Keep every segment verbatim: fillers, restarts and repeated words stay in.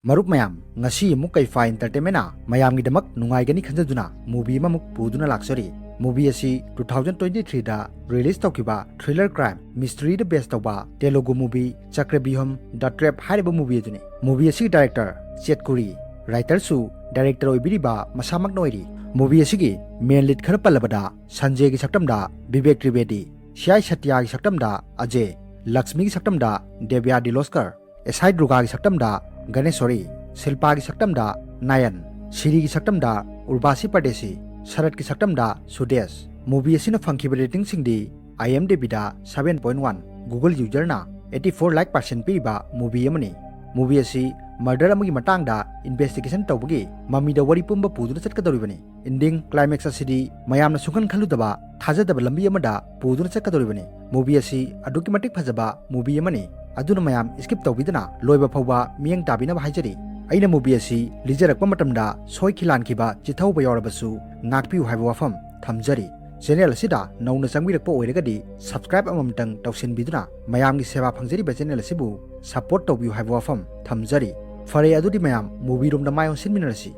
ꯃꯔꯨꯞ ꯃꯌꯥꯝ, ꯉꯁꯤ ꯑꯃꯨꯛ ꯀꯩꯐꯥ Entertainment ꯅ ꯃꯌꯥꯝꯒꯤꯗꯃꯛ ꯅꯨꯡꯉꯥꯏꯒꯅꯤ ꯈꯟꯖꯗꯨꯅ movie ꯑꯃꯃꯨꯛ ꯄꯨꯗꯨꯅ ꯂꯥꯛꯆꯔꯤ꯫ Movie ꯑꯁꯤ two thousand twenty three ꯗ release ꯇꯧꯈꯤꯕ thriller crime mystery ꯗ base ꯇꯧꯕ Telugu movie Chakrabyuham The Trap ꯍꯥꯏꯔꯤꯕ movie ꯑꯗꯨꯅꯤ꯫ Movie ꯑꯁꯤꯒꯤ director ꯆꯦꯠꯀꯨꯔꯤ, writer ꯁꯨ director ꯑꯣꯏꯕꯤꯔꯤꯕ ꯃꯁꯥꯃꯛꯅ ꯑꯣꯏꯔꯤ꯫ Movie ꯑꯁꯤꯒꯤ main lead ꯈꯔ ꯄꯜꯂꯕꯗ, ꯁꯟꯖꯦꯒꯤ ꯁꯛꯇꯝꯗ ꯕꯤꯕꯦꯛ ꯇ꯭ꯔꯤꯕꯦꯗꯤ, ꯁꯤꯌꯥꯏ ꯁꯇ꯭ꯌꯥꯒꯤ ꯁꯛꯇꯝꯗ ꯑꯖꯦ, ꯂꯛꯁꯃꯤꯒꯤ ꯁꯛꯇꯝꯗ ꯗꯦꯕ꯭ꯌꯥ ꯗꯤꯂꯣꯁꯀꯔ, ꯑꯦꯁꯥꯏ ꯗꯨꯔꯒꯥꯒꯤ ꯁꯛꯇꯝꯗ ꯒꯅꯦꯁꯣꯔꯤ, ꯁꯤꯜꯄꯥꯒꯤ ꯁꯛꯇꯝꯗ ꯅꯌꯟ, ꯁꯤꯔꯤꯒꯤ ꯁꯛꯇꯝꯗ ꯎꯔꯕꯥꯁꯤ ꯄꯔꯗꯦꯁꯤ, ꯁꯔꯠꯀꯤ ꯁꯛꯇꯝꯗ ꯁꯨꯗꯦꯁ꯫ Movie ꯑꯁꯤꯅ ꯐꯪꯈꯤꯕ rating ꯁꯤꯡꯗꯤ IMDb ꯗ seven point one, Google user ꯅ eighty four like percent ꯄꯤꯔꯤꯕ movie ꯑꯃꯅꯤ꯫ Movie ꯑꯁꯤ murder ꯑꯃꯒꯤ ꯃꯇꯥꯡꯗ investigation ꯇꯧꯕꯒꯤ ꯃꯃꯤꯗ ꯋꯥꯔꯤ ꯄꯨꯝꯕ ꯄꯨꯗꯨꯅ ꯆꯠꯀꯗꯧꯔꯤꯕꯅꯤ꯫ Ending climax ꯑꯁꯤꯗꯤ ꯃꯌꯥꯝꯅ ꯁꯨꯡꯈꯟ ꯈꯜꯂꯨꯗꯕ, ꯊꯥꯖꯗꯕ ꯂꯝꯕꯤ ꯑꯃꯗ ꯄꯨꯗꯨꯅ ꯆꯠꯀꯗꯧꯔꯤꯕꯅꯤ꯫ Movie ꯑꯁꯤ ꯑꯗꯨꯛꯀꯤ ꯃꯇꯤꯛ ꯐꯖꯕ movie ꯑꯃꯅꯤ, ꯑꯗꯨꯅ ꯃꯌꯥꯝ skip ꯇꯧꯕꯤꯗꯅ ꯂꯣꯏꯕ ꯐꯥꯎꯕ ꯃꯤꯠꯌꯦꯡ ꯇꯥꯕꯤꯅꯕ ꯍꯥꯏꯖꯔꯤ꯫ ꯑꯩꯅ movie ꯑꯁꯤ ꯂꯤꯖꯔꯛꯄ ꯃꯇꯝꯗ ꯁꯣꯏꯈꯤ ꯂꯥꯟꯈꯤꯕ ꯆꯤꯊꯍꯧꯕ ꯌꯥꯎꯔꯕꯁꯨ ꯉꯥꯛꯄꯤꯌꯨ ꯍꯥꯏꯕ ꯋꯥꯐꯝ ꯊꯝꯖꯔꯤ꯫ Channel ꯑꯁꯤꯗ ꯅꯧꯅ ꯆꯪꯕꯤꯔꯛꯄ ꯑꯣꯏꯔꯒꯗꯤ subscribe ꯑꯃꯃꯝꯇꯪ ꯇꯧꯁꯤꯟꯕꯤꯗꯨꯅ ꯃꯌꯥꯝꯒꯤ ꯁꯦꯕꯥ ꯐꯪꯖꯔꯤꯕ channel ꯑꯁꯤꯕꯨ support ꯇꯧꯕꯤꯌꯨ ꯍꯥꯏꯕ ꯋꯥꯐꯝ ꯊꯝꯖꯔꯤ꯫ ꯐꯔꯦ, ꯑꯗꯨꯗꯤ ꯃꯌꯥꯝ movie ꯔꯣꯝꯗ ꯃꯥꯏ ꯑꯣꯟꯁꯤꯟꯃꯤꯟꯅꯔꯁꯤ꯫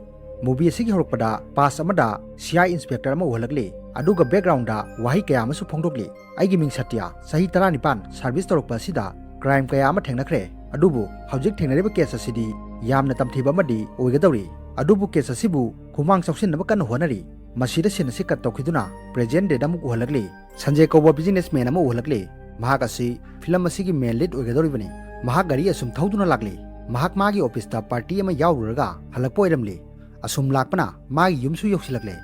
Movie ꯑꯁꯤꯒꯤ ꯍꯧꯔꯛꯄꯗ past ꯑꯃꯗ CI inspector ꯑꯃ ꯎꯍꯜꯂꯛꯂꯤ, ꯑꯗꯨꯒ background ꯗ ꯋꯥꯍꯩ ꯀꯌꯥ ꯑꯃꯁꯨ ꯐꯣꯡꯗꯣꯛꯂꯤ꯫ "ꯑꯩꯒꯤ ꯃꯤꯡ ꯁꯇ꯭ꯌ, ꯆꯍꯤ ꯇꯔꯥꯅꯤꯄꯥꯟ service ꯇꯧꯔꯛꯄ ꯑꯁꯤꯗ crime ꯀꯌꯥ ꯑꯃ ꯊꯦꯡꯅꯈ꯭ꯔꯦ, ꯑꯗꯨꯕꯨ ꯍꯧꯖꯤꯛ ꯊꯦꯡꯅꯔꯤꯕ case ꯑꯁꯤꯗꯤ ꯌꯥꯝꯅ ꯇꯝꯊꯤꯕ ꯑꯃꯗꯤ ꯑꯣꯏꯒꯗꯧꯔꯤ, ꯑꯗꯨꯕꯨ case ꯑꯁꯤꯕꯨ ꯈꯨꯃꯥꯡ ꯆꯥꯎꯁꯤꯟꯅꯕ ꯀꯟꯅ ꯍꯣꯠꯅꯔꯤ"꯫ ꯃꯁꯤꯗ scene ꯑꯁꯤ cut ꯇꯧꯈꯤꯗꯨꯅ present day ꯗ ꯑꯃꯨꯛ ꯎꯍꯜꯂꯛꯂꯤ꯫ ꯁꯟꯖꯦ ꯀꯧꯕ businessman ꯑꯃ ꯎꯍꯜꯂꯛꯂꯤ꯫ ꯃꯍꯥꯛ ꯑꯁꯤ film ꯑꯁꯤꯒꯤ main lead ꯑꯣꯏꯒꯗꯧꯔꯤꯕꯅꯤ꯫ ꯃꯍꯥꯛ ꯒꯥꯔꯤ ꯑꯁꯨꯝ ꯊꯧꯗꯨꯅ ꯂꯥꯛꯂꯤ꯫ ꯃꯍꯥꯛ ꯃꯥꯒꯤ office ꯇ party ꯑꯃ ꯌꯥꯎꯔꯨꯔꯒ ꯍꯜꯂꯛꯄ ꯑꯣꯏꯔꯝꯂꯤ꯫ ꯑꯁꯨꯝ ꯂꯥꯛꯄꯅ ꯃꯥꯒꯤ ꯌꯨꯝꯁꯨ ꯌꯧꯁꯤꯜꯂꯛꯂꯦ꯫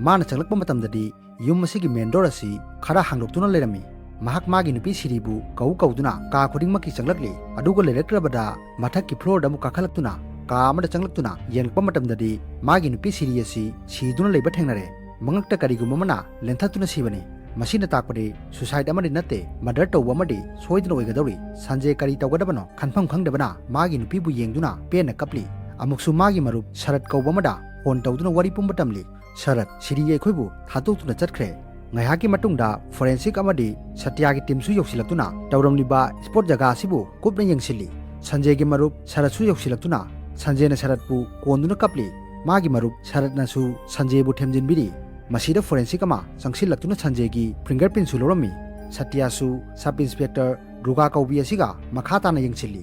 ꯃꯥꯅ ꯆꯪꯂꯛꯄ ꯃꯇꯝꯗꯗꯤ ꯌꯨꯝ ꯑꯁꯤꯒꯤ main door ꯑꯁꯤ ꯈꯔ ꯍꯥꯡꯗꯣꯛꯇꯨꯅ ꯂꯩꯔꯝꯃꯤ꯫ ꯃꯍꯥꯛ ꯃꯥꯒꯤ ꯅꯨꯄꯤ ꯁꯤꯔꯤꯕꯨ ꯀꯧ ꯀꯧꯗꯨꯅ ꯀꯥ ꯈꯨꯗꯤꯡꯃꯛꯀꯤ ꯆꯪꯂꯛꯂꯤ꯫ ꯑꯗꯨꯒ ꯂꯩꯔꯛꯇ꯭ꯔꯕꯗ ꯃꯊꯛꯀꯤ floor ꯗ ꯑꯃꯨꯛ ꯀꯥꯈꯠꯂꯛꯇꯨꯅ ꯀꯥ ꯑꯃꯗ ꯆꯪꯂꯛꯇꯨꯅ ꯌꯦꯡꯂꯛꯄ ꯃꯇꯝꯗꯗꯤ ꯃꯥꯒꯤ ꯅꯨꯄꯤ ꯁꯤꯔꯤ ꯑꯁꯤ ꯁꯤꯗꯨꯅ ꯂꯩꯕ ꯊꯦꯡꯅꯔꯦ꯫ ꯃꯉꯛꯇ ꯀꯔꯤꯒꯨꯝꯕ ꯑꯃꯅ ꯂꯦꯟꯊꯠꯇꯨꯅ ꯁꯤꯕꯅꯤ꯫ ꯃꯁꯤꯅ ꯇꯥꯛꯄꯗꯤ suicide ꯑꯃꯗꯤ ꯅꯠꯇꯦ, murder ꯇꯧꯕ ꯑꯃꯗꯤ ꯁꯣꯏꯗꯅ ꯑꯣꯏꯒꯗꯧꯔꯤ꯫ ꯁꯟꯖꯦ ꯀꯔꯤ ꯇꯧꯒꯗꯕꯅꯣ ꯈꯟꯐꯝ ꯈꯪꯗꯕꯅ ꯃꯥꯒꯤ ꯅꯨꯄꯤꯕꯨ ꯌꯦꯡꯗꯨꯅ ꯄꯦꯟꯅ ꯀꯞꯂꯤ꯫ ꯑꯃꯨꯛꯁꯨ ꯃꯥꯒꯤ ꯃꯔꯨꯞ ꯁꯔꯠ ꯀꯧꯕ ꯑꯃꯗ phone ꯇꯧꯗꯨꯅ ꯋꯥꯔꯤ ꯄꯨꯝꯕ ꯇꯝꯂꯤ꯫ "ꯁꯔꯠ, ꯁꯤꯔꯤ ꯑꯩꯈꯣꯏꯕꯨ ꯊꯥꯗꯣꯛꯇꯨꯅ ꯆꯠꯈ꯭ꯔꯦ"꯫ ꯉꯥꯏꯍꯥꯛꯀꯤ ꯃꯇꯨꯡꯗ forensic ꯑꯃꯗꯤ ꯁꯇ꯭ꯌꯥꯒꯤ team ꯁꯨ ꯌꯧꯁꯤꯜꯂꯛꯇꯨꯅ ꯇꯧꯔꯝꯂꯤꯕ spot ꯖꯒꯥ ꯑꯁꯤꯕꯨ ꯀꯨꯞꯅ ꯌꯦꯡꯁꯤꯜꯂꯤ꯫ ꯁꯟꯖꯦꯒꯤ ꯃꯔꯨꯞ ꯁꯔꯠꯁꯨ ꯌꯧꯁꯤꯜꯂꯛꯇꯨꯅ ꯁꯟꯖꯦꯅ ꯁꯔꯠꯄꯨ ꯀꯣꯟꯗꯨꯅ ꯀꯞꯂꯤ꯫ ꯃꯥꯒꯤ ꯃꯔꯨꯞ ꯁꯔꯠꯅꯁꯨ ꯁꯟꯖꯦꯕꯨ ꯊꯦꯝꯖꯤꯟꯕꯤꯔꯤ꯫ ꯃꯁꯤꯗ forensic ꯑꯃ ꯆꯪꯁꯤꯜꯂꯛꯇꯨꯅ ꯁꯟꯖꯦꯒꯤ fingerprintꯁꯨ ꯂꯧꯔꯝꯃꯤ꯫ ꯁꯇ꯭ꯌꯥꯁꯨ sub inspector ꯗꯨꯔꯒꯥ ꯀꯧꯕꯤ ꯑꯁꯤꯒ ꯃꯈꯥ ꯇꯥꯅ ꯌꯦꯡꯁꯤꯜꯂꯤ꯫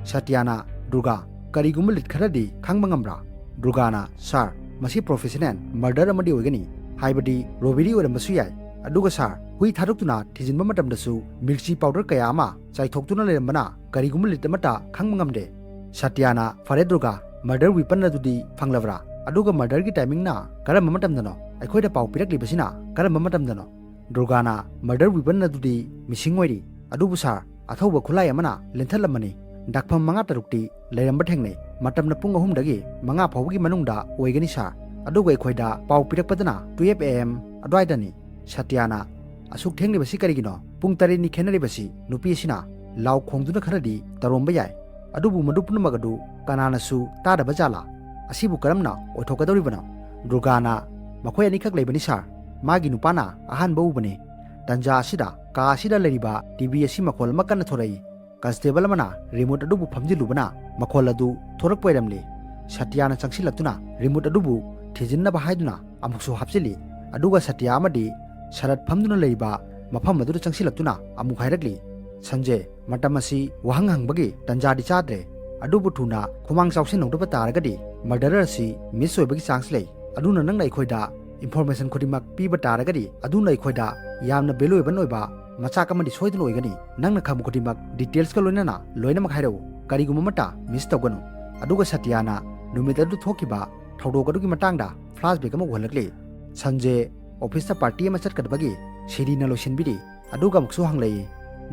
ꯁꯇ꯭ꯌꯥꯅ, "ꯗꯨꯔꯒꯥ, ꯀꯔꯤꯒꯨꯝꯕ lead ꯈꯔꯗꯤ ꯈꯪꯕ ꯉꯝꯕ꯭ꯔꯥ?" ꯗꯨꯔꯒꯥꯅ, "Sir, ꯃꯁꯤ professional murder ꯑꯃꯗꯤ ꯑꯣꯏꯒꯅꯤ, ꯍꯥꯏꯕꯗꯤ robbery ꯑꯣꯏꯔꯝꯕꯁꯨ ꯌꯥꯏ꯫ ꯑꯗꯨꯒ sir, ꯍꯨꯏ ꯊꯥꯗꯣꯛꯇꯨꯅ ꯊꯤꯖꯤꯟꯕ ꯃꯇꯝꯗꯁꯨ ꯃꯤꯔꯆꯤ powder ꯀꯌꯥ ꯑꯃ ꯆꯥꯏꯊꯣꯛꯇꯨꯅ ꯂꯩꯔꯝꯕꯅ ꯀꯔꯤꯒꯨꯝꯕ lead ꯑꯃꯠꯇ ꯈꯪꯕ ꯉꯝꯗꯦ꯫" ꯁꯇ꯭ꯌꯥꯅ, "ꯐꯔꯦ ꯗꯨꯔꯒꯥ, murder weapon ꯑꯗꯨꯗꯤ ꯐꯪꯂꯕ꯭ꯔꯥ? ꯑꯗꯨꯒ murderꯒꯤ timingꯅ ꯀꯔꯝꯕ ꯃꯇꯝꯗꯅꯣ? ꯑꯩꯈꯣꯏꯗ ꯄꯥꯎ ꯄꯤꯔꯛꯂꯤꯕꯁꯤꯅ ꯀꯔꯝꯕ ꯃꯇꯝꯗꯅꯣ?" ꯗꯨꯔꯒꯥꯅ, "Murder weapon ꯑꯗꯨꯗꯤ missing ꯑꯣꯏꯔꯤ꯫ ꯑꯗꯨꯕꯨ sir, ꯑꯊꯧꯕ ꯈꯨꯠꯂꯥꯏ ꯑꯃꯅ ꯂꯦꯟꯊꯠꯂꯝꯕꯅꯤ꯫ ꯗꯥꯛꯐꯝ ꯃꯉꯥ ꯇꯔꯨꯛꯇꯤ ꯂꯩꯔꯝꯕ ꯊꯦꯡꯅꯩ꯫ ꯃꯇꯝꯅ ꯄꯨꯡ ꯑꯍꯨꯝꯗꯒꯤ ꯃꯉꯥ ꯐꯥꯎꯕꯒꯤ ꯃꯅꯨꯡꯗ ꯑꯣꯏꯒꯅꯤ sir꯫ ꯑꯗꯨꯒ ꯑꯩꯈꯣꯏꯗ ꯄꯥꯎ ꯄꯤꯔꯛꯄꯗꯅ twelve A M ꯑꯗꯨꯋꯥꯏꯗꯅꯤ꯫" ꯁꯇ꯭ꯌꯥꯅ, "ꯑꯁꯨꯛ ꯊꯦꯡꯂꯤꯕꯁꯤ ꯀꯔꯤꯒꯤꯅꯣ? ꯄꯨꯡ ꯇꯔꯦꯠꯅꯤ ꯈꯦꯠꯅꯔꯤꯕꯁꯤ?" ꯅꯨꯄꯤ ꯑꯁꯤꯅ, "ꯂꯥꯎ ꯈꯣꯡꯗꯨꯅ ꯈꯔꯗꯤ ꯇꯧꯔꯝꯕ ꯌꯥꯏ, ꯑꯗꯨꯕꯨ ꯃꯗꯨ ꯄꯨꯝꯅꯃꯛ ꯑꯗꯨ ꯀꯅꯥꯅꯁꯨ ꯇꯥꯗꯕ ꯖꯥꯠꯂꯥ? ꯑꯁꯤꯕꯨ ꯀꯔꯝꯅ ꯑꯣꯏꯊꯣꯛꯀꯗꯧꯔꯤꯕꯅꯣ?" ꯗꯨꯔꯒꯥꯅ, "ꯃꯈꯣꯏ ꯑꯅꯤꯈꯛ ꯂꯩꯕꯅꯤ sir꯫ ꯃꯥꯒꯤ ꯅꯨꯄꯥꯅ ꯑꯍꯥꯟꯕ ꯎꯕꯅꯤ꯫ ꯇꯟꯖꯥ ꯑꯁꯤꯗ ꯀꯥ ꯑꯁꯤꯗ ꯂꯩꯔꯤꯕ TV ꯑꯁꯤ ꯃꯈꯣꯜ ꯑꯃ ꯀꯟꯅ ꯊꯣꯔꯛꯏ꯫ Constable ꯑꯃꯅ remote ꯑꯗꯨꯕꯨ ꯐꯝꯖꯤꯜꯂꯨꯕꯅ ꯃꯈꯣꯜ ꯑꯗꯨ ꯊꯣꯔꯛꯄ ꯑꯣꯏꯔꯝꯂꯤ꯫" ꯁꯇ꯭ꯌꯥꯅ ꯆꯪꯁꯤꯜꯂꯛꯇꯨꯅ remote ꯑꯗꯨꯕꯨ ꯊꯤꯖꯤꯟꯅꯕ ꯍꯥꯏꯗꯨꯅ ꯑꯃꯨꯛꯁꯨ ꯍꯥꯞꯆꯤꯜꯂꯤ꯫ ꯑꯗꯨꯒ ꯁꯇ꯭ꯌꯥ ꯑꯃꯗꯤ ꯁꯔꯠ ꯐꯝꯗꯨꯅ ꯂꯩꯔꯤꯕ ꯃꯐꯝ ꯑꯗꯨꯗ ꯆꯪꯁꯤꯜꯂꯛꯇꯨꯅ ꯑꯃꯨꯛ ꯍꯥꯏꯔꯛꯂꯤ, "ꯁꯟꯖꯦ, ꯃꯇꯝ ꯑꯁꯤ ꯋꯥꯍꯪ ꯍꯪꯕꯒꯤ ꯇꯟꯖꯥꯗꯤ ꯆꯥꯗ꯭ꯔꯦ, ꯑꯗꯨꯕꯨ ꯊꯨꯅ ꯈꯨꯃꯥꯡ ꯆꯥꯎꯁꯤꯟꯍꯧꯗꯕ ꯇꯥꯔꯒꯗꯤ murderer ꯑꯁꯤ miss ꯑꯣꯏꯕꯒꯤ chance ꯂꯩ꯫ ꯑꯗꯨꯅ ꯅꯪꯅ ꯑꯩꯈꯣꯏꯗ information ꯈꯨꯗꯤꯡꯃꯛ ꯄꯤꯕ ꯇꯥꯔꯒꯗꯤ ꯑꯗꯨꯅ ꯑꯩꯈꯣꯏꯗ ꯌꯥꯝꯅ valuable ꯑꯣꯏꯕ ꯃꯆꯥꯛ ꯑꯃꯗꯤ ꯁꯣꯏꯗꯅ ꯑꯣꯏꯒꯅꯤ꯫ ꯅꯪꯅ ꯈꯪꯕ ꯈꯨꯗꯤꯡꯃꯛ detailsꯀ ꯂꯣꯏꯅꯅ ꯂꯣꯏꯅꯃꯛ ꯍꯥꯏꯔꯛꯎ, ꯀꯔꯤꯒꯨꯝꯕ ꯑꯃꯠꯇ miss ꯇꯧꯒꯅꯨ꯫" ꯑꯗꯨꯒ ꯁꯇ꯭ꯌꯥꯅ ꯅꯨꯃꯤꯠ ꯑꯗꯨ ꯊꯣꯛꯈꯤꯕ ꯊꯧꯗꯣꯛ ꯑꯗꯨꯒꯤ ꯃꯇꯥꯡꯗ flashback ꯑꯃ ꯎꯍꯜꯂꯛꯂꯤ꯫ ꯁꯟꯖꯦ officeꯇ party ꯑꯃ ꯆꯠꯀꯗꯕꯒꯤ ꯁꯤꯔꯤꯅ ꯂꯣꯏꯁꯤꯟꯕꯤꯔꯤ꯫ ꯑꯗꯨꯒ ꯑꯃꯨꯛꯁꯨ ꯍꯪꯂꯛꯏ,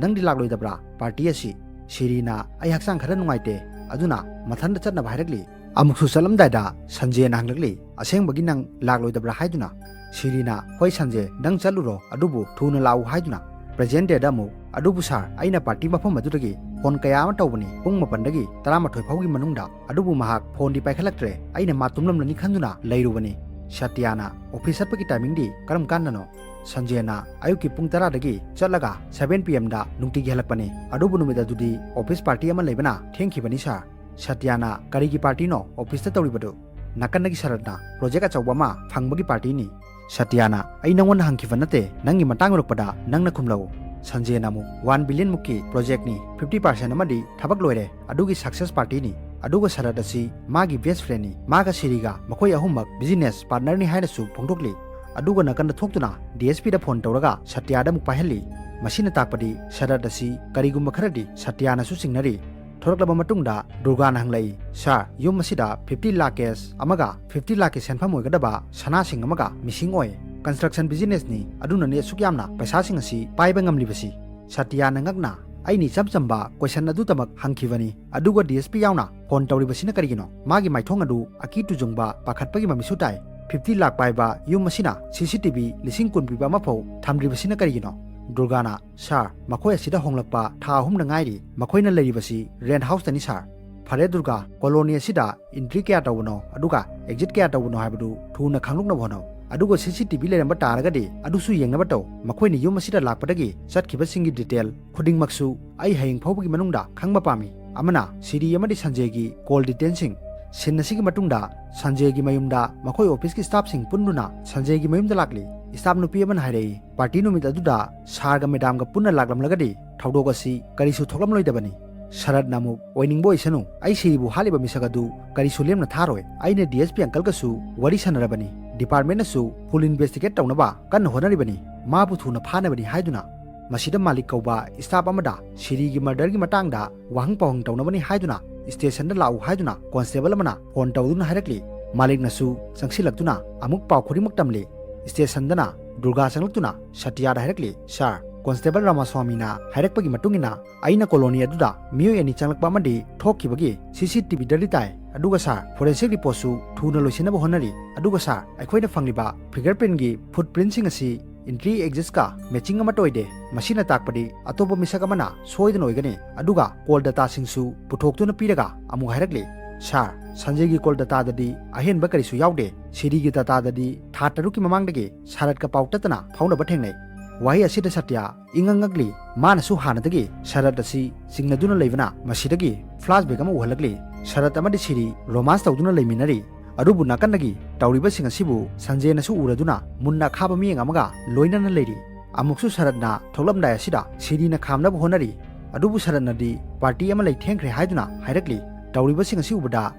"ꯅꯪꯗꯤ ꯂꯥꯛꯂꯣꯏꯗꯕ꯭ꯔꯥ party ꯑꯁꯤ?" ꯁꯤꯔꯤꯅ, "ꯑꯩ ꯍꯛꯆꯥꯡ ꯈꯔ ꯅꯨꯡꯉꯥꯏꯇꯦ, ꯑꯗꯨꯅ ꯃꯊꯟꯇ ꯆꯠꯅꯕ ꯍꯥꯏꯔꯛꯂꯤ꯫" ꯑꯃꯨꯛꯁꯨ ꯆꯠꯂꯝꯗꯥꯏꯗ ꯁꯟꯖꯦꯅ ꯍꯪꯂꯛꯂꯤ, "ꯑꯁꯦꯡꯕꯒꯤ ꯅꯪ ꯂꯥꯛꯂꯣꯏꯗꯕ꯭ꯔꯥ?" ꯍꯥꯏꯗꯨꯅ꯫ ꯁꯤꯔꯤꯅ, "ꯍꯣꯏ ꯁꯟꯖꯦ, ꯅꯪ ꯆꯠꯂꯨꯔꯣ, ꯑꯗꯨꯕꯨ ꯊꯨꯅ ꯂꯥꯛꯎ" ꯍꯥꯏꯗꯨꯅ꯫ Present dayꯗ ꯑꯃꯨꯛ, "ꯑꯗꯨꯕꯨ sir, ꯑꯩꯅ party ꯃꯐꯝ ꯑꯗꯨꯗꯒꯤ phone ꯀꯌꯥ ꯑꯃ ꯇꯧꯕꯅꯤ, ꯄꯨꯡ ꯃꯥꯄꯟꯗꯒꯤ ꯇꯔꯥꯃꯥꯊꯣꯏ ꯐꯥꯎꯒꯤ ꯃꯅꯨꯡꯗ, ꯑꯗꯨꯕꯨ ꯃꯍꯥꯛ phoneꯗꯤ ꯄꯥꯏꯈꯠꯂꯛꯇ꯭ꯔꯦ꯫ ꯑꯩꯅ ꯃꯥ ꯇꯨꯝꯂꯝꯂꯅꯤ ꯈꯟꯗꯨꯅ ꯂꯩꯔꯨꯕꯅꯤ꯫" ꯁꯇ꯭ꯌꯥꯅ, "Office ꯆꯠꯄꯒꯤ timingꯗꯤ ꯀꯔꯝ ꯀꯥꯟꯗꯅꯣ?" ꯁꯟꯖꯦꯅ, "ꯑꯌꯨꯛꯀꯤ ꯄꯨꯡ ꯇꯔꯥꯗꯒꯤ ꯆꯠꯂꯒ seven P Mꯗ ꯅꯨꯡꯇꯤꯒꯤ ꯍꯜꯂꯛꯄꯅꯤ꯫ ꯑꯗꯨꯕꯨ ꯅꯨꯃꯤꯠ ꯑꯗꯨꯗꯤ office party ꯑꯃ ꯂꯩꯕꯅ ꯊꯦꯡꯈꯤꯕꯅꯤ sir꯫" ꯁꯇ꯭ꯌꯥꯅ, "ꯀꯔꯤꯒꯤ ꯄꯥꯔꯇꯤꯅꯣ ꯑꯣꯐꯤꯁꯇ ꯇꯧꯔꯤꯕꯗꯨ?" ꯅꯥꯀꯟꯗꯒꯤ ꯁꯔꯠꯅ, "ꯄ꯭ꯔꯣꯖꯦꯛ ꯑꯆꯧꯕ ꯑꯃ ꯐꯪꯕꯒꯤ ꯄꯥꯔꯇꯤꯅꯤ"꯫ ꯁꯇ꯭ꯌꯥꯅ, "ꯑꯩ ꯅꯪꯉꯣꯟꯗ ꯍꯪꯈꯤꯕ ꯅꯠꯇꯦ, ꯅꯪꯒꯤ ꯃꯇꯥꯡ ꯌꯧꯔꯛꯄꯗ ꯅꯪꯅ ꯈꯨꯝꯂꯛꯎ"꯫ ꯁꯟꯖꯦꯅ ꯑꯃꯨꯛ, "ꯋꯥꯟ ꯕꯤꯂꯤꯌꯟ ꯃꯨꯛꯀꯤ ꯄ꯭ꯔꯣꯖꯦꯛꯅꯤ, ꯐꯤꯐꯇꯤ ꯄꯥꯔꯁꯦꯟ ꯑꯃꯗꯤ ꯊꯕꯛ ꯂꯣꯏꯔꯦ, ꯑꯗꯨꯒꯤ ꯁꯛꯁꯦꯁ ꯄꯥꯔꯇꯤꯅꯤ꯫ ꯑꯗꯨꯒ ꯁꯔꯠ ꯑꯁꯤ ꯃꯥꯒꯤ ꯕꯦꯁ ꯐ꯭ꯔꯦꯟꯅꯤ, ꯃꯥꯒ ꯁꯤꯔꯤꯒ ꯃꯈꯣꯏ ꯑꯍꯨꯝꯃꯛ ꯕꯤꯖꯤꯅꯦꯁ ꯄꯥꯔꯠꯅꯔꯅꯤ" ꯍꯥꯏꯅꯁꯨ ꯐꯣꯡꯗꯣꯛꯂꯤ꯫ ꯑꯗꯨꯒ ꯅꯥꯀꯟꯗ ꯊꯣꯛꯇꯨꯅ ꯗꯤ ꯑꯦꯁ ꯄꯤꯗ ꯐꯣꯟ ꯇꯧꯔꯒ ꯁꯇ꯭ꯌꯥꯗ ꯑꯃꯨꯛ ꯄꯥꯏꯍꯜꯂꯤ꯫ ꯃꯁꯤꯅ ꯇꯥꯛꯄꯗꯤ ꯁꯔꯠ ꯑꯁꯤ ꯀꯔꯤꯒꯨꯝꯕ ꯈꯔꯗꯤ ꯁꯇ꯭ꯌꯥꯅꯁꯨ ꯆꯤꯡꯅꯔꯤ꯫ ꯊꯣꯔꯛꯂꯕ ꯃꯇꯨꯡꯗ ꯗꯨꯔꯒꯥꯅ ꯍꯪꯂꯛꯏ, "ꯁꯥꯔ, ꯌꯨꯝ ꯑꯁꯤꯗ ꯐꯤꯐꯇꯤ ꯂꯥꯈ ꯀꯦꯁ ꯑꯃꯒ ꯐꯤꯐꯇꯤ ꯂꯥꯈꯀꯤ ꯁꯦꯟꯐꯝ ꯑꯣꯏꯒꯗꯕ ꯁꯅꯥꯁꯤꯡ ꯑꯃꯒ ꯃꯤꯁꯤꯡ ꯑꯣꯏ꯫ ꯀꯟꯁꯇ꯭ꯔꯛꯁꯟ ꯕꯤꯖꯤꯅꯦꯁꯅꯤ, ꯑꯗꯨꯅꯅꯤ ꯑꯁꯨꯛ ꯌꯥꯝꯅ ꯄꯩꯁꯥꯁꯤꯡ ꯑꯁꯤ ꯄꯥꯏꯕ ꯉꯝꯂꯤꯕꯁꯤ"꯫ ꯁꯇ꯭ꯌꯥꯅ ꯉꯛꯅ, "ꯑꯩꯅ ꯏꯆꯝ ꯆꯝꯕ ꯀꯣꯏꯁꯟ ꯑꯗꯨꯇꯃꯛ ꯍꯪꯈꯤꯕꯅꯤ, ꯑꯗꯨꯒ ꯗꯤ ꯑꯦꯁ ꯄꯤ ꯌꯥꯎꯅ ꯐꯣꯟ ꯇꯧꯔꯤꯕꯁꯤꯅ ꯀꯔꯤꯒꯤꯅꯣ?" ꯃꯥꯒꯤ ꯃꯥꯏꯊꯣꯡ ꯑꯗꯨ ꯑꯀꯤ ꯇꯨꯖꯨꯡꯕ, ꯄꯥꯈꯠꯄꯒꯤ ꯃꯃꯤꯁꯨ ꯇꯥꯏ꯫ "ꯐꯤꯐꯇꯤ ꯂꯥꯈ ꯄꯥꯏꯕ ꯌꯨꯝ ꯑꯁꯤꯅ ꯁꯤ ꯁꯤ ꯇꯤ ꯚꯤ ꯂꯤꯁꯤꯡ ꯀꯨꯟ ꯄꯤꯕ ꯑꯃꯐꯥꯎ ꯊꯝꯗ꯭ꯔꯤꯕꯁꯤꯅ ꯀꯔꯤꯒꯤꯅꯣ?" ꯗꯨꯔꯒꯥꯅ, "ꯁꯥꯔ, ꯃꯈꯣꯏ ꯑꯁꯤꯗ ꯍꯣꯡꯂꯛꯄ ꯊꯥ ꯑꯍꯨꯝꯗ ꯉꯥꯏꯔꯤ꯫ ꯃꯈꯣꯏꯅ ꯂꯩꯔꯤꯕꯁꯤ ꯔꯦꯟꯠ ꯍꯥꯎꯁꯇꯅꯤ, ꯁꯥꯔ"꯫ "ꯐꯔꯦ ꯗꯨꯔꯒꯥ, ꯀꯣꯂꯣꯅꯤ ꯑꯁꯤꯗ ꯑꯦꯟꯇ꯭ꯔꯤ ꯀꯌꯥ ꯇꯧꯕꯅꯣ ꯑꯗꯨꯒ ꯑꯦꯛꯖꯤꯠ ꯀꯌꯥ ꯇꯧꯕꯅꯣ ꯍꯥꯏꯕꯗꯨ ꯊꯨꯅ ꯈꯪꯂꯛꯅꯕ ꯍꯣꯠꯅꯧ꯫ ꯑꯗꯨꯒ ꯁꯤ ꯁꯤ ꯇꯤ ꯚꯤ ꯂꯩꯔꯝꯕ ꯇꯥꯔꯒꯗꯤ ꯑꯗꯨꯁꯨ ꯌꯦꯡꯅꯕ ꯇꯧ꯫ ꯃꯈꯣꯏꯅ ꯌꯨꯝ ꯑꯁꯤꯗ ꯂꯥꯛꯄꯗꯒꯤ ꯆꯠꯈꯤꯕꯁꯤꯡꯒꯤ ꯗꯤꯇꯦꯜ ꯈꯨꯗꯤꯡꯃꯛꯁꯨ ꯑꯩ ꯍꯌꯦꯡ ꯐꯥꯎꯕꯒꯤ ꯃꯅꯨꯡꯗ ꯈꯪꯕ ꯄꯥꯝꯃꯤ꯫ ꯑꯃꯅ ꯁꯤꯔꯤ ꯑꯃꯗꯤ ꯁꯟꯖꯦꯒꯤ ꯀꯣꯜ ꯗꯤꯇꯦꯜꯁꯤꯡ꯫ ꯁꯤꯟ ꯑꯁꯤꯒꯤ ꯃꯇꯨꯡꯗ ꯁꯟꯖꯦꯒꯤ ꯃꯌꯨꯝꯗ ꯃꯈꯣꯏ ꯑꯣꯐꯤꯁꯀꯤ ꯁ꯭ꯇꯥꯐꯁꯤꯡ ꯄꯨꯟꯗꯨꯅ ꯁꯟꯖꯦꯒꯤ ꯃꯌꯨꯝꯗ ꯂꯥꯛꯂꯤ꯫ ꯁ꯭ꯇꯥꯐ ꯅꯨꯄꯤ ꯑꯃꯅ ꯍꯥꯏꯔꯛꯏ, ꯄꯥꯔꯇꯤ ꯅꯨꯃꯤꯠ ꯑꯗꯨꯗ ꯁꯥꯔꯒ ꯃꯦꯗꯥꯝꯒ ꯄꯨꯟꯅ ꯂꯥꯛꯂꯝꯂꯒꯗꯤ ꯊꯧꯗꯣꯛ ꯑꯁꯤ ꯀꯔꯤꯁꯨ ꯊꯣꯛꯂꯝꯂꯣꯏꯗꯕꯅꯤ꯫ ꯁꯔꯠꯅ ꯑꯃꯨꯛ, "ꯑꯣꯏꯅꯤꯡꯕ ꯑꯣꯏꯁꯅꯨ, ꯑꯩ ꯁꯤꯔꯤꯕꯨ ꯍꯥꯠꯂꯤꯕ ꯃꯤꯁꯛ ꯑꯗꯨ ꯀꯔꯤꯁꯨ ꯂꯦꯝꯅ ꯊꯥꯔꯣꯏ꯫ ꯑꯩꯅ ꯗꯤ ꯑꯦꯁ ꯄꯤ ꯑꯪꯀꯜꯒꯁꯨ ꯋꯥꯔꯤ ꯁꯥꯟꯅꯔꯕꯅꯤ꯫ ꯗꯤꯄꯥꯔꯠꯃꯦꯟꯅꯁꯨ ꯐꯨꯜ ꯏꯟꯚꯦꯁꯇꯤꯒꯦꯠ ꯇꯧꯅꯕ ꯀꯟꯅ ꯍꯣꯠꯅꯔꯤꯕꯅꯤ꯫ ꯃꯥꯕꯨ ꯊꯨꯅ ꯐꯥꯅꯕꯅꯤ" ꯍꯥꯏꯗꯨꯅ꯫ ꯃꯁꯤꯗ ꯃꯥꯂꯤꯛ ꯀꯧꯕ ꯁ꯭ꯇꯥꯐ ꯑꯃꯗ ꯁꯤꯔꯤꯒꯤ ꯃꯔꯗꯔꯒꯤ ꯃꯇꯥꯡꯗ ꯋꯥꯍꯪ ꯄꯥꯎꯍꯪ ꯇꯧꯅꯕꯅꯤ ꯍꯥꯏꯗꯨꯅ ꯁ꯭ꯇꯦꯁꯟꯗ ꯂꯥꯛꯎ ꯍꯥꯏꯗꯨꯅ ꯀꯣꯟꯁꯇꯦꯕꯜ ꯑꯃꯅ ꯐꯣꯟ ꯇꯧꯗꯨꯅ ꯍꯥꯏꯔꯛꯂꯤ꯫ ꯃꯥꯂꯤꯛꯅꯁꯨ ꯆꯪꯁꯤꯜꯂꯛꯇꯨꯅ ꯑꯃꯨꯛ ꯄꯥꯎ ꯈꯨꯗꯤꯡꯃꯛ ꯇꯝꯂꯤ꯫ ꯁ꯭ꯇꯦꯁꯟꯗꯅ ꯗꯨꯔꯒꯥ ꯆꯪꯂꯛꯇꯨꯅ ꯁꯇ꯭ꯌꯥꯗ ꯍꯥꯏꯔꯛꯂꯤ, "ꯁꯥꯔ, ꯀꯣꯟꯁꯇꯦꯕꯜ ꯔꯥꯃꯥꯁ꯭ꯋꯥꯃꯤꯅ ꯍꯥꯏꯔꯛꯄꯒꯤ ꯃꯇꯨꯡ ꯏꯟꯅ ꯑꯩꯅ ꯀꯣꯂꯣꯅꯤ ꯑꯗꯨꯗ ꯃꯤꯑꯣꯏ ꯑꯅꯤ ꯆꯪꯂꯛꯄ ꯑꯃꯗꯤ ꯊꯣꯛꯈꯤꯕꯒꯤ ꯁꯤ ꯁꯤ ꯇꯤ ꯚꯤꯗꯗꯤ ꯇꯥꯏ꯫ ꯑꯗꯨꯒ ꯁꯥꯔ, ꯐꯣꯔꯦꯟꯁꯤꯛ ꯔꯤꯄꯣꯔꯠꯁꯨ ꯊꯨꯅ ꯂꯣꯏꯁꯤꯟꯅꯕ ꯍꯣꯠꯅꯔꯤ꯫ ꯑꯗꯨꯒ ꯁꯥꯔ, ꯑꯩꯈꯣꯏꯅ ꯐꯪꯂꯤꯕ ꯐꯤꯡꯒꯔ ꯄ꯭ꯔꯤꯟꯒꯤ ꯐꯨꯠ ꯄ꯭ꯔꯤꯟꯁꯤꯡ ꯑꯁꯤ ꯑꯦꯟꯇ꯭ꯔꯤ ꯑꯦꯛꯖꯤꯠꯀ ꯃꯦꯆꯤꯡ ꯑꯃꯠꯇ ꯑꯣꯏꯗꯦ꯫ ꯃꯁꯤꯅ ꯇꯥꯛꯄꯗꯤ ꯑꯇꯣꯞꯄ ꯃꯤꯁꯛ ꯑꯃꯅ ꯁꯣꯏꯗꯅ ꯑꯣꯏꯒꯅꯤ"꯫ ꯑꯗꯨꯒ ꯀꯣꯜ ꯗꯇꯥꯁꯤꯡꯁꯨ ꯄꯨꯊꯣꯛꯇꯨꯅ ꯄꯤꯔꯒ ꯑꯃꯨꯛ ꯍꯥꯏꯔꯛꯂꯤ, "ꯁꯥꯔ, ꯁꯟꯖꯦꯒꯤ ꯀꯣꯜ ꯗꯇꯥꯗꯗꯤ ꯑꯍꯦꯟꯕ ꯀꯔꯤꯁꯨ ꯌꯥꯎꯗꯦ꯫ ꯁꯤꯔꯤꯒꯤ ꯗꯇꯥꯗꯗꯤ ꯊꯥ ꯇꯔꯨꯛꯀꯤ ꯃꯃꯥꯡꯗꯒꯤ ꯁꯥꯔꯠꯀ ꯄꯥꯎ ꯇꯠꯇꯅ ꯐꯥꯎꯅꯕ ꯊꯦꯡꯅꯩ"꯫ ꯋꯥꯍꯩ ꯑꯁꯤꯗ ꯁꯇ꯭ꯌ ꯏꯉꯛ ꯉꯛꯂꯤ꯫ ꯃꯥꯅꯁꯨ ꯍꯥꯟꯅꯗꯒꯤ ꯁꯔꯠ ꯑꯁꯤ ꯆꯤꯡꯅꯗꯨꯅ ꯂꯩꯕꯅ ꯃꯁꯤꯗꯒꯤ flashback ꯑꯃ ꯎꯍꯜꯂꯛꯂꯤ꯫ ꯁꯔꯠ ꯑꯃꯗꯤ ꯁꯤꯔꯤ romance ꯇꯧꯗꯨꯅ ꯂꯩꯃꯤꯟꯅꯔꯤ꯫ ꯑꯗꯨꯕꯨ ꯅꯥꯀꯟꯗꯒꯤ ꯇꯧꯔꯤꯕꯁꯤꯡ ꯑꯁꯤꯕꯨ ꯁꯟꯖꯦꯅꯁꯨ ꯎꯔꯗꯨꯅ ꯃꯨꯟꯅ ꯑꯈꯥꯕ ꯃꯤꯠꯌꯦꯡ ꯑꯃꯒ ꯂꯣꯏꯅꯅ ꯂꯩꯔꯤ꯫ ꯑꯃꯨꯛꯁꯨ ꯁꯔꯠꯅ ꯊꯣꯛꯂꯝꯗꯥꯏ ꯑꯁꯤꯗ ꯁꯤꯔꯤꯅ ꯈꯥꯝꯅꯕ ꯍꯣꯠꯅꯔꯤ꯫ ꯑꯗꯨꯕꯨ ꯁꯔꯠꯅꯗꯤ party ꯑꯃ ꯂꯩ ꯊꯦꯡꯈ꯭ꯔꯦ ꯍꯥꯏꯗꯨꯅ ꯍꯥꯏꯔꯛꯂꯤ꯫ ꯇꯧꯔꯤꯕꯁꯤꯡ ꯑꯁꯤ ꯎꯕꯗ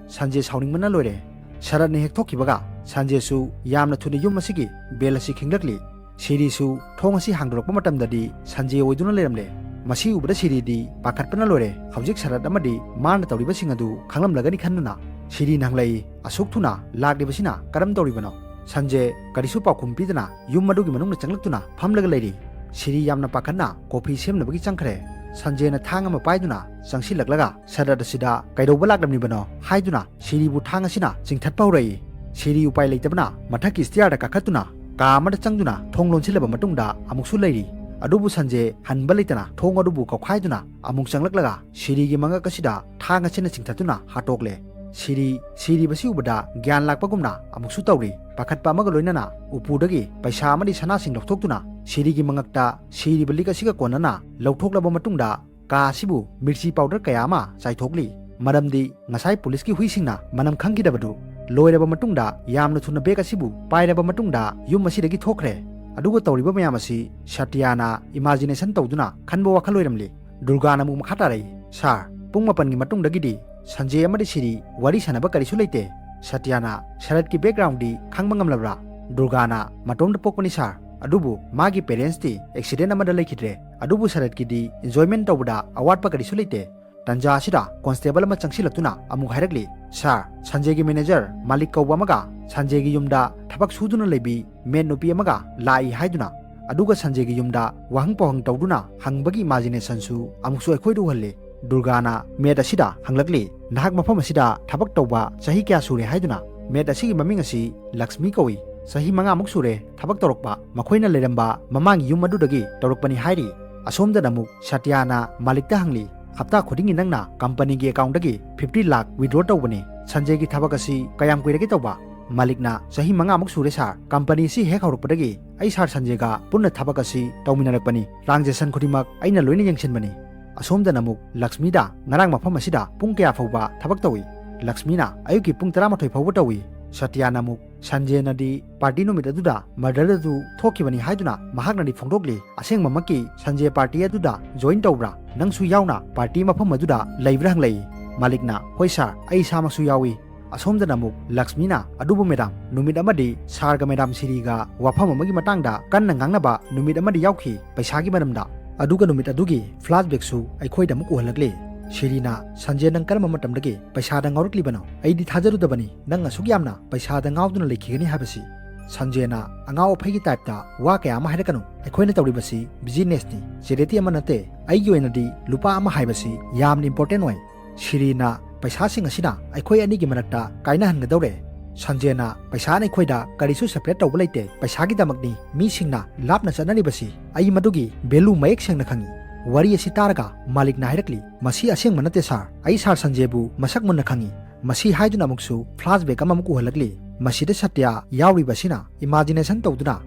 ꯁꯟꯖꯦ ꯁꯥꯎꯅꯤꯡꯕꯅ ꯂꯣꯏꯔꯦ꯫ ꯁꯔꯠꯅ ꯍꯦꯛ ꯊꯣꯛꯈꯤꯕꯒ ꯁꯟꯖꯦꯁꯨ ꯌꯥꯝꯅ ꯊꯨꯅ ꯌꯨꯝ ꯑꯁꯤꯒꯤ bell ꯑꯁꯤ ꯈꯤꯡꯂꯛꯂꯤ꯫ ꯁꯤꯔꯤꯁꯨ ꯊꯣꯡ ꯑꯁꯤ ꯍꯥꯡꯗꯣꯔꯛꯄ ꯃꯇꯝꯗꯗꯤ ꯁꯟꯖꯦ ꯑꯣꯏꯗꯨꯅ ꯂꯩꯔꯝꯂꯦ꯫ ꯃꯁꯤ ꯎꯕꯗ ꯁꯤꯔꯤꯗꯤ ꯄꯥꯈꯠꯄꯅ ꯂꯣꯏꯔꯦ꯫ ꯍꯧꯖꯤꯛ ꯁꯔꯠ ꯑꯃꯗꯤ ꯃꯥꯅ ꯇꯧꯔꯤꯕꯁꯤꯡ ꯑꯗꯨ ꯈꯪꯂꯝꯂꯒꯅꯤ ꯈꯟꯗꯨꯅ ꯁꯤꯔꯤꯅ ꯍꯪꯂꯛꯏ, "ꯑꯁꯨꯛ ꯊꯨꯅ ꯂꯥꯛꯂꯤꯕꯁꯤꯅ ꯀꯔꯝ ꯇꯧꯔꯤꯕꯅꯣ?" ꯁꯟꯖꯦ ꯀꯔꯤꯁꯨ ꯄꯥꯎꯈꯨꯝ ꯄꯤꯗꯅ ꯌꯨꯝ ꯑꯗꯨꯒꯤ ꯃꯅꯨꯡꯗ ꯆꯪꯂꯛꯇꯨꯅ ꯐꯝꯂꯒ ꯂꯩꯔꯤ꯫ ꯁꯤꯔꯤ ꯌꯥꯝꯅ ꯄꯥꯈꯠꯅ coffee ꯁꯦꯝꯅꯕꯒꯤ ꯆꯪꯈ꯭ꯔꯦ꯫ ꯁꯟꯖꯦꯅ ꯊꯥꯡ ꯑꯃ ꯄꯥꯏꯗꯨꯅ ꯆꯪꯁꯤꯜꯂꯛꯂꯒ ꯁꯔꯠ ꯑꯁꯤꯗ ꯀꯩꯗꯧꯕ ꯂꯥꯛꯂꯝꯂꯤꯕꯅꯣ ꯍꯥꯏꯗꯨꯅ ꯁꯤꯔꯤꯕꯨ ꯊꯥꯡ ꯑꯁꯤꯅ ꯆꯤꯡꯊꯠꯄ ꯍꯧꯔꯛꯏ꯫ ꯁꯤꯔꯤ ꯎꯄꯥꯏ ꯂꯩꯇꯕꯅ ꯃꯊꯛꯀꯤ stairꯗ ꯀꯥꯈꯠꯇꯨꯅ ꯀꯥ ꯑꯃꯗ ꯆꯪꯗꯨꯅ ꯊꯣꯡ ꯂꯣꯟꯁꯤꯜꯂꯕ ꯃꯇꯨꯡꯗ ꯑꯃꯨꯛꯁꯨ ꯂꯩꯔꯤ꯫ ꯑꯗꯨꯕꯨ ꯁꯟꯖꯦ ꯍꯟꯕ ꯂꯩꯇꯅ ꯊꯣꯡ ꯑꯗꯨꯕꯨ ꯀꯧꯈꯥꯏꯗꯨꯅ ꯑꯃꯨꯛ ꯆꯪꯂꯛꯂꯒ ꯁꯤꯔꯤꯒꯤ ꯃꯉꯛ ꯑꯁꯤꯗ ꯊꯥꯡ ꯑꯁꯤꯅ ꯆꯤꯡꯊꯠꯇꯨꯅ ꯍꯥꯠꯇꯣꯛꯂꯦ꯫ ꯁꯤꯔꯤ ꯁꯤꯔꯤꯕꯁꯤ ꯎꯕꯗ ꯒ꯭ꯌꯥꯟ ꯂꯥꯛꯄꯒꯨꯝꯅ ꯑꯃꯨꯛꯁꯨ ꯇꯧꯔꯤ꯫ ꯄꯥꯈꯠꯄ ꯑꯃꯒ ꯂꯣꯏꯅꯅ ꯎꯄꯨꯗꯒꯤ ꯄꯩꯁꯥ ꯑꯃꯗꯤ ꯁꯅꯥꯁꯤꯡ ꯂꯧꯊꯣꯛꯇꯨꯅ ꯁꯤꯔꯤꯒꯤ ꯃꯉꯛꯇ ꯁꯤꯔꯤꯕ ꯂꯤꯛ ꯑꯁꯤꯒ ꯀꯣꯟꯅꯅ ꯂꯧꯊꯣꯛꯂꯕ ꯃꯇꯨꯡꯗ ꯀꯥ ꯑꯁꯤꯕꯨ ꯃꯤꯔꯆꯤ powder ꯀꯌꯥ ꯑꯃ ꯆꯥꯏꯊꯣꯛꯂꯤ꯫ ꯃꯔꯝꯗꯤ ꯉꯁꯥꯏ ꯄꯨꯂꯤꯁꯀꯤ ꯍꯨꯏꯁꯤꯡꯅ ꯃꯅꯝ ꯈꯪꯈꯤꯗꯕꯗꯨ꯫ ꯂꯣꯏꯔꯕ ꯃꯇꯨꯡꯗ ꯌꯥꯝꯅ ꯊꯨꯅ bag ꯑꯁꯤꯕꯨ ꯄꯥꯏꯔꯕ ꯃꯇꯨꯡꯗ ꯌꯨꯝ ꯑꯁꯤꯗꯒꯤ ꯊꯣꯛꯈ꯭ꯔꯦ꯫ ꯑꯗꯨꯒ ꯇꯧꯔꯤꯕ ꯃꯌꯥꯝ ꯑꯁꯤ ꯁꯇ꯭ꯌꯥꯅ imagination ꯇꯧꯗꯨꯅ ꯈꯟꯕ ꯋꯥꯈꯜ ꯑꯣꯏꯔꯝꯂꯤ꯫ ꯗꯨꯔꯒꯥꯅ ꯑꯃꯨꯛ ꯃꯈꯥ ꯇꯥꯔꯛꯏ, "ꯁꯥꯔ, ꯄꯨꯡ ꯃꯥꯄꯟꯒꯤ ꯃꯇꯨꯡꯗꯒꯤꯗꯤ ꯁꯟꯖꯦ ꯑꯃꯗꯤ ꯁꯤꯔꯤ ꯋꯥꯔꯤ ꯁꯥꯟꯅꯕ ꯀꯔꯤꯁꯨ ꯂꯩꯇꯦ꯫" ꯁꯇ꯭ꯌꯥꯅ ꯁꯔꯠꯀꯤ backgroundꯗꯤ ꯈꯪꯕ ꯉꯝꯂꯕ꯭ꯔꯥ? ꯗꯨꯔꯒꯥꯅ, "ꯃꯇꯣꯝꯇ ꯄꯣꯛꯄꯅꯤ ꯁꯥꯔ, ꯑꯗꯨꯕꯨ ꯃꯥꯒꯤ parentsꯇꯤ accident ꯑꯃꯗ ꯂꯩꯈꯤꯗ꯭ꯔꯦ꯫ ꯑꯗꯨꯕꯨ ꯁꯔꯠꯀꯤꯗꯤ enjoyment ꯇꯧꯕꯗ ꯑꯋꯥꯠꯄ ꯀꯔꯤꯁꯨ ꯂꯩꯇꯦ꯫" ꯇꯟꯖꯥ ꯑꯁꯤꯗ constable ꯑꯃ ꯆꯪꯁꯤꯜꯂꯛꯇꯨꯅ ꯑꯃꯨꯛ ꯍꯥꯏꯔꯛꯂꯤ, "ꯁꯥꯔ, ꯁꯟꯖꯦꯒꯤ manager ꯃꯥꯂꯤꯛ ꯀꯧꯕ ꯑꯃꯒ ꯁꯟꯖꯦꯒꯤ ꯌꯨꯝꯗ ꯊꯕꯛ ꯁꯨꯗꯨꯅ ꯂꯩꯕꯤ maid ꯅꯨꯄꯤ ꯑꯃꯒ ꯂꯥꯛꯏ ꯍꯥꯏꯗꯨꯅ, ꯑꯗꯨꯒ ꯁꯟꯖꯦꯒꯤ ꯌꯨꯝꯗ ꯋꯥꯍꯪ ꯄꯥꯎꯍꯪ ꯇꯧꯗꯨꯅ ꯍꯪꯕꯒꯤ imaginationꯁꯨ ꯑꯃꯨꯛꯁꯨ ꯑꯩꯈꯣꯏꯗ ꯎꯍꯜꯂꯤ꯫" ꯗꯨꯔꯒꯥꯅ maid ꯑꯁꯤꯗ ꯍꯪꯂꯛꯂꯤ, "ꯅꯍꯥꯛ ꯃꯐꯝ ꯑꯁꯤꯗ ꯊꯕꯛ ꯇꯧꯕ ꯆꯍꯤ ꯀꯌꯥ ꯁꯨꯔꯦ?" ꯍꯥꯏꯗꯨꯅ꯫ Maid ꯑꯁꯤꯒꯤ ꯃꯃꯤꯡ ꯑꯁꯤ ꯂꯛꯁꯃꯤ ꯀꯧꯏ꯫ "ꯆꯍꯤ ꯃꯉꯥꯃꯨꯛ ꯁꯨꯔꯦ ꯊꯕꯛ ꯇꯧꯔꯛꯄ꯫ ꯃꯈꯣꯏꯅ ꯂꯩꯔꯝꯕ ꯃꯃꯥꯡꯒꯤ ꯌꯨꯝ ꯑꯗꯨꯗꯒꯤ ꯇꯧꯔꯛꯄꯅꯤ" ꯍꯥꯏꯔꯤ꯫ ꯑꯁꯣꯝꯗꯅ ꯑꯃꯨꯛ ꯁꯇ꯭ꯌꯥꯅ ꯃꯥꯂꯤꯛꯇ ꯍꯪꯂꯤ, "ꯍꯞꯇꯥ ꯈꯨꯗꯤꯡꯒꯤ ꯅꯪꯅ companyꯒꯤ accountꯗꯒꯤ fifty ꯂꯥꯈ withdraw ꯇꯧꯕꯅꯤ꯫ ꯁꯟꯖꯦꯒꯤ ꯊꯕꯛ ꯑꯁꯤ ꯀꯌꯥꯝ ꯀꯨꯏꯔꯒꯦ ꯇꯧꯕ?" ꯃꯥꯂꯤꯛꯅ, "ꯆꯍꯤ ꯃꯉꯥꯃꯨꯛ ꯁꯨꯔꯦ ꯁꯥꯔ, ꯀꯝꯄꯅꯤ ꯑꯁꯤ ꯍꯦꯛ ꯍꯧꯔꯛꯄꯗꯒꯤ ꯑꯩ ꯁꯥꯔ ꯁꯟꯖꯦꯒ ꯄꯨꯟꯅ ꯊꯕꯛ ꯑꯁꯤ ꯇꯧꯃꯤꯟꯅꯔꯛꯄꯅꯤ꯫ ꯇ꯭ꯔꯥꯟꯖꯦꯛꯁꯟ ꯈꯨꯗꯤꯡꯃꯛ ꯑꯩꯅ ꯂꯣꯏꯅ ꯌꯦꯡꯁꯤꯟꯕꯅꯤ"꯫ ꯑꯁꯣꯝꯗꯅ ꯑꯃꯨꯛ ꯂꯛꯁꯃꯤꯗ, "ꯉꯔꯥꯡ ꯃꯐꯝ ꯑꯁꯤꯗ ꯄꯨꯡ ꯀꯌꯥ ꯐꯥꯎꯕ ꯊꯕꯛ ꯇꯧꯏ?" ꯂꯛꯁꯃꯤꯅ, "ꯑꯌꯨꯛꯀꯤ ꯄꯨꯡ ꯇꯔꯥꯃꯥꯊꯣꯏ ꯐꯥꯎꯕ ꯇꯧꯏ"꯫ ꯁꯇ꯭ꯌꯥꯅ ꯑꯃꯨꯛ, "ꯁꯟꯖꯦꯅꯗꯤ ꯄꯥꯔꯇꯤ ꯅꯨꯃꯤꯠ ꯑꯗꯨꯗ ꯃꯔꯗꯔ ꯑꯗꯨ ꯊꯣꯛꯈꯤꯕꯅꯤ ꯍꯥꯏꯗꯨꯅ ꯃꯍꯥꯛꯅꯗꯤ ꯐꯣꯡꯗꯣꯛꯂꯤ꯫ ꯑꯁꯦꯡꯕꯃꯛꯀꯤ ꯁꯟꯖꯦ ꯄꯥꯔꯇꯤ ꯑꯗꯨꯗ ꯖꯣꯏꯟ ꯇꯧꯕ꯭ꯔꯥ? ꯅꯪꯁꯨ ꯌꯥꯎꯅ ꯄꯥꯔꯇꯤ ꯃꯐꯝ ꯑꯗꯨꯗ ꯂꯩꯕ꯭ꯔꯥ?" ꯍꯪꯂꯛꯏ꯫ ꯃꯥꯂꯤꯛꯅ, "ꯍꯣꯏ ꯁꯥꯔ, ꯑꯩ ꯏꯁꯥꯃꯛꯁꯨ ꯌꯥꯎꯏ"꯫ ꯑꯁꯣꯝꯗꯅ ꯑꯃꯨꯛ ꯂꯛꯁꯃꯤꯅ, "ꯑꯗꯨꯕꯨ ꯃꯦꯗꯥꯝ, ꯅꯨꯃꯤꯠ ꯑꯃꯗꯤ ꯁꯥꯔꯒ ꯃꯦꯗꯥꯝ ꯁꯤꯔꯤꯒ ꯋꯥꯐꯝ ꯑꯃꯒꯤ ꯃꯇꯥꯡꯗ ꯀꯟꯅ ꯉꯥꯡꯅꯕ ꯅꯨꯃꯤꯠ ꯑꯃꯗꯤ ꯌꯥꯎꯈꯤ, ꯄꯩꯁꯥꯒꯤ ꯃꯔꯝꯗ꯫ ꯑꯗꯨꯒ ꯅꯨꯃꯤꯠ ꯑꯗꯨꯒꯤ ꯐ꯭ꯂꯥꯁꯕꯦꯛꯁꯨ ꯑꯩꯈꯣꯏꯗ ꯑꯃꯨꯛ ꯎꯍꯜꯂꯛꯂꯦ"꯫ ꯁꯤꯔꯤꯅ, "ꯁꯟꯖꯦ, ꯅꯪ ꯀꯔꯝꯕ ꯃꯇꯝꯗꯒꯤ ꯄꯩꯁꯥꯗ ꯉꯥꯎꯔꯛꯂꯤꯕꯅꯣ? ꯑꯩꯗꯤ ꯊꯥꯖꯔꯨꯗꯕꯅꯤ ꯅꯪ ꯑꯁꯨꯛ ꯌꯥꯝꯅ ꯄꯩꯁꯥꯗ ꯉꯥꯎꯗꯨꯅ ꯂꯩꯈꯤꯒꯅꯤ ꯍꯥꯏꯕꯁꯤ"꯫ ꯁꯟꯖꯦꯅ, "ꯑꯉꯥꯎ ꯑꯐꯩꯒꯤ ꯇꯥꯏꯞꯇ ꯋꯥ ꯀꯌꯥ ꯑꯃ ꯍꯥꯏꯔꯛꯀꯅꯨ꯫ ꯑꯩꯈꯣꯏꯅ ꯇꯧꯔꯤꯕꯁꯤ ꯕꯤꯖꯤꯅꯦꯁꯅꯤ, ꯆꯦꯔꯤꯇꯤ ꯑꯃ ꯅꯠꯇꯦ꯫ ꯑꯩꯒꯤ ꯑꯣꯏꯅꯗꯤ ꯂꯨꯄꯥ ꯑꯃ ꯍꯥꯏꯕꯁꯤ ꯌꯥꯝꯅ ꯏꯝꯄꯣꯔꯇꯦꯟ ꯑꯣꯏ꯫ ꯁꯤꯔꯤꯅ, ꯄꯩꯁꯥꯁꯤꯡ ꯑꯁꯤꯅ ꯑꯩꯈꯣꯏ ꯑꯅꯤꯒꯤ ꯃꯔꯛꯇ ꯀꯥꯏꯅꯍꯟꯒꯗꯧꯔꯦ"꯫ ꯁꯟꯖꯦꯅ, "ꯄꯩꯁꯥꯅ ꯑꯩꯈꯣꯏꯗ ꯀꯔꯤꯁꯨ ꯁꯦꯄꯔꯦꯠ ꯇꯧꯕ ꯂꯩꯇꯦ꯫ ꯄꯩꯁꯥꯒꯤꯗꯃꯛꯅꯤ ꯃꯤꯁꯤꯡꯅ ꯂꯥꯞꯅ ꯆꯠꯅꯔꯤꯕꯁꯤ꯫ ꯑꯩ ꯃꯗꯨꯒꯤ ꯚꯦꯂꯨ ꯃꯌꯦꯛ ꯁꯦꯡꯅ ꯈꯪꯏ"꯫ ꯋꯥꯔꯤ ꯑꯁꯤ ꯇꯥꯔꯒ ꯃꯥꯂꯤꯛꯅ ꯍꯥꯏꯔꯛꯂꯤ, "ꯃꯁꯤ ꯑꯁꯦꯡꯕ ꯅꯠꯇꯦ ꯁꯥꯔ꯫ ꯑꯩ ꯁꯥꯔ ꯁꯟꯖꯦꯕꯨ ꯃꯁꯛ ꯃꯨꯟꯅ ꯈꯪꯏ"꯫ ꯃꯁꯤ ꯍꯥꯏꯗꯨꯅ ꯑꯃꯨꯛꯁꯨ ꯐ꯭ꯂꯥꯁꯕꯦꯛ ꯑꯃꯃꯨꯛ ꯎꯍꯜꯂꯛꯂꯤ꯫ ꯃꯁꯤꯗ ꯁꯇ꯭ꯌ ꯌꯥꯎꯔꯤꯕ ꯑꯁꯤꯅ ꯏꯃꯥꯖꯤꯅꯦꯁꯟ ꯇꯧꯗꯨꯅ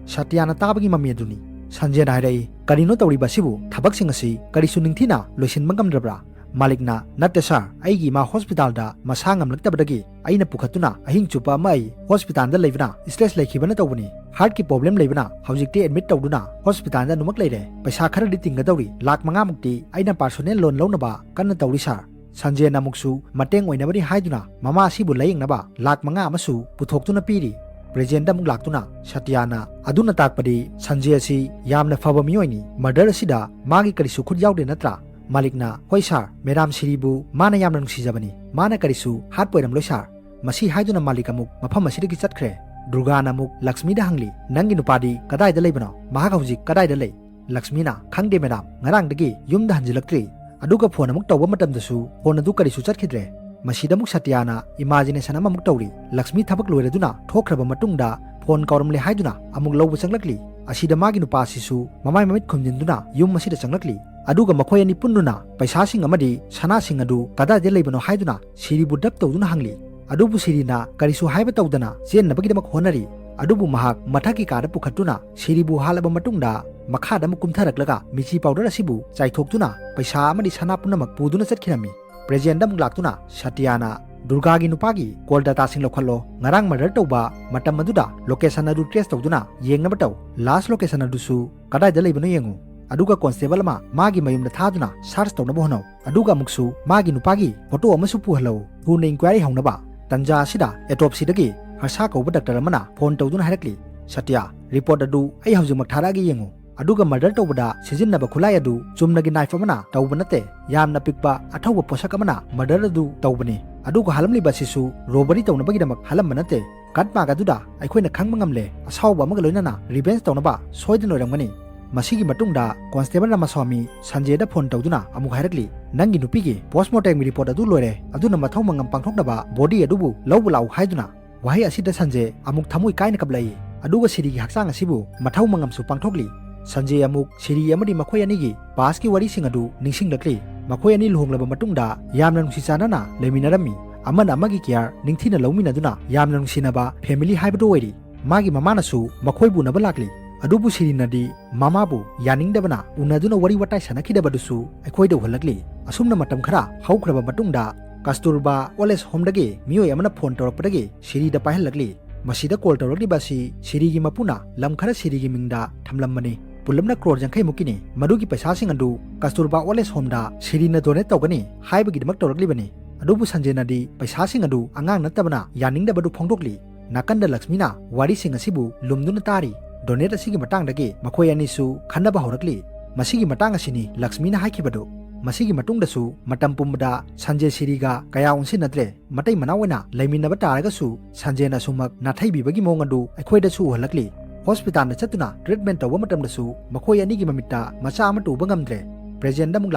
ꯁꯇ꯭ꯌꯅ ꯇꯥꯕꯒꯤ ꯃꯃꯤ ꯑꯗꯨꯅꯤ꯫ ꯁꯟꯖꯦꯅ ꯍꯥꯏꯔꯛꯏ, "ꯀꯔꯤꯅꯣ ꯇꯧꯔꯤꯕ ꯑꯁꯤꯕꯨ? ꯊꯕꯛꯁꯤꯡ ꯑꯁꯤ ꯀꯔꯤꯁꯨ ꯅꯤꯡꯊꯤꯅ ꯂꯣꯏꯁꯤꯟꯕ ꯉꯝꯗ꯭ꯔꯕ꯭ꯔꯥ?" ꯃꯥꯂꯤꯛꯅ, "ꯅꯠꯇꯦ ꯁꯥꯔ, ꯑꯩꯒꯤ ꯏꯃꯥ ꯍꯣꯁꯄꯤꯇꯥꯜꯗ ꯃꯁꯥ ꯉꯝꯂꯛꯇꯕꯗꯒꯤ ꯑꯩꯅ ꯄꯨꯈꯠꯇꯨꯅ ꯑꯍꯤꯡ ꯆꯨꯞꯄ ꯑꯃ ꯑꯩ ꯍꯣꯁꯄꯤꯇꯥꯜꯗ ꯂꯩꯕꯅ ꯁ꯭ꯇ꯭ꯔꯦꯁ ꯂꯩꯈꯤꯕꯅ ꯇꯧꯕꯅꯤ꯫ ꯍꯥꯔꯠꯀꯤ ꯄ꯭ꯔꯣꯕ꯭ꯂꯦꯝ ꯂꯩꯕꯅ ꯍꯧꯖꯤꯛꯇꯤ ꯑꯦꯗꯃꯤꯠ ꯇꯧꯗꯨꯅ ꯍꯣꯁꯄꯤꯇꯥꯜꯗ ꯑꯗꯨꯃꯛ ꯂꯩꯔꯦ꯫ ꯄꯩꯁꯥ ꯈꯔꯗꯤ ꯇꯤꯡꯒꯗꯧꯔꯤ, ꯂꯥꯈ ꯃꯉꯥꯃꯨꯛꯇꯤ ꯑꯩꯅ ꯄꯥꯔꯁꯣꯅꯦꯜ ꯂꯣꯟ ꯂꯧꯅꯕ ꯀꯟꯅ ꯇꯧꯔꯤ ꯁꯥꯔ"꯫ ꯁꯟꯖꯦꯅ ꯑꯃꯨꯛꯁꯨ ꯃꯇꯦꯡ ꯑꯣꯏꯅꯕꯅꯤ ꯍꯥꯏꯗꯨꯅ ꯃꯃꯥ ꯑꯁꯤꯕꯨ ꯂꯥꯌꯦꯡꯅꯕ ꯂꯥꯈ ꯃꯉꯥ ꯑꯃꯁꯨ ꯄꯨꯊꯣꯛꯇꯨꯅ ꯄꯤꯔꯤ꯫ ꯄ꯭ꯔꯦꯖꯦꯟꯗ ꯑꯃꯨꯛ ꯂꯥꯛꯇꯨꯅ ꯁꯇ꯭ꯌꯅ, "ꯑꯗꯨꯅ ꯇꯥꯛꯄꯗꯤ ꯁꯟꯖꯦ ꯑꯁꯤ ꯌꯥꯝꯅ ꯐꯕ ꯃꯤꯑꯣꯏꯅꯤ꯫ ꯃꯔꯗꯔ ꯑꯁꯤꯗ ꯃꯥꯒꯤ ꯀꯔꯤꯁꯨ ꯈꯨꯠ ꯌꯥꯎꯗꯦ ꯅꯠꯇ꯭ꯔꯥ?" ꯃꯥꯂꯤꯛꯅ, "ꯍꯣꯏ ꯁꯥꯔ, ꯃꯦꯗꯥꯝ ꯁꯤꯔꯤꯕꯨ ꯃꯥꯅ ꯌꯥꯝꯅ ꯅꯨꯡꯁꯤꯖꯕꯅꯤ꯫ ꯃꯥꯅ ꯀꯔꯤꯁꯨ ꯍꯥꯠꯄ ꯑꯣꯏꯔꯝꯂꯣꯏ ꯁꯥꯔ"꯫ ꯃꯁꯤ ꯍꯥꯏꯗꯨꯅ ꯃꯥꯂꯤꯛ ꯑꯃꯨꯛ ꯃꯐꯝ ꯑꯁꯤꯗꯒꯤ ꯆꯠꯈ꯭ꯔꯦ꯫ ꯗꯨꯔꯒꯥꯅ ꯑꯃꯨꯛ ꯂꯛꯁꯃꯤꯗ ꯍꯪꯂꯤ, "ꯅꯪꯒꯤ ꯅꯨꯄꯥꯗꯤ ꯀꯗꯥꯏꯗ ꯂꯩꯕꯅꯣ? ꯃꯍꯥꯛ ꯍꯧꯖꯤꯛ ꯀꯗꯥꯏꯗ ꯂꯩ?" ꯂꯛꯁꯃꯤꯅ, "ꯈꯪꯗꯦ ꯃꯦꯗꯥꯝ, ꯉꯔꯥꯡꯗꯒꯤ ꯌꯨꯝꯗ ꯍꯟꯖꯤꯜꯂꯛꯇ꯭ꯔꯤ꯫ ꯑꯗꯨꯒ ꯐꯣꯟ ꯑꯃꯨꯛ ꯇꯧꯕ ꯃꯇꯝꯗꯁꯨ ꯐꯣꯟ ꯑꯗꯨ ꯀꯔꯤꯁꯨ ꯆꯠꯈꯤꯗ꯭ꯔꯦ"꯫ ꯃꯁꯤꯗ ꯑꯃꯨꯛ ꯁꯇ꯭ꯌꯅ ꯏꯃꯥꯖꯤꯅꯦꯁꯟ ꯑꯃꯃꯨꯛ ꯇꯧꯔꯤ꯫ ꯂꯛꯁꯃꯤ ꯊꯕꯛ ꯂꯣꯏꯔꯗꯨꯅ ꯊꯣꯛꯈ꯭ꯔꯕ ꯃꯇꯨꯡꯗ ꯐꯣꯟ ꯀꯧꯔꯝꯂꯦ ꯍꯥꯏꯗꯨꯅ ꯑꯃꯨꯛ ꯂꯧꯕ ꯆꯪꯂꯛꯂꯤ꯫ ꯑꯁꯤꯗ ꯃꯥꯒꯤ ꯅꯨꯄꯥꯁꯤꯁꯨ ꯃꯃꯥꯏ ꯃꯃꯤꯠ ꯈꯨꯝꯖꯤꯟꯗꯨꯅ ꯌꯨꯝ ꯑꯁꯤꯗ ꯆꯪꯂꯛꯂꯤ꯫ ꯑꯗꯨꯒ ꯃꯈꯣꯏ ꯑꯅꯤ ꯄꯨꯟꯗꯨꯅ ꯄꯩꯁꯥꯁꯤꯡ ꯑꯃꯗꯤ ꯁꯅꯥꯁꯤꯡ ꯑꯗꯨ ꯀꯗꯥꯏꯗ ꯂꯩꯕꯅꯣ ꯍꯥꯏꯗꯨꯅ ꯁꯤꯔꯤꯕꯨ ꯗꯞ ꯇꯧꯗꯨꯅ ꯍꯪꯂꯤ꯫ ꯑꯗꯨꯕꯨ ꯁꯤꯔꯤꯅ ꯀꯔꯤꯁꯨ ꯍꯥꯏꯕ ꯇꯧꯗꯅ ꯆꯦꯟꯅꯕꯒꯤꯗꯃꯛ ꯍꯣꯠꯅꯔꯤ꯫ ꯑꯗꯨꯕꯨ ꯃꯍꯥꯛ ꯃꯊꯛꯀꯤ ꯀꯥꯗ ꯄꯨꯈꯠꯇꯨꯅ ꯁꯤꯔꯤꯕꯨ ꯍꯥꯠꯂꯕ ꯃꯇꯨꯡꯗ ꯃꯈꯥꯗ ꯑꯃꯨꯛ ꯀꯨꯝꯊꯔꯛꯂꯒ ꯃꯤꯆꯤ ꯄꯥꯎꯗꯔ ꯑꯁꯤꯕꯨ ꯆꯥꯏꯊꯣꯛꯇꯨꯅ ꯄꯩꯁꯥ ꯑꯃꯗꯤ ꯁꯅꯥ ꯄꯨꯝꯅꯃꯛ ꯄꯨꯗꯨꯅ ꯆꯠꯈꯤꯔꯝꯃꯤ꯫ ꯄ꯭ꯔꯦꯖꯦꯟꯗ ꯑꯃꯨꯛ ꯂꯥꯛꯇꯨꯅ ꯁꯇ꯭ꯌꯥꯅ ꯗꯨꯔꯒꯥꯒꯤ ꯅꯨꯄꯥꯒꯤ ꯀꯣꯜ ꯗꯇꯥꯁꯤꯡ ꯂꯧꯈꯠꯂꯣ, ꯉꯔꯥꯡ ꯃꯔꯗꯔ ꯇꯧꯕ ꯃꯇꯝ ꯑꯗꯨꯗ ꯂꯣꯀꯦꯁꯟ ꯑꯗꯨ ꯇ꯭ꯔꯦꯁ ꯇꯧꯗꯨꯅ ꯌꯦꯡꯅꯕ ꯇꯧ꯫ ꯂꯥꯁ ꯂꯣꯀꯦꯁꯟ ꯑꯗꯨꯁꯨ ꯀꯗꯥꯏꯗ ꯂꯩꯕꯅꯣ ꯌꯦꯡꯉꯨ꯫ ꯑꯗꯨꯒ ꯀꯣꯟꯁꯇꯦꯕꯜ ꯑꯃ ꯃꯥꯒꯤ ꯃꯌꯨꯝꯗ ꯊꯥꯗꯨꯅ ꯁꯥꯔꯆ ꯇꯧꯅꯕ ꯍꯣꯠꯅꯧ꯫ ꯑꯗꯨꯒ ꯑꯃꯨꯛꯁꯨ ꯃꯥꯒꯤ ꯅꯨꯄꯥꯒꯤ ꯐꯣꯇꯣ ꯑꯃꯁꯨ ꯄꯨꯍꯜꯂꯛꯎ꯫ ꯊꯨꯅ ꯏꯟꯀ꯭ꯋꯥꯏꯔꯤ ꯍꯧꯅꯕ꯫ ꯇꯟꯖꯥ ꯑꯁꯤꯗ ꯑꯦꯇꯣꯞꯁꯤꯗꯒꯤ ꯍꯔꯁꯥ ꯀꯧꯕ ꯗꯥꯛꯇꯔ ꯑꯃꯅ ꯐꯣꯟ ꯇꯧꯗꯨꯅ ꯍꯥꯏꯔꯛꯂꯤ, "ꯁꯇ꯭ꯌ, ꯔꯤꯄꯣꯔꯠ ꯑꯗꯨ ꯑꯩ ꯍꯧꯖꯤꯛꯃꯛ ꯊꯥꯔꯛꯑꯒꯦ ꯌꯦꯡꯉꯨ꯫ ꯑꯗꯨꯒ ꯃꯔꯗꯔ ꯇꯧꯕꯗ ꯁꯤꯖꯤꯟꯅꯕ ꯈꯨꯠꯂꯥꯏ ꯑꯗꯨ ꯆꯨꯝꯅꯒꯤ ꯅꯥꯏꯐ ꯑꯃꯅ ꯇꯧꯕ ꯅꯠꯇꯦ, ꯌꯥꯝꯅ ꯄꯤꯛꯄ ꯑꯊꯧꯕ ꯄꯣꯠꯁꯛ ꯑꯃꯅ ꯃꯔꯗꯔ ꯑꯗꯨ ꯇꯧꯕꯅꯤ꯫ ꯑꯗꯨꯒ ꯍꯥꯠꯂꯝꯂꯤꯕ ꯑꯁꯤꯁꯨ ꯔꯣꯕꯔꯤ ꯇꯧꯅꯕꯒꯤꯗꯃꯛ ꯍꯥꯠꯂꯝꯕ ꯅꯠꯇꯦ꯫ ꯀꯠ ꯃꯥꯔꯛ ꯑꯗꯨꯗ ꯑꯩꯈꯣꯏꯅ ꯈꯪꯕ ꯉꯝꯂꯦ, ꯑꯁꯥꯎꯕ ꯑꯃꯒ ꯂꯣꯏꯅꯅ ꯔꯤꯚꯦꯟꯖ ꯇꯧꯅꯕ ꯁꯣꯏꯗꯅ ꯑꯣꯏꯔꯝꯒꯅꯤ"꯫ ꯃꯁꯤꯒꯤ ꯃꯇꯨꯡꯗ ꯀꯣꯟꯁꯇꯦꯕꯜ ꯔꯥꯃꯥꯁ꯭ꯋꯥꯃꯤ ꯁꯟꯖꯦꯗ ꯐꯣꯟ ꯇꯧꯗꯨꯅ ꯑꯃꯨꯛ ꯍꯥꯏꯔꯛꯂꯤ, "ꯅꯪꯒꯤ ꯅꯨꯄꯤꯒꯤ ꯄꯣꯁꯃꯣꯔꯇꯦꯝꯒꯤ ꯔꯤꯄꯣꯔꯠ ꯑꯗꯨ ꯂꯣꯏꯔꯦ, ꯑꯗꯨꯅ ꯃꯊꯧ ꯃꯉꯝ ꯄꯥꯡꯊꯣꯛꯅꯕ ꯕꯣꯗꯤ ꯑꯗꯨꯕꯨ ꯂꯧꯕ ꯂꯥꯛꯎ" ꯍꯥꯏꯗꯨꯅ꯫ ꯋꯥꯍꯩ ꯑꯁꯤꯗ ꯁꯟꯖꯦ ꯑꯃꯨꯛ ꯊꯃꯣꯏ ꯀꯥꯏꯅ ꯀꯞꯂꯛꯏ꯫ ꯑꯗꯨꯒ ꯁꯤꯔꯤꯒꯤ ꯍꯛꯆꯥꯡ ꯑꯁꯤꯕꯨ ꯃꯊꯧ ꯃꯉꯝꯁꯨ ꯄꯥꯡꯊꯣꯛꯂꯤ꯫ ꯁꯟꯖꯦ ꯑꯃꯨꯛ ꯁꯤꯔꯤ ꯑꯃꯗꯤ ꯃꯈꯣꯏ ꯑꯅꯤꯒꯤ ꯄꯥꯁꯀꯤ ꯋꯥꯔꯤꯁꯤꯡ ꯑꯗꯨ ꯅꯤꯡꯁꯤꯡꯂꯛꯂꯤ꯫ ꯃꯈꯣꯏ ꯑꯅꯤ ꯂꯨꯍꯣꯡꯂꯕ ꯃꯇꯨꯡꯗ ꯌꯥꯝꯅ ꯅꯨꯡꯁꯤ ꯆꯥꯟꯅꯅ ꯂꯩꯃꯤꯟꯅꯔꯝꯃꯤ꯫ ꯑꯃꯅ ꯑꯃꯒꯤ ꯀꯤꯌꯥꯔ ꯅꯤꯡꯊꯤꯅ ꯂꯧꯃꯤꯟꯅꯗꯨꯅ ꯌꯥꯝꯅ ꯅꯨꯡꯁꯤꯅꯕ ꯐꯦꯃꯤꯂꯤ ꯍꯥꯏꯕꯗꯨ ꯑꯣꯏꯔꯤ꯫ ꯃꯥꯒꯤ ꯃꯃꯥꯅꯁꯨ ꯃꯈꯣꯏꯕꯨ ꯎꯅꯕ ꯂꯥꯛꯂꯤ꯫ ꯑꯗꯨꯕꯨ ꯁꯤꯔꯤꯅꯗꯤ ꯃꯃꯥꯕꯨ ꯌꯥꯅꯤꯡꯗꯕꯅ ꯎꯅꯗꯨꯅ ꯋꯥꯔꯤ ꯋꯥꯇꯥꯏ ꯁꯥꯟꯅꯈꯤꯗꯕꯗꯨꯁꯨ ꯑꯩꯈꯣꯏꯗ ꯎꯍꯜꯂꯛꯂꯤ꯫ ꯑꯁꯨꯝꯅ ꯃꯇꯝ ꯈꯔ ꯍꯧꯈ꯭ꯔꯕ ꯃꯇꯨꯡꯗ ꯀꯁꯇꯨꯔꯕꯥ ꯑꯣꯜ ꯑꯦꯖ ꯍꯣꯝꯗꯒꯤ ꯃꯤꯑꯣꯏ ꯑꯃꯅ ꯐꯣꯟ ꯇꯧꯔꯛꯄꯗꯒꯤ ꯁꯤꯔꯤꯗ ꯄꯥꯏꯍꯜꯂꯛꯂꯤ꯫ ꯃꯁꯤꯗ ꯀꯣꯜ ꯇꯧꯔꯛꯂꯤꯕ ꯑꯁꯤ ꯁꯤꯔꯤꯒꯤ ꯃꯄꯨꯅ ꯂꯝ ꯈꯔ ꯁꯤꯔꯤꯒꯤ ꯃꯤꯡꯗ ꯊꯝꯂꯝꯕꯅꯤ꯫ ꯄꯨꯂꯞꯅ ꯀ꯭ꯔꯣꯔ ꯌꯥꯡꯈꯩ ꯃꯨꯛꯀꯤꯅꯤ꯫ ꯃꯗꯨꯒꯤ ꯄꯩꯁꯥꯁꯤꯡ ꯑꯗꯨ ꯀꯁꯇꯨꯔꯕꯥ ꯑꯣꯜ ꯑꯦꯖ ꯍꯣꯝꯗ ꯁꯤꯔꯤꯅ ꯗꯣꯅꯦꯠ ꯇꯧꯒꯅꯤ ꯍꯥꯏꯕꯒꯤꯗꯃꯛ ꯇꯧꯔꯛꯂꯤꯕꯅꯤ꯫ ꯑꯗꯨꯕꯨ ꯁꯟꯖꯦꯅꯗꯤ ꯄꯩꯁꯥꯁꯤꯡ ꯑꯗꯨ ꯑꯉꯥꯡ ꯅꯠꯇꯕꯅ ꯌꯥꯅꯤꯡꯗꯕꯗꯨ ꯐꯣꯡꯗꯣꯛꯂꯤ꯫ ꯅꯥꯀꯟꯗ ꯂꯛꯁꯃꯤꯅ ꯋꯥꯔꯤꯁꯤꯡ ꯑꯁꯤꯕꯨ ꯂꯨꯝꯗꯨꯅ ꯇꯥꯔꯤ꯫ ꯗꯣꯅꯦꯠ ꯑꯁꯤꯒꯤ ꯃꯇꯥꯡꯗꯒꯤ ꯃꯈꯣꯏ ꯑꯅꯤꯁꯨ ꯈꯟꯅꯕ ꯍꯧꯔꯛꯂꯤ꯫ ꯃꯁꯤꯒꯤ ꯃꯇꯥꯡ ꯑꯁꯤꯅꯤ ꯂꯛꯁꯃꯤꯅ ꯍꯥꯏꯈꯤꯕꯗꯨ꯫ ꯃꯁꯤꯒꯤ ꯃꯇꯨꯡꯗꯁꯨ ꯃꯇꯝ ꯄꯨꯝꯕꯗ ꯁꯟꯖꯦ ꯁꯤꯔꯤꯒ ꯀꯌꯥ ꯑꯣꯟꯁꯤꯟꯅꯗ꯭ꯔꯦ꯫ ꯃꯇꯩ ꯃꯅꯥꯎ ꯑꯣꯏꯅ ꯂꯩꯃꯤꯟꯅꯕ ꯇꯥꯔꯒꯁꯨ ꯁꯟꯖꯦꯅ ꯑꯁꯨꯃꯛ ꯅꯥꯊꯩꯕꯤꯕꯒꯤ ꯃꯑꯣꯡ ꯑꯗꯨ ꯑꯩꯈꯣꯏꯗꯁꯨ ꯎꯍꯜꯂꯛꯂꯤ꯫ ꯍꯣꯁꯄꯤꯇꯥꯜꯗ ꯆꯠꯇꯨꯅ ꯇ꯭ꯔꯤꯠꯃꯦꯟ ꯇꯧꯕ ꯃꯇꯝꯗꯁꯨ ꯃꯈꯣꯏ ꯑꯅꯤꯒꯤ ꯃꯃꯤꯠꯇ ꯃꯆꯥ ꯑꯃꯠꯇ ꯎꯕ ꯉꯝꯗ꯭ꯔꯦ꯫ ꯄ꯭ꯔꯦꯖꯦꯟꯗ ꯑꯃꯨꯛ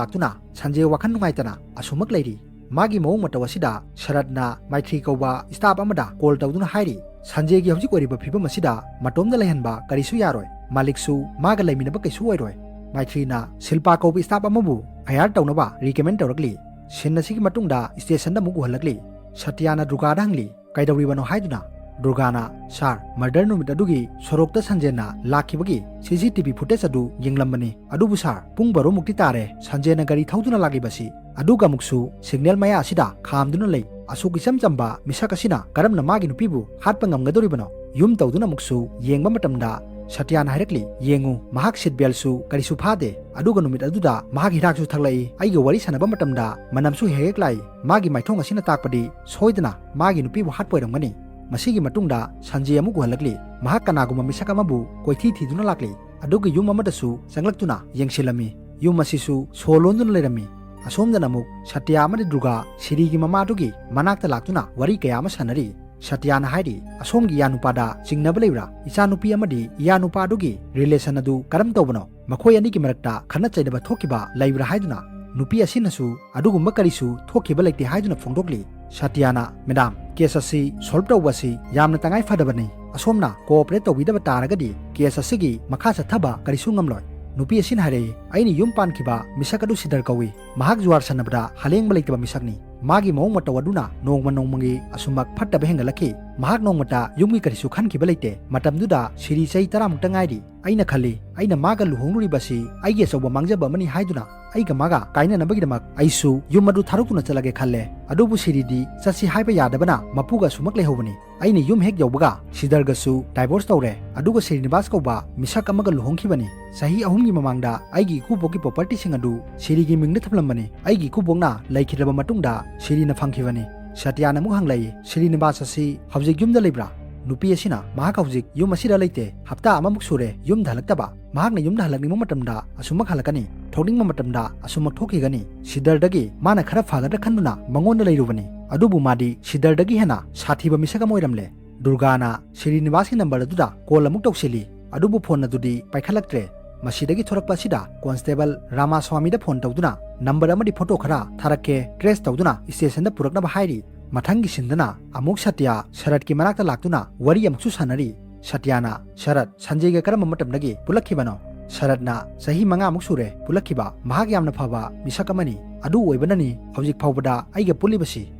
ꯂꯥꯛꯇꯨꯅ ꯁꯟꯖꯦ ꯋꯥꯈꯜ ꯅꯨꯡꯉꯥꯏꯇꯅ ꯑꯁꯨꯃꯛ ꯂꯩꯔꯤ꯫ ꯃꯥꯒꯤ ꯃꯑꯣꯡ ꯃꯇꯧ ꯑꯁꯤꯗ ꯁꯔꯠꯅ ꯃꯥꯏꯊ꯭ꯔꯤ ꯀꯧꯕ ꯁ꯭ꯇꯥꯐ ꯑꯃꯗ ꯀꯣꯜ ꯇꯧꯗꯨꯅ ꯍꯥꯏꯔꯤ, "ꯁꯟꯖꯦꯒꯤ ꯍꯧꯖꯤꯛ ꯑꯣꯏꯔꯤꯕ ꯐꯤꯕꯝ ꯑꯁꯤꯗ ꯃꯇꯣꯝꯗ ꯂꯩꯍꯟꯕ ꯀꯔꯤꯁꯨ ꯌꯥꯔꯣꯏ꯫ ꯃꯥꯂꯤꯛꯁꯨ ꯃꯥꯒ ꯂꯩꯃꯤꯟꯅꯕ ꯀꯩꯁꯨ ꯑꯣꯏꯔꯣꯏ"꯫ ꯃꯥꯏꯊ꯭ꯔꯤꯅ ꯁꯤꯜꯄꯥ ꯀꯧꯕ ꯁ꯭ꯇꯥꯐ ꯑꯃꯕꯨ ꯍꯥꯌꯔ ꯇꯧꯅꯕ ꯔꯤꯀꯃꯦꯟ ꯇꯧꯔꯛꯂꯤ꯫ ꯁꯤꯟ ꯑꯁꯤꯒꯤ ꯃꯇꯨꯡꯗ ꯁ꯭ꯇꯦꯁꯟꯗ ꯑꯃꯨꯛ ꯎꯍꯜꯂꯛꯂꯤ꯫ ꯁꯇ꯭ꯌꯥꯅ ꯗꯨꯔꯒꯥꯗ ꯍꯪꯂꯤ, "ꯀꯩꯗꯧꯔꯤꯕꯅꯣ?" ꯍꯥꯏꯗꯨꯅ꯫ ꯗꯨꯔꯒꯥꯅ, "ꯁꯥꯔ, ꯃꯔꯗꯔ ꯅꯨꯃꯤꯠ ꯑꯗꯨꯒꯤ ꯁꯣꯔꯣꯛꯇ ꯁꯟꯖꯦꯟꯅ ꯂꯥꯛꯈꯤꯕꯒꯤ ꯁꯤ ꯁꯤ ꯇꯤ ꯚꯤ ꯐꯨꯇꯦꯖ ꯑꯗꯨ ꯌꯦꯡꯂꯝꯕꯅꯤ꯫ ꯑꯗꯨꯕꯨ ꯁꯥꯔ, ꯄꯨꯡ ꯕꯥꯔꯣ ꯃꯨꯛꯇꯤ ꯇꯥꯔꯦ ꯁꯟꯖꯦꯟꯅ ꯒꯥꯔꯤ ꯊꯧꯗꯨꯅ ꯂꯥꯛꯂꯤꯕꯁꯤ꯫ ꯑꯗꯨꯒ ꯑꯃꯨꯛꯁꯨ ꯁꯤꯒꯅꯦꯜ ꯃꯌꯥ ꯑꯁꯤꯗ ꯈꯥꯝꯗꯨꯅ ꯂꯩ꯫ ꯑꯁꯨꯛ ꯏꯆꯝ ꯆꯝꯕ ꯃꯤꯁꯛ ꯑꯁꯤꯅ ꯀꯔꯝꯅ ꯃꯥꯒꯤ ꯅꯨꯄꯤꯕꯨ ꯍꯥꯠꯄ ꯉꯝꯒꯗꯧꯔꯤꯕꯅꯣ?" ꯌꯨꯝ ꯇꯧꯗꯨꯅ ꯑꯃꯨꯛꯁꯨ ꯌꯦꯡꯕ ꯃꯇꯝꯗ ꯁꯇ꯭ꯌꯥꯅ ꯍꯥꯏꯔꯛꯂꯤ, "ꯌꯦꯡꯉꯨ, ꯃꯍꯥꯛ ꯁꯤꯠ ꯕꯦꯜꯁꯨ ꯀꯔꯤꯁꯨ ꯐꯥꯗꯦ꯫ ꯑꯗꯨꯒ ꯅꯨꯃꯤꯠ ꯑꯗꯨꯗ ꯃꯍꯥꯛ ꯍꯤꯗꯥꯛꯁꯨ ꯊꯛꯂꯛꯏ꯫ ꯑꯩꯒ ꯋꯥꯔꯤ ꯁꯥꯟꯅꯕ ꯃꯇꯝꯗ ꯃꯅꯝꯁꯨ ꯍꯦꯛ ꯍꯦꯛ ꯂꯥꯛꯏ꯫ ꯃꯥꯒꯤ ꯃꯥꯏꯊꯣꯡ ꯑꯁꯤꯅ ꯇꯥꯛꯄꯗꯤ ꯁꯣꯏꯗꯅ ꯃꯥꯒꯤ ꯅꯨꯄꯤꯕꯨ ꯍꯥꯠꯄ ꯑꯣꯏꯔꯝꯒꯅꯤ꯫" ꯃꯁꯤꯒꯤ ꯃꯇꯨꯡꯗ ꯁꯟꯖꯦ ꯑꯃꯨꯛ ꯎꯍꯜꯂꯛꯂꯤ꯫ ꯃꯍꯥꯛ ꯀꯅꯥꯒꯨꯝꯕ ꯃꯤꯁꯛ ꯑꯃꯕꯨ ꯀꯣꯏꯊꯤ ꯊꯤꯗꯨꯅ ꯂꯥꯛꯂꯤ꯫ ꯑꯗꯨꯒ ꯌꯨꯝ ꯑꯃꯗꯁꯨ ꯆꯪꯂꯛꯇꯨꯅ ꯌꯦꯡꯁꯤꯜꯂꯝꯃꯤ꯫ ꯌꯨꯝ ꯑꯁꯤꯁꯨ ꯁꯣ ꯂꯣꯟꯗꯨꯅ ꯂꯩꯔꯝꯃꯤ꯫ ꯑꯁꯣꯝꯗꯅ ꯑꯃꯨꯛ ꯁꯇ꯭ꯌ ꯑꯃꯗꯤ ꯗꯨꯔꯒꯥ ꯁꯤꯔꯤꯒꯤ ꯃꯃꯥꯗꯨꯒꯤ ꯃꯅꯥꯛꯇ ꯂꯥꯛꯇꯨꯅ ꯋꯥꯔꯤ ꯀꯌꯥ ꯑꯃ ꯁꯥꯟꯅꯔꯤ꯫ ꯁꯇ꯭ꯌꯅ ꯍꯥꯏꯔꯤ, "ꯑꯁꯣꯝꯒꯤ ꯏꯌꯥꯅꯨꯄꯥꯗ ꯆꯤꯡꯅꯕ ꯂꯩꯕ꯭ꯔꯥ? ꯏꯆꯥꯅꯨꯄꯤ ꯑꯃꯗꯤ ꯏꯌꯥꯅꯨꯄꯥꯗꯨꯒꯤ ꯔꯤꯂꯦꯁꯟ ꯑꯗꯨ ꯀꯔꯝ ꯇꯧꯕꯅꯣ? ꯃꯈꯣꯏ ꯑꯅꯤꯒꯤ ꯃꯔꯛꯇ ꯈꯠꯅ ꯆꯩꯅꯕ ꯊꯣꯛꯈꯤꯕ ꯂꯩꯕ꯭ꯔꯥ?" ꯍꯥꯏꯗꯨꯅ꯫ ꯅꯨꯄꯤ ꯑꯁꯤꯅꯁꯨ ꯑꯗꯨꯒꯨꯝꯕ ꯀꯔꯤꯁꯨ ꯊꯣꯛꯈꯤꯕ ꯂꯩꯇꯦ ꯍꯥꯏꯗꯨꯅ ꯐꯣꯡꯗꯣꯛꯂꯤ꯫ ꯁꯇ꯭ꯌꯅ, "ꯃꯦꯗꯥꯝ, ꯀꯦꯁ ꯑꯁꯤ ꯁꯣꯜꯕ ꯇꯧꯕ ꯑꯁꯤ ꯌꯥꯝꯅ ꯇꯉꯥꯏ ꯐꯗꯕꯅꯤ꯫ ꯑꯁꯣꯝꯅ ꯀꯣꯑꯣꯄꯔꯦꯠ ꯇꯧꯕꯤꯗꯕ ꯇꯥꯔꯒꯗꯤ ꯀꯦꯁ ꯑꯁꯤꯒꯤ ꯃꯈꯥ ꯆꯠꯊꯕ ꯀꯔꯤꯁꯨ ꯉꯝꯂꯣꯏ꯫" ꯅꯨꯄꯤ ꯑꯁꯤꯅ ꯍꯥꯏꯔꯛꯏ, "ꯑꯩꯅ ꯌꯨꯝ ꯄꯥꯟꯈꯤꯕ ꯃꯤꯁꯛ ꯑꯗꯨ ꯁꯤꯗꯔ ꯀꯧꯏ꯫ ꯃꯍꯥꯛ ꯖꯨꯋꯥꯔ ꯁꯥꯟꯅꯕꯗ ꯍꯂꯦꯡꯕ ꯂꯩꯇꯕ ꯃꯤꯁꯛꯅꯤ꯫ ꯃꯥꯒꯤ ꯃꯑꯣꯡ ꯃꯇꯧ ꯑꯗꯨꯅ ꯅꯣꯡꯃ ꯅꯣꯡꯃꯒꯤ ꯑꯁꯨꯝꯃꯛ ꯐꯠꯇꯕ ꯍꯦꯟꯒꯠꯂꯛꯈꯤ꯫ ꯃꯍꯥꯛ ꯅꯣꯡꯃꯇ ꯌꯨꯝꯒꯤ ꯀꯔꯤꯁꯨ ꯈꯟꯈꯤꯕ ꯂꯩꯇꯦ꯫ ꯃꯇꯝꯗꯨꯗ ꯁꯤꯔꯤ ꯆꯍꯤ ꯇꯔꯥꯃꯨꯛꯇ ꯉꯥꯏꯔꯤ꯫ ꯑꯩꯅ ꯈꯜꯂꯤ, ꯑꯩꯅ ꯃꯥꯒ ꯂꯨꯍꯣꯡꯂꯨꯔꯤꯕꯁꯤ ꯑꯩꯒꯤ ꯑꯆꯧꯕ ꯃꯥꯡꯖꯕ ꯑꯃꯅꯤ ꯍꯥꯏꯗꯨꯅ ꯑꯩꯒ ꯃꯥꯒ ꯀꯥꯏꯅꯅꯕꯒꯤꯗꯃꯛ ꯑꯩꯁꯨ ꯌꯨꯝ ꯑꯗꯨ ꯊꯥꯗꯣꯛꯇꯨꯅ ꯆꯠꯂꯒꯦ ꯈꯜꯂꯦ꯫ ꯑꯗꯨꯕꯨ ꯁꯤꯔꯤꯗꯤ ꯆꯠꯁꯤ ꯍꯥꯏꯕ ꯌꯥꯗꯕꯅ ꯃꯄꯨꯒ ꯑꯁꯨꯃꯛ ꯂꯩꯍꯧꯕꯅꯤ꯫ ꯑꯩꯅ ꯌꯨꯝ ꯍꯦꯛ ꯌꯧꯕꯒ ꯁꯤꯗꯔꯒꯁꯨ ꯗꯥꯏꯚꯣꯔꯁ ꯇꯧꯔꯦ꯫ ꯑꯗꯨꯒ ꯁ꯭ꯔꯤꯅꯤꯕꯥꯁ ꯀꯧꯕ ꯃꯤꯁꯛ ꯑꯃꯒ ꯂꯨꯍꯣꯡꯈꯤꯕꯅꯤ꯫ ꯆꯍꯤ ꯑꯍꯨꯝꯒꯤ ꯃꯃꯥꯡꯗ ꯑꯩꯒꯤ ꯏꯀꯨꯕꯣꯛꯀꯤ ꯄ꯭ꯔꯣꯄꯔꯇꯤꯁꯤꯡ ꯑꯗꯨ ꯁꯤꯔꯤꯒꯤ ꯃꯤꯡꯗ ꯊꯝꯂꯝꯕꯅꯤ꯫ ꯑꯩꯒꯤ ꯏꯀꯨꯕꯣꯛꯅ ꯂꯩꯈꯤꯗ꯭ꯔꯕ ꯃꯇꯨꯡꯗ ꯁꯤꯔꯤꯅ ꯐꯪꯈꯤꯕꯅꯤ꯫" ꯁꯇ꯭ꯌꯅ ꯑꯃꯨꯛ ꯍꯪꯂꯛꯏ, "ꯁ꯭ꯔꯤꯅꯤꯕꯥꯁ ꯑꯁꯤ ꯍꯧꯖꯤꯛ ꯌꯨꯝꯗ ꯂꯩꯕ꯭ꯔꯥ?" ꯅꯨꯄꯤ ꯑꯁꯤꯅ, "ꯃꯍꯥꯛ ꯍꯧꯖꯤꯛ ꯌꯨꯝ ꯑꯁꯤꯗ ꯂꯩꯇꯦ꯫ ꯍꯞꯇꯥ ꯑꯃꯃꯨꯛ ꯁꯨꯔꯦ ꯌꯨꯝꯗ ꯍꯜꯂꯛꯇꯕ꯫ ꯃꯍꯥꯛꯅ ꯌꯨꯝꯗ ꯍꯜꯂꯛꯅꯤꯡꯕ ꯃꯇꯝꯗ ꯑꯁꯨꯃꯛ ꯍꯜꯂꯛꯀꯅꯤ, ꯊꯣꯛꯅꯤꯡꯕ ꯃꯇꯝꯗ ꯑꯁꯨꯃꯛ ꯊꯣꯛꯈꯤꯒꯅꯤ꯫" ꯁꯤꯗꯔꯗꯒꯤ ꯃꯥꯅ ꯈꯔ ꯐꯒꯗ꯭ꯔꯥ ꯈꯟꯗꯨꯅ ꯃꯉꯣꯟꯗ ꯂꯩꯔꯨꯕꯅꯤ꯫ ꯑꯗꯨꯕꯨ ꯃꯥꯗꯤ ꯁꯤꯗꯔꯗꯒꯤ ꯍꯦꯟꯅ ꯁꯥꯊꯤꯕ ꯃꯤꯁꯛ ꯑꯃ ꯑꯣꯏꯔꯝꯂꯦ꯫ ꯗꯨꯔꯒꯥꯅ ꯁ꯭ꯔꯤꯅꯤꯕꯥꯁꯀꯤ ꯅꯝꯕꯔ ꯑꯗꯨꯗ ꯀꯣꯜ ꯑꯃꯨꯛ ꯇꯧꯁꯤꯜꯂꯤ꯫ ꯑꯗꯨꯕꯨ ꯐꯣꯟ ꯑꯗꯨꯗꯤ ꯄꯥꯏꯈꯠꯂꯛꯇ꯭ꯔꯦ꯫ ꯃꯁꯤꯗꯒꯤ ꯊꯣꯔꯛꯄ ꯑꯁꯤꯗ ꯀꯣꯟꯁꯇꯦꯕꯜ ꯔꯥꯃꯥꯁ꯭ꯋꯥꯃꯤꯗ ꯐꯣꯟ ꯇꯧꯗꯨꯅ ꯅꯝꯕꯔ ꯑꯃꯗꯤ ꯐꯣꯇꯣ ꯈꯔ ꯊꯥꯔꯛꯀꯦ, ꯇ꯭ꯔꯦꯁ ꯇꯧꯗꯨꯅ ꯁ꯭ꯇꯦꯁꯟꯗ ꯄꯨꯔꯛꯅꯕ ꯍꯥꯏꯔꯤ꯫ ꯃꯊꯪꯒꯤ ꯁꯤꯟꯗꯅ ꯑꯃꯨꯛ ꯁꯇ꯭ꯌ ꯁꯔꯠꯀꯤ ꯃꯅꯥꯛꯇ ꯂꯥꯛꯇꯨꯅ ꯋꯥꯔꯤ ꯑꯃꯨꯛꯁꯨ ꯁꯥꯟꯅꯔꯤ꯫ ꯁꯇ꯭ꯌꯅ, "ꯁꯔꯠ, ꯁꯟꯖꯦꯒ ꯀꯔꯝꯕ ꯃꯇꯝꯗꯒꯤ ꯄꯨꯜꯂꯛꯈꯤꯕꯅꯣ?" ꯁꯔꯠꯅ ꯆꯍꯤ ꯃꯉꯥꯃꯨꯛ ꯁꯨꯔꯦ ꯄꯨꯜꯂꯛꯈꯤꯕ꯫ ꯃꯍꯥꯛ ꯌꯥꯝꯅ ꯐꯕ ꯃꯤꯁꯛ ꯑꯃꯅꯤ꯫ ꯑꯗꯨ ꯑꯣꯏꯕꯅꯅꯤ ꯍꯧꯖꯤꯛ ꯐꯥꯎꯕꯗ ꯑꯩꯒ ꯄꯨꯜꯂꯤꯕꯁꯤ꯫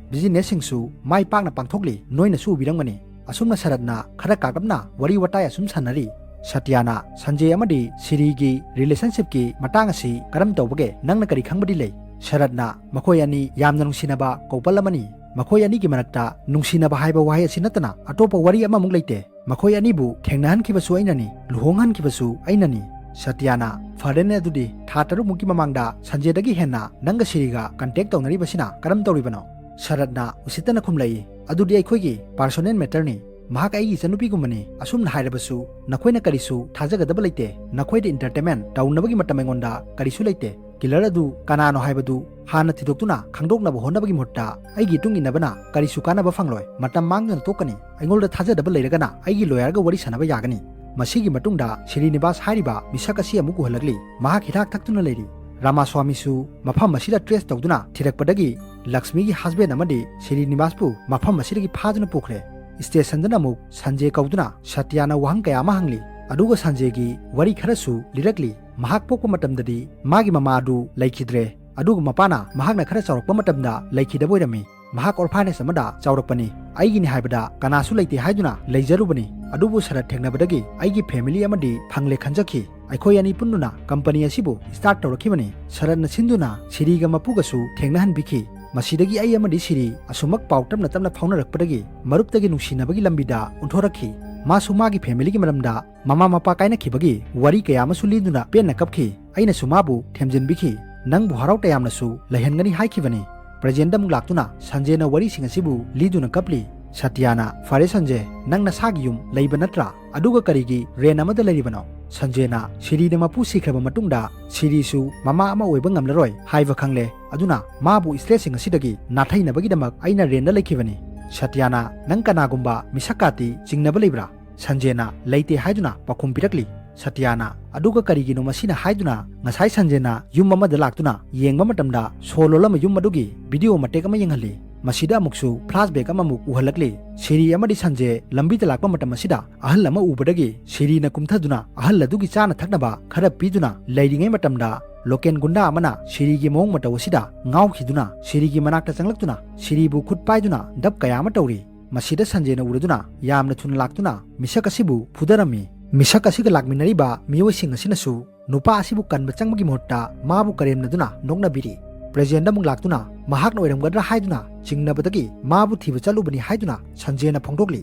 ꯕꯤꯖꯤꯅꯦꯁꯁꯤꯡꯁꯨ ꯃꯥꯏ ꯄꯥꯛꯅ ꯄꯥꯡꯊꯣꯛꯂꯤ, ꯅꯣꯏꯅꯁꯨ ꯎꯕꯤꯔꯝꯒꯅꯤ꯫ ꯑꯁꯨꯝꯅ ꯁꯔꯠꯅ ꯈꯔ ꯀꯥꯛꯂꯞꯅ ꯋꯥꯔꯤ ꯋꯥꯇꯥꯏ ꯑꯁꯨꯝ ꯁꯥꯟꯅꯔꯤ꯫ ꯁꯇ꯭ꯌꯥꯅ, "ꯁꯟꯖꯦ ꯑꯃꯗꯤ ꯁꯤꯔꯤꯒꯤ ꯔꯤꯂꯦꯁꯟꯁꯤꯞꯀꯤ ꯃꯇꯥꯡ ꯑꯁꯤ ꯀꯔꯝ ꯇꯧꯕꯒꯦ? ꯅꯪꯅ ꯀꯔꯤ ꯈꯪꯕꯗꯤ ꯂꯩ?" ꯁꯔꯠꯅ, "ꯃꯈꯣꯏ ꯑꯅꯤ ꯌꯥꯝꯅ ꯅꯨꯡꯁꯤꯅꯕ ꯀꯧꯄꯜ ꯑꯃꯅꯤ꯫ ꯃꯈꯣꯏ ꯑꯅꯤꯒꯤ ꯃꯔꯛꯇ ꯅꯨꯡꯁꯤꯅꯕ ꯍꯥꯏꯕ ꯋꯥꯍꯩ ꯑꯁꯤ ꯅꯠꯇꯅ ꯑꯇꯣꯞꯄ ꯋꯥꯔꯤ ꯑꯃꯃꯨꯛ ꯂꯩꯇꯦ꯫ ꯃꯈꯣꯏ ꯑꯅꯤꯕꯨ ꯊꯦꯡꯅꯍꯟꯈꯤꯕꯁꯨ ꯑꯩꯅꯅꯤ, ꯂꯨꯍꯣꯡꯍꯟꯈꯤꯕꯁꯨ ꯑꯩꯅꯅꯤ꯫" ꯁꯇ꯭ꯌꯥꯅ, "ꯐꯔꯦꯅꯦ, ꯑꯗꯨꯗꯤ ꯊꯥ ꯇꯔꯨꯛꯃꯨꯛꯀꯤ ꯃꯃꯥꯡꯗ ꯁꯟꯖꯦꯗꯒꯤ ꯍꯦꯟꯅ ꯅꯪꯒ ꯁꯤꯔꯤꯒ ꯀꯟꯇꯦꯛ ꯇꯧꯅꯔꯤꯕꯁꯤꯅ ꯀꯔꯝ ꯇꯧꯔꯤꯕꯅꯣ?" ꯁꯔꯠꯅ ꯎꯁꯤꯠꯇꯅ ꯈꯨꯝꯂꯛꯏ, "ꯑꯗꯨꯗꯤ ꯑꯩꯈꯣꯏꯒꯤ ꯄꯥꯔꯁꯣꯅꯦꯜ ꯃꯦꯇꯔꯅꯤ꯫ ꯃꯍꯥꯛ ꯑꯩꯒꯤ ꯏꯆꯟꯅꯨꯄꯤꯒꯨꯝꯕꯅꯤ꯫ ꯑꯁꯨꯝꯅ ꯍꯥꯏꯔꯕꯁꯨ ꯅꯈꯣꯏꯅ ꯀꯔꯤꯁꯨ ꯊꯥꯖꯒꯗꯕ ꯂꯩꯇꯦ꯫ ꯅꯈꯣꯏꯗ ꯏꯟꯇꯔꯇꯦꯟꯃꯦꯟ ꯇꯧꯅꯕꯒꯤ ꯃꯇꯝ ꯑꯩꯉꯣꯟꯗ ꯀꯔꯤꯁꯨ ꯂꯩꯇꯦ꯫ ꯀꯤꯂꯔ ꯑꯗꯨ ꯀꯅꯥꯅꯣ ꯍꯥꯏꯕꯗꯨ ꯍꯥꯟꯅ ꯊꯤꯗꯣꯛꯇꯨꯅ ꯈꯪꯗꯣꯛꯅꯕ ꯍꯣꯠꯅꯕꯒꯤ ꯃꯍꯨꯠꯇ ꯑꯩꯒꯤ ꯏꯇꯨꯡ ꯏꯟꯅꯕꯅ ꯀꯔꯤꯁꯨ ꯀꯥꯟꯅꯕ ꯐꯪꯂꯣꯏ꯫ ꯃꯇꯝ ꯃꯥꯡꯗꯨꯅ ꯇꯣꯛꯀꯅꯤ꯫ ꯑꯩꯉꯣꯟꯗ ꯊꯥꯖꯗꯕ ꯂꯩꯔꯒꯅ ꯑꯩꯒꯤ ꯂꯣꯌꯔꯒ ꯋꯥꯔꯤ ꯁꯥꯟꯅꯕ ꯌꯥꯒꯅꯤ꯫" ꯃꯁꯤꯒꯤ ꯃꯇꯨꯡꯗ ꯁ꯭ꯔꯤꯅꯤꯕꯥꯁ ꯍꯥꯏꯔꯤꯕ ꯃꯤꯁꯛ ꯑꯁꯤ ꯑꯃꯨꯛ ꯎꯍꯜꯂꯛꯂꯤ꯫ ꯃꯍꯥꯛ ꯍꯤꯗꯥꯛ ꯊꯛꯇꯨꯅ ꯂꯩꯔꯤ꯫ ꯔꯥꯃꯥꯁ꯭ꯋꯥꯃꯤꯁꯨ ꯃꯐꯝ ꯑꯁꯤꯗ ꯇ꯭ꯔꯦꯁ ꯇꯧꯗꯨꯅ ꯊꯤꯔꯛꯄꯗꯒꯤ ꯂꯛꯁꯃꯤꯒꯤ ꯍꯁꯕꯦꯟ ꯑꯃꯗꯤ ꯁ꯭ꯔꯤꯅꯤꯕꯥꯁꯄꯨ ꯃꯐꯝ ꯑꯁꯤꯗꯒꯤ ꯐꯥꯗꯨꯅ ꯄꯨꯈ꯭ꯔꯦ꯫ ꯁ꯭ꯇꯦꯁꯟꯗꯅ ꯑꯃꯨꯛ ꯁꯟꯖꯦ ꯀꯧꯗꯨꯅ ꯁꯇ꯭ꯌꯥꯅ ꯋꯥꯍꯪ ꯀꯌꯥ ꯑꯃ ꯍꯪꯂꯤ꯫ ꯑꯗꯨꯒ ꯁꯟꯖꯦꯒꯤ ꯋꯥꯔꯤ ꯈꯔꯁꯨ ꯂꯤꯔꯛꯂꯤ꯫ ꯃꯍꯥꯛ ꯄꯣꯛꯄ ꯃꯇꯝꯗꯗꯤ ꯃꯥꯒꯤ ꯃꯃꯥ ꯑꯗꯨ ꯂꯩꯈꯤꯗ꯭ꯔꯦ꯫ ꯑꯗꯨꯒ ꯃꯄꯥꯅ ꯃꯍꯥꯛꯅ ꯈꯔ ꯆꯥꯎꯔꯛꯄ ꯃꯇꯝꯗ ꯂꯩꯈꯤꯗꯕ ꯑꯣꯏꯔꯝꯃꯤ꯫ ꯃꯍꯥꯛ ꯑꯣꯔꯐꯥꯅꯦꯖ ꯑꯃꯗ ꯆꯥꯎꯔꯛꯄꯅꯤ꯫ ꯑꯩꯒꯤꯅꯤ ꯍꯥꯏꯕꯗ ꯀꯅꯥꯁꯨ ꯂꯩꯇꯦ ꯍꯥꯏꯗꯨꯅ ꯂꯩꯖꯔꯨꯕꯅꯤ꯫ ꯑꯗꯨꯕꯨ ꯁꯔꯠ ꯊꯦꯡꯅꯕꯗꯒꯤ ꯑꯩꯒꯤ ꯐꯦꯃꯤꯂꯤ ꯑꯃꯗꯤ ꯐꯪꯂꯦ ꯈꯟꯖꯈꯤ꯫ ꯑꯩꯈꯣꯏ ꯑꯅꯤ ꯄꯨꯟꯗꯨꯅ ꯀꯝꯄꯅꯤ ꯑꯁꯤꯕꯨ ꯁ꯭ꯇꯥꯔꯠ ꯇꯧꯔꯛꯈꯤꯕꯅꯤ꯫ ꯁꯔꯠꯅ ꯁꯤꯟꯗꯨꯅ ꯁꯤꯔꯤꯒ ꯃꯄꯨꯒꯁꯨ ꯊꯦꯡꯅꯍꯟꯕꯤꯈꯤ꯫ ꯃꯁꯤꯗꯒꯤ ꯑꯩ ꯑꯃꯗꯤ ꯁꯤꯔꯤ ꯑꯁꯨꯃꯛ ꯄꯥꯎ ꯇꯞꯅ ꯇꯞꯅ ꯐꯥꯎꯅꯔꯛꯄꯗꯒꯤ ꯃꯔꯨꯞꯇꯒꯤ ꯅꯨꯡꯁꯤꯅꯕꯒꯤ ꯂꯝꯕꯤꯗ ꯑꯣꯟꯊꯣꯔꯛꯈꯤ꯫ ꯃꯥꯁꯨ ꯃꯥꯒꯤ ꯐꯦꯃꯤꯂꯤꯒꯤ ꯃꯔꯝꯗ, ꯃꯃꯥ ꯃꯄꯥ ꯀꯥꯏꯅꯈꯤꯕꯒꯤ ꯋꯥꯔꯤ ꯀꯌꯥ ꯑꯃꯁꯨ ꯂꯤꯗꯨꯅ ꯄꯦꯟꯅ ꯀꯞꯈꯤ꯫ ꯑꯩꯅꯁꯨ ꯃꯥꯕꯨ ꯊꯦꯝꯖꯤꯟꯕꯤꯈꯤ꯫ "ꯅꯪꯕꯨ ꯍꯔꯥꯎ ꯇꯌꯥꯝꯅꯁꯨ ꯂꯩꯍꯟꯒꯅꯤ ꯍꯥꯏꯈꯤꯕꯅꯤ꯫" ꯄ꯭ꯔꯖꯦꯟꯗ ꯑꯃꯨꯛ ꯂꯥꯛꯇꯨꯅ ꯁꯟꯖꯦꯅ ꯋꯥꯔꯤꯁꯤꯡ ꯑꯁꯤꯕꯨ ꯂꯤꯗꯨꯅ ꯀꯞꯂꯤ꯫ ꯁꯇ꯭ꯌꯥꯅ, "ꯐꯔꯦ ꯁꯟꯖꯦ, ꯅꯪ ꯅꯁꯥꯒꯤ ꯌꯨꯝ ꯂꯩꯕ ꯅꯠꯇ꯭ꯔꯥ? ꯑꯗꯨꯒ ꯀꯔꯤꯒꯤ ꯔꯦꯟ ꯑꯃꯗ ꯂꯩꯔꯤꯕꯅꯣ?" ꯁꯟꯖꯦꯅ, "ꯁꯤꯔꯤꯅ ꯃꯄꯨ ꯁꯤꯈ꯭ꯔꯕ ꯃꯇꯨꯡꯗ ꯁꯤꯔꯤꯁꯨ ꯃꯃꯥ ꯑꯃ ꯑꯣꯏꯕ ꯉꯝꯂꯔꯣꯏ ꯍꯥꯏꯕ ꯈꯪꯂꯦ꯫ ꯑꯗꯨꯅ ꯃꯥꯕꯨ ꯁ꯭ꯇ꯭ꯔꯦꯁꯁꯤꯡ ꯑꯁꯤꯗꯒꯤ ꯅꯥꯊꯩꯅꯕꯒꯤꯗꯃꯛ ꯑꯩꯅ ꯔꯦꯟꯗ ꯂꯩꯈꯤꯕꯅꯤ꯫" ꯁꯇ꯭ꯌꯥꯅ, "ꯅꯪ ꯀꯅꯥꯒꯨꯝꯕ ꯃꯤꯁꯛꯀꯥꯇꯤ ꯆꯤꯡꯅꯕ ꯂꯩꯕ꯭ꯔꯥ?" ꯁꯟꯖꯦꯅ ꯂꯩꯇꯦ ꯍꯥꯏꯗꯨꯅ ꯄꯥꯎꯈꯨꯝ ꯄꯤꯔꯛꯂꯤ꯫ ꯁꯇ꯭ꯌꯥꯅ, "ꯑꯗꯨꯒ ꯀꯔꯤꯒꯤꯅꯣ ꯃꯁꯤꯅ ꯍꯥꯏꯗꯨꯅ ꯉꯁꯥꯏ ꯁꯟꯖꯦꯅ ꯌꯨꯝ ꯑꯃꯗ ꯂꯥꯛꯇꯨꯅ ꯌꯦꯡꯕ ꯃꯇꯝꯗ ꯁꯣ ꯂꯣꯜꯂꯝꯕ ꯌꯨꯝ ꯑꯗꯨꯒꯤ ꯚꯤꯗꯤꯑꯣ ꯃꯇꯦꯛ ꯑꯃ ꯌꯦꯡꯍꯜꯂꯤ꯫ ꯃꯁꯤꯗ ꯑꯃꯨꯛꯁꯨ flashback ꯑꯃꯃꯨꯛ ꯎꯍꯜꯂꯛꯂꯤ꯫ ꯁꯤꯔꯤ ꯑꯃꯗꯤ ꯁꯟꯖꯦ ꯂꯝꯕꯤꯗ ꯂꯥꯛꯄ ꯃꯇꯝ ꯑꯁꯤꯗ ꯑꯍꯜ ꯑꯃ ꯎꯕꯗꯒꯤ ꯁꯤꯔꯤꯅ ꯀꯨꯝꯊꯗꯨꯅ ꯑꯍꯜ ꯑꯗꯨꯒꯤ ꯆꯥꯅ ꯊꯛꯅꯕ ꯈꯔ ꯄꯤꯗꯨꯅ ꯂꯩꯔꯤꯉꯩ ꯃꯇꯝꯗ ꯂꯣꯀꯦꯟ ꯒꯨꯟꯗꯥ ꯑꯃꯅ ꯁꯤꯔꯤꯒꯤ ꯃꯑꯣꯡ ꯃꯇꯧ ꯑꯁꯤꯗ ꯉꯥꯎꯈꯤꯗꯨꯅ ꯁꯤꯔꯤꯒꯤ ꯃꯅꯥꯛꯇ ꯆꯪꯂꯛꯇꯨꯅ ꯁꯤꯔꯤꯕꯨ ꯈꯨꯠ ꯄꯥꯏꯗꯨꯅ ꯗꯞ ꯀꯌꯥ ꯑꯃ ꯇꯧꯔꯤ꯫ ꯃꯁꯤꯗ ꯁꯟꯖꯦꯅ ꯎꯔꯗꯨꯅ ꯌꯥꯝꯅ ꯊꯨꯅ ꯂꯥꯛꯇꯨꯅ ꯃꯤꯁꯛ ꯑꯁꯤꯕꯨ ꯐꯨꯗꯔꯝꯃꯤ꯫ ꯃꯤꯁꯛ ꯑꯁꯤꯒ ꯂꯥꯛꯃꯤꯟꯅꯔꯤꯕ ꯃꯤꯑꯣꯏꯁꯤꯡ ꯑꯁꯤꯅꯁꯨ ꯅꯨꯄꯥ ꯑꯁꯤꯕꯨ ꯀꯟꯕ ꯆꯪꯕꯒꯤ ꯃꯍꯨꯠꯇ ꯃꯥꯕꯨ ꯀꯔꯦꯝꯅꯗꯨꯅ ꯅꯣꯛꯅꯕꯤꯔꯤ꯫ ꯄ꯭ꯔꯦꯖꯤꯗꯦꯟꯠ ꯑꯃꯨꯛ ꯂꯥꯛꯇꯨꯅ ꯃꯍꯥꯛꯅ ꯑꯣꯏꯔꯝꯒꯗ꯭ꯔꯥ ꯍꯥꯏꯗꯨꯅ ꯆꯤꯡꯅꯕꯗꯒꯤ ꯃꯥꯕꯨ ꯊꯤꯕ ꯆꯠꯂꯨꯕꯅꯤ ꯍꯥꯏꯗꯨꯅ ꯁꯟꯖꯦꯅ ꯐꯣꯡꯗꯣꯛꯂꯤ꯫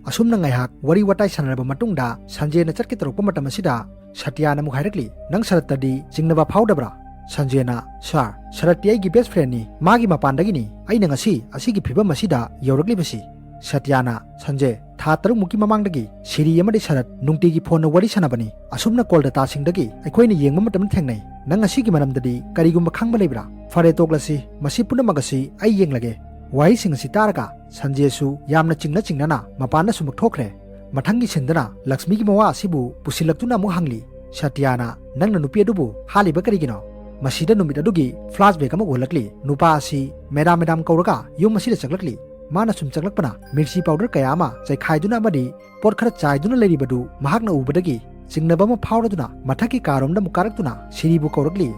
ꯑꯁꯨꯝꯅ ꯉꯥꯏꯍꯥꯛ ꯋꯥꯔꯤ ꯋꯥꯇꯥꯏ ꯁꯥꯟꯅꯔꯕ ꯃꯇꯨꯡꯗ ꯁꯟꯖꯦꯅ ꯆꯠꯀꯦ ꯇꯧꯔꯛꯄ ꯃꯇꯝ ꯑꯁꯤꯗ ꯁꯇ꯭ꯌꯥꯅ ꯑꯃꯨꯛ ꯍꯥꯏꯔꯛꯂꯤ, "ꯅꯪ ꯁꯔꯠꯇꯗꯤ ꯆꯤꯡꯅꯕ ꯐꯥꯎꯗꯕ꯭ꯔꯥ?" ꯁꯟꯖꯦꯅ, "ꯁꯥꯔ, ꯁꯔꯠꯇꯤ ꯑꯩꯒꯤ best friendꯅꯤ, ꯃꯥꯒꯤ ꯃꯄꯥꯟꯗꯒꯤꯅꯤ ꯑꯩꯅ ꯉꯁꯤ ꯑꯁꯤꯒꯤ ꯐꯤꯕꯝ ꯑꯁꯤꯗ ꯌꯧꯔꯛꯂꯤꯕꯁꯤ꯫" ꯁꯇ꯭ꯌꯥꯅ, "ꯁꯟꯖꯦ, ꯊꯥ ꯇꯔꯨꯛꯃꯨꯛꯀꯤ ꯃꯃꯥꯡꯗꯒꯤ ꯁꯤꯔꯤ ꯑꯃꯗꯤ ꯁꯔꯠ ꯅꯨꯡꯇꯤꯒꯤ ꯐꯣꯟꯅ ꯋꯥꯔꯤ ꯁꯥꯟꯅꯕꯅꯤ꯫ ꯑꯁꯨꯝꯅ ꯀꯣꯜ ꯗꯇꯥꯁꯤꯡꯗꯒꯤ ꯑꯩꯈꯣꯏꯅ ꯌꯦꯡꯕ ꯃꯇꯝꯗ ꯊꯦꯡꯅꯩ꯫ ꯅꯪ ꯑꯁꯤꯒꯤ ꯃꯔꯝꯗꯗꯤ ꯀꯔꯤꯒꯨꯝꯕ ꯈꯪꯕ ꯂꯩꯕ꯭ꯔꯥ? ꯐꯔꯦ, ꯇꯣꯛꯂꯁꯤ, ꯃꯁꯤ ꯄꯨꯝꯅꯃꯛ ꯑꯁꯤ ꯑꯩ ꯌꯦꯡꯂꯒꯦ꯫" ꯋꯥꯍꯩꯁꯤꯡ ꯑꯁꯤ ꯇꯥꯔꯒ ꯁꯟꯖꯦꯁꯨ ꯌꯥꯝꯅ ꯆꯤꯡꯅ ꯆꯤꯡꯅꯅ ꯃꯄꯥꯟꯗ ꯁꯨꯃꯛ ꯊꯣꯛꯈ꯭ꯔꯦ꯫ ꯃꯊꯪꯒꯤ ꯁꯤꯟꯗꯅ ꯂꯛꯁꯃꯤꯒꯤ ꯃꯋꯥ ꯑꯁꯤꯕꯨ ꯄꯨꯁꯤꯜꯂꯛꯇꯨꯅ ꯑꯃꯨꯛ ꯍꯪꯂꯤ, "ꯁꯇ꯭ꯌꯥꯅ ꯅꯪꯅ ꯅꯨꯄꯤ ꯑꯗꯨꯕꯨ ꯍꯥꯠꯂꯤꯕ ꯀꯔꯤꯒꯤꯅꯣ?" ꯃꯁꯤꯗ ꯅꯨꯃꯤꯠ ꯑꯗꯨꯒꯤ flashback ꯑꯃ ꯎꯍꯜꯂꯛꯂꯤ꯫ ꯅꯨꯄꯥ ꯑꯁꯤ ꯃꯦꯗꯥꯝ ꯃꯦꯗꯥꯝ ꯀꯧꯔꯒ ꯌꯨꯝ ꯑꯁꯤꯗ ꯆꯪꯂꯛꯂꯤ꯫ ꯃꯥꯅ ꯁꯨꯝ ꯆꯪꯂꯛꯄꯅ ꯃꯤꯔꯆꯤ powder ꯀꯌꯥ ꯑꯃ ꯆꯥꯏꯈꯥꯏꯗꯨꯅ ꯑꯃꯗꯤ ꯄꯣꯠ ꯈꯔ ꯆꯥꯏꯗꯨꯅ ꯂꯩꯔꯤꯕꯗꯨ ꯃꯍꯥꯛꯅ ꯎꯕꯗꯒꯤ ꯆꯤꯡꯅꯕ ꯑꯃ ꯐꯥꯎꯔꯗꯨꯅ ꯃꯊꯛꯀꯤ ꯀꯥꯔꯣꯝꯗ ꯑꯃꯨꯛ ꯀꯥꯔꯛꯇꯨꯅ ꯁꯤꯔꯤꯕꯨ ꯀꯧꯔꯛꯂꯤ꯫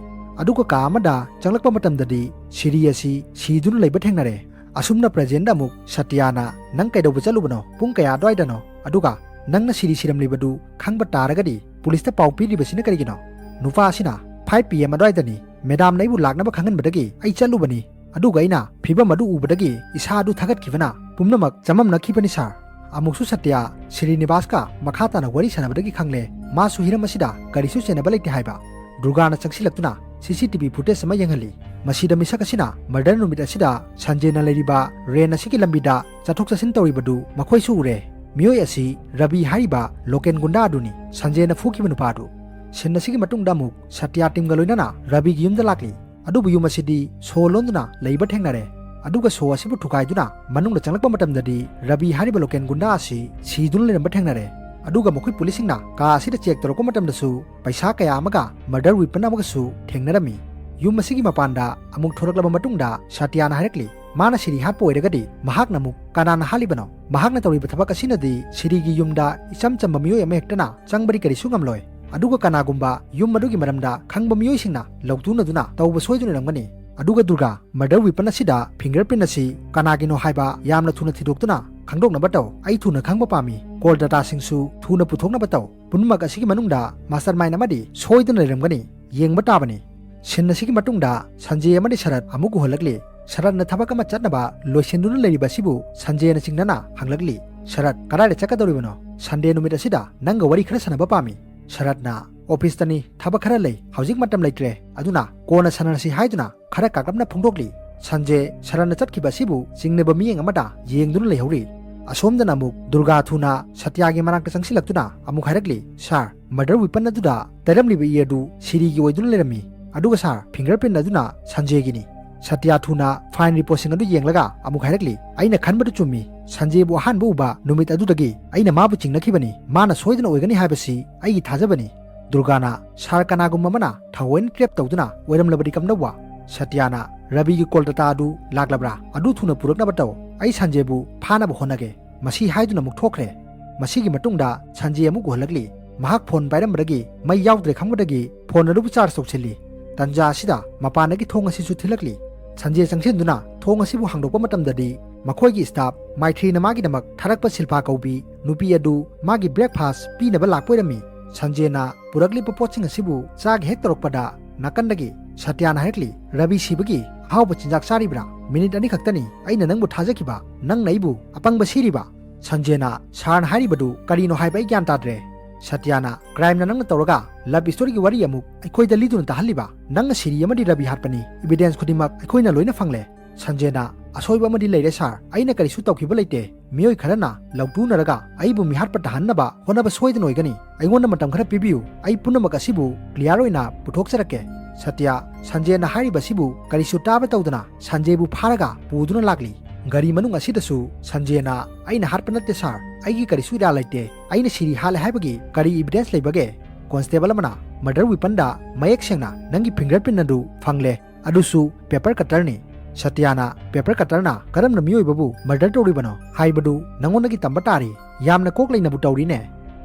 ꯑꯗꯨꯒ ꯀꯥ ꯑꯃꯗ ꯆꯪꯂꯛꯄ ꯃꯇꯝꯗꯗꯤ ꯁꯤꯔꯤ ꯑꯁꯤ ꯁꯤꯗꯨꯅ ꯂꯩꯕ ꯊꯦꯡꯅꯔꯦ꯫ ꯑꯁꯨꯝꯅ ꯄ꯭ꯔꯦꯖꯤꯗꯦꯟꯠ ꯑꯃꯨꯛ ꯁꯇ꯭ꯌꯥꯅ, "ꯅꯪ ꯀꯩꯗꯧꯕ ꯆꯠꯂꯨꯕꯅꯣ? ꯄꯨꯡ ꯀꯌꯥ ꯑꯗꯨꯋꯥꯏꯗꯅꯣ? ꯑꯗꯨꯒ ꯅꯪꯅ ꯁꯤꯔꯤ ꯁꯤꯔꯝꯂꯤꯕꯗꯨ ꯈꯪꯕ ꯇꯥꯔꯒꯗꯤ ꯄꯨꯂꯤꯁꯇ ꯄꯥꯎ ꯄꯤꯔꯤꯕꯁꯤꯅ ꯀꯔꯤꯒꯤꯅꯣ?" ꯅꯨꯄꯥ ꯑꯁꯤꯅ, "five PM ꯑꯗꯨꯋꯥꯏꯗꯅꯤ꯫ ꯃꯦꯗꯥꯝꯅ ꯑꯩꯕꯨ ꯂꯥꯛꯅꯕ ꯈꯪꯍꯟꯕꯗꯒꯤ ꯑꯩ ꯆꯠꯂꯨꯕꯅꯤ꯫ ꯑꯗꯨꯒ ꯑꯩꯅ ꯐꯤꯕꯝ ꯑꯗꯨ ꯎꯕꯗꯒꯤ ꯏꯁꯥ ꯑꯗꯨ ꯊꯥꯒꯠꯈꯤꯕꯅ ꯄꯨꯝꯅꯃꯛ ꯆꯃꯝꯅꯈꯤꯕꯅꯤ ꯁꯥꯔ꯫" ꯑꯃꯨꯛꯁꯨ ꯁꯇ꯭ꯌ ꯁꯤꯔꯤꯅꯤꯕꯥꯁꯀ ꯃꯈꯥ ꯇꯥꯅ ꯋꯥꯔꯤ ꯁꯥꯟꯅꯕꯗꯒꯤ ꯈꯪꯂꯦ, ꯃꯥꯁꯨ ꯍꯤꯔꯝ ꯑꯁꯤꯗ ꯀꯔꯤꯁꯨ ꯆꯦꯟꯅꯕ ꯂꯩꯇꯦ ꯍꯥꯏꯕ꯫ ꯗꯨꯔꯒꯥꯅ ꯆꯪꯁꯤꯜꯂꯛꯇꯨꯅ CCTV footage ꯑꯃ ꯌꯦꯡꯍꯜꯂꯤ꯫ ꯃꯁꯤꯗ ꯃꯤꯁꯛ ꯑꯁꯤꯅ murder ꯅꯨꯃꯤꯠ ꯑꯁꯤꯗ ꯁꯟꯖꯦꯅ ꯂꯩꯔꯤꯕ ꯔꯦꯟ ꯑꯁꯤꯒꯤ ꯂꯝꯕꯤꯗ ꯆꯠꯊꯣꯛ ꯆꯠꯁꯤꯟ ꯇꯧꯔꯤꯕꯗꯨ ꯃꯈꯣꯏꯁꯨ ꯎꯔꯦ꯫ ꯃꯤꯑꯣꯏ ꯑꯁꯤ ꯔꯕꯤ ꯍꯥꯏꯔꯤꯕ ꯂꯣꯀꯦꯟ ꯒꯨꯟꯗꯥ ꯑꯗꯨꯅꯤ, ꯁꯟꯖꯦꯅ ꯐꯨꯈꯤꯕ ꯅꯨꯄꯥ ꯑꯗꯨ꯫ ꯁꯤꯟ ꯑꯁꯤꯒꯤ ꯃꯇꯨꯡꯗ ꯑꯃꯨꯛ ꯁꯇ꯭ꯌ ꯇꯤꯝꯒ ꯂꯣꯏꯅꯅ ꯔꯕꯤꯒꯤ ꯌꯨꯝꯗ ꯂꯥꯛꯂꯤ꯫ ꯑꯗꯨꯕꯨ ꯌꯨꯝ ꯑꯁꯤꯗꯤ ꯁꯣ ꯂꯣꯟꯗꯨꯅ ꯂꯩꯕ ꯊꯦꯡꯅꯔꯦ꯫ ꯑꯗꯨꯒ ꯁꯣ ꯑꯁꯤꯕꯨ ꯊꯨꯒꯥꯏꯗꯨꯅ ꯃꯅꯨꯡꯗ ꯆꯪꯂꯛꯄ ꯃꯇꯝꯗꯗꯤ ꯔꯕꯤ ꯍꯥꯏꯔꯤꯕ ꯂꯣꯀꯦꯟ ꯒꯨꯟꯗꯥ ꯑꯁꯤ ꯁꯤꯗꯨꯅ ꯂꯩꯔꯝꯕ ꯊꯦꯡꯅꯔꯦ꯫ ꯑꯗꯨꯒ ꯃꯈꯣꯏ ꯄꯨꯂꯤꯁꯁꯤꯡꯅ ꯀꯥ ꯑꯁꯤꯗ check ꯇꯧꯔꯛꯄ ꯃꯇꯝꯗꯁꯨ ꯄꯩꯁꯥ ꯀꯌꯥ ꯑꯃꯒ murder weapon ꯑꯃꯒꯁꯨ ꯊꯦꯡꯅꯔꯝꯃꯤ꯫ ꯌꯨꯝ ꯑꯁꯤꯒꯤ ꯃꯄꯥꯟꯗ ꯑꯃꯨꯛ ꯊꯣꯔꯛꯂꯕ ꯃꯇꯨꯡꯗ ꯁꯇ꯭ꯌꯅ ꯍꯥꯏꯔꯛꯂꯤ, ꯃꯥꯅ ꯁꯤꯔꯤ ꯍꯥꯠꯄ ꯑꯣꯏꯔꯒꯗꯤ ꯃꯍꯥꯛꯅ ꯑꯃꯨꯛ ꯀꯅꯥꯅ ꯍꯥꯠꯂꯤꯕꯅꯣ? ꯃꯍꯥꯛꯅ ꯇꯧꯔꯤꯕ ꯊꯕꯛ ꯑꯁꯤꯅꯗꯤ ꯁꯤꯔꯤꯒꯤ ꯌꯨꯝꯗ ꯏꯆꯝ ꯆꯝꯕ ꯃꯤꯑꯣꯏ ꯑꯃꯍꯦꯛꯇꯅ ꯆꯪꯕꯗꯤ ꯀꯔꯤꯁꯨ ꯉꯝꯂꯣꯏ꯫ ꯑꯗꯨꯒ ꯀꯅꯥꯒꯨꯝꯕ ꯌꯨꯝ ꯑꯗꯨꯒꯤ ꯃꯔꯝꯗ ꯈꯪꯕ ꯃꯤꯑꯣꯏꯁꯤꯡꯅ ꯂꯧꯇꯨꯅꯗꯨꯅ ꯇꯧꯕ ꯁꯣꯏꯗꯨꯅ ꯑꯣꯏꯔꯝꯒꯅꯤ꯫ ꯑꯗꯨꯒ ꯗꯨꯔꯒꯥ, murder weapon ꯑꯁꯤꯗ fingerprint ꯑꯁꯤ ꯀꯅꯥꯒꯤꯅꯣ ꯍꯥꯏꯕ ꯌꯥꯝꯅ ꯊꯨꯅ ꯊꯤꯗꯣꯛꯇꯨꯅ ꯈꯪꯗꯣꯛꯅꯕ ꯇꯧ꯫ ꯑꯩ ꯊꯨꯅ ꯈꯪꯕ ꯄꯥꯝꯃꯤ꯫ Call dataꯁꯤꯡꯁꯨ ꯊꯨꯅ ꯄꯨꯊꯣꯛꯅꯕ ꯇꯧ꯫ ꯄꯨꯝꯅꯃꯛ ꯑꯁꯤꯒꯤ ꯃꯅꯨꯡꯗ mastermind ꯑꯃꯗꯤ ꯁꯣꯏꯗꯅ ꯂꯩꯔꯝꯒꯅꯤ꯫ ꯌꯦꯡꯕ ꯇꯥꯕꯅꯤ꯫ Scene ꯑꯁꯤꯒꯤ ꯃꯇꯨꯡꯗ ꯁꯟꯖꯦ ꯑꯃꯗꯤ ꯁꯔꯠ ꯑꯃꯨꯛ ꯎꯍꯜꯂꯛꯂꯤ꯫ ꯁꯔꯠꯅ ꯊꯕꯛ ꯑꯃ ꯆꯠꯅꯕ ꯂꯣꯏꯁꯤꯟꯗꯨꯅ ꯂꯩꯔꯤꯕ ꯑꯁꯤꯕꯨ ꯁꯟꯖꯦꯅ ꯆꯤꯡꯅꯅ ꯍꯪꯂꯛꯂꯤ, "ꯁꯔꯠ, ꯀꯗꯥꯏꯗ ꯆꯠꯀꯗꯧꯔꯤꯕꯅꯣ? Sunday ꯅꯨꯃꯤꯠ ꯑꯁꯤꯗ ꯅꯪꯒ ꯋꯥꯔꯤ ꯈꯔ ꯁꯥꯟꯅꯕ ꯄꯥꯝꯃꯤ꯫" ꯁꯔꯠꯅ, "Officeꯇꯅꯤ, ꯊꯕꯛ ꯈꯔ ꯂꯩ, ꯍꯧꯖꯤꯛ ꯃꯇꯝ ꯂꯩꯇ꯭ꯔꯦ, ꯑꯗꯨꯅ ꯀꯣꯟꯅ ꯁꯥꯟꯅꯔꯁꯤ" ꯍꯥꯏꯗꯨꯅ ꯈꯔ ꯀꯥꯛꯂꯞꯅ ꯐꯣꯡꯗꯣꯛꯂꯤ꯫ ꯁꯟꯖꯦ ꯁꯔꯠꯅ ꯆꯠꯈꯤꯕ ꯑꯁꯤꯕꯨ ꯆꯤꯡꯅꯕ ꯃꯤꯠꯌꯦꯡ ꯑꯃꯗ ꯌꯦꯡꯗꯨꯅ ꯂꯩꯍꯧꯔꯤ꯫ ꯑꯁꯣꯝꯗꯅ ꯑꯃꯨꯛ ꯗꯨꯔꯒꯥ ꯊꯨꯅ ꯁꯇ꯭ꯌꯥꯒꯤ ꯃꯅꯥꯛꯇ ꯆꯪꯁꯤꯜꯂꯛꯇꯨꯅ ꯑꯃꯨꯛ ꯍꯥꯏꯔꯛꯂꯤ, "Sir, murder weapon ꯑꯗꯨꯗ ꯇꯩꯔꯝꯂꯤꯕ ꯏ ꯑꯗꯨ ꯁꯤꯔꯤꯒꯤ ꯑꯣꯏꯗꯨꯅ ꯂꯩꯔꯝꯃꯤ꯫ ꯑꯗꯨꯒ sir, fingerprint ꯑꯗꯨꯅ ꯁꯟꯖꯦꯒꯤꯅꯤ꯫" ꯁꯇ꯭ꯌ ꯊꯨꯅ fine reportꯁꯤꯡ ꯑꯗꯨ ꯌꯦꯡꯂꯒ ꯑꯃꯨꯛ ꯍꯥꯏꯔꯛꯂꯤ, "ꯑꯩꯅ ꯈꯟꯕꯗꯨ ꯆꯨꯝꯃꯤ꯫ ꯁꯟꯖꯦꯕꯨ ꯑꯍꯥꯟꯕ ꯎꯕ ꯅꯨꯃꯤꯠ ꯑꯗꯨꯗꯒꯤ ꯑꯩꯅ ꯃꯥꯕꯨ ꯆꯤꯡꯅꯈꯤꯕꯅꯤ꯫ ꯃꯥꯅ ꯁꯣꯏꯗꯅ ꯑꯣꯏꯒꯅꯤ ꯍꯥꯏꯕꯁꯤ ꯑꯩꯒꯤ ꯊꯥꯖꯕꯅꯤ꯫" ꯗꯨꯔꯒꯥꯅ, "Sir, ꯀꯅꯥꯒꯨꯝꯕ ꯑꯃꯅ ꯊꯑꯣꯏꯅ trap ꯇꯧꯗꯨꯅ ꯑꯣꯏꯔꯝꯂꯕꯗꯤ ꯀꯝꯗꯧꯕ?" ꯁꯇ꯭ꯌꯅ, "ꯔꯕꯤꯒꯤ call data ꯑꯗꯨ ꯂꯥꯛꯂꯕ꯭ꯔꯥ? ꯑꯗꯨ ꯊꯨꯅ ꯄꯨꯔꯛꯅꯕ ꯇꯧ꯫ ꯑꯩ ꯁꯟꯖꯦꯕꯨ ꯐꯥꯅꯕ ꯍꯣꯠꯅꯒꯦ꯫" ꯃꯁꯤ ꯍꯥꯏꯗꯨꯅ ꯑꯃꯨꯛ ꯊꯣꯛꯈ꯭ꯔꯦ꯫ ꯃꯁꯤꯒꯤ ꯃꯇꯨꯡꯗ ꯁꯟꯖꯦ ꯑꯃꯨꯛ ꯎꯍꯜꯂꯛꯂꯤ꯫ ꯃꯍꯥꯛ phone ꯄꯥꯏꯔꯝꯕꯗꯒꯤ ꯃꯩ ꯌꯥꯎꯗ꯭ꯔꯦ ꯈꯪꯕꯗꯒꯤ phone ꯑꯗꯨꯕꯨ charge ꯇꯧꯁꯤꯜꯂꯤ꯫ ꯇꯟꯖꯥ ꯑꯁꯤꯗ ꯃꯄꯥꯟꯗꯒꯤ ꯊꯣꯡ ꯑꯁꯤꯁꯨ ꯊꯤꯜꯂꯛꯂꯤ꯫ ꯁꯟꯖꯦ ꯆꯪꯁꯤꯟꯗꯨꯅ ꯊꯣꯡ ꯑꯁꯤꯕꯨ ꯍꯥꯡꯗꯣꯛꯄ ꯃꯇꯝꯗꯗꯤ ꯃꯈꯣꯏꯒꯤ staff ꯃꯥꯏꯊ꯭ꯔꯤꯅ ꯃꯥꯒꯤꯗꯃꯛ ꯊꯥꯔꯛꯄ ꯁꯤꯜꯐꯥ ꯀꯧꯕꯤ ꯅꯨꯄꯤ ꯑꯗꯨ ꯃꯥꯒꯤ breakfast ꯄꯤꯅꯕ ꯂꯥꯛꯄ ꯑꯣꯏꯔꯝꯃꯤ꯫ ꯁꯟꯖꯦꯅ ꯄꯨꯔꯛꯂꯤꯕ ꯄꯣꯠꯁꯤꯡ ꯑꯁꯤꯕꯨ ꯆꯥꯒꯦ ꯍꯦꯛ ꯇꯧꯔꯛꯄꯗ ꯅꯥꯀꯟꯗꯒꯤ ꯁꯇ꯭ꯌꯅ ꯍꯥꯏꯔꯛꯂꯤ, "ꯔꯕꯤ ꯁꯤꯕꯒꯤ ꯑꯍꯥꯎꯕ ꯆꯤꯟꯖꯥꯛ ꯆꯥꯔꯤꯕ꯭ꯔꯥ? Minute ꯑꯅꯤ ꯈꯛꯇꯅꯤ ꯑꯩꯅ ꯅꯪꯕꯨ ꯊꯥꯖꯈꯤꯕ, ꯅꯪꯅ ꯑꯩꯕꯨ ꯑꯄꯪꯕ ꯁꯤꯔꯤꯕ?" ꯁꯟꯖꯦꯅ, "Sirꯅ ꯍꯥꯏꯔꯤꯕꯗꯨ ꯀꯔꯤꯅꯣ ꯍꯥꯏꯕ ꯑꯩ ꯒ꯭ꯌꯥꯟ ꯇꯥꯗ꯭ꯔꯦ꯫" ꯁꯇ꯭ꯌꯅ, "Crimeꯅ ꯅꯪꯅ ꯇꯧꯔꯒ love storyꯒꯤ ꯋꯥꯔꯤ ꯑꯃꯨꯛ ꯑꯩꯈꯣꯏꯗ ꯂꯤꯗꯨꯅ ꯇꯥꯍꯜꯂꯤꯕ? ꯅꯪꯅ ꯁꯤꯔꯤ ꯑꯃꯗꯤ ꯔꯕꯤ ꯍꯥꯠꯄꯅꯤ, evidence ꯈꯨꯗꯤꯡꯃꯛ ꯑꯩꯈꯣꯏꯅ ꯂꯣꯏꯅ ꯐꯪꯂꯦ꯫" ꯁꯟꯖꯦꯅ, "ꯑꯁꯣꯏꯕ ꯑꯃꯗꯤ ꯂꯩꯔꯦ sir, ꯑꯩꯅ ꯀꯔꯤꯁꯨ ꯇꯧꯈꯤꯕ ꯂꯩꯇꯦ꯫ ꯃꯤꯑꯣꯏ ꯈꯔꯅ ꯂꯧꯇꯨꯅꯔꯒ ꯑꯩꯕꯨ ꯃꯤꯍꯥꯠꯄ ꯇꯥꯍꯟꯅꯕ ꯍꯣꯠꯅꯕ ꯁꯣꯏꯗꯅ ꯑꯣꯏꯒꯅꯤ꯫ ꯑꯩꯉꯣꯟꯗ ꯃꯇꯝ ꯈꯔ ꯄꯤꯕꯤꯌꯨ, ꯑꯩ ꯄꯨꯝꯅꯃꯛ ꯑꯁꯤꯕꯨ clear ꯑꯣꯏꯅ ꯄꯨꯊꯣꯛꯆꯔꯛꯀꯦ꯫" ꯁꯇ꯭ꯌ, ꯁꯟꯖꯦꯅ ꯍꯥꯏꯔꯤꯕ ꯑꯁꯤꯕꯨ ꯀꯔꯤꯁꯨ ꯇꯥꯕ ꯇꯧꯗꯅ ꯁꯟꯖꯦꯕꯨ ꯐꯥꯔꯒ ꯄꯨꯗꯨꯅ ꯂꯥꯛꯂꯤ꯫ ꯒꯥꯔꯤ ꯃꯅꯨꯡ ꯑꯁꯤꯗꯁꯨ ꯁꯟꯖꯦꯅ, "ꯑꯩꯅ ꯍꯥꯠꯄ ꯅꯠꯇꯦ sir, ꯑꯩꯒꯤ ꯀꯔꯤꯁꯨ ꯏꯔꯥꯜ ꯂꯩꯇꯦ꯫ ꯑꯩꯅ ꯁꯤꯔꯤ ꯍꯥꯠꯂꯦ ꯍꯥꯏꯕꯒꯤ ꯀꯔꯤ evidence ꯂꯩꯕꯒꯦ?" Constable ꯑꯃꯅ, "Murder weaponꯗ ꯃꯌꯦꯛ ꯁꯦꯡꯅ ꯅꯪꯒꯤ fingerprint ꯑꯗꯨ ꯐꯪꯂꯦ, ꯑꯗꯨꯁꯨ paper cutterꯅꯤ꯫ ꯁꯇ꯭ꯌꯥꯅ, "ꯄꯦꯄꯔ ꯀꯇꯔꯅ ꯀꯔꯝꯅ ꯃꯤꯑꯣꯏꯕꯕꯨ ꯃꯔꯗꯔ ꯇꯧꯔꯤꯕꯅꯣ ꯍꯥꯏꯕꯗꯨ ꯅꯉꯣꯟꯗꯒꯤ ꯇꯝꯕ ꯇꯥꯔꯤ꯫ ꯌꯥꯝꯅ ꯀꯣꯛ ꯂꯩꯅꯕꯨ ꯇꯧꯔꯤꯅꯦ꯫"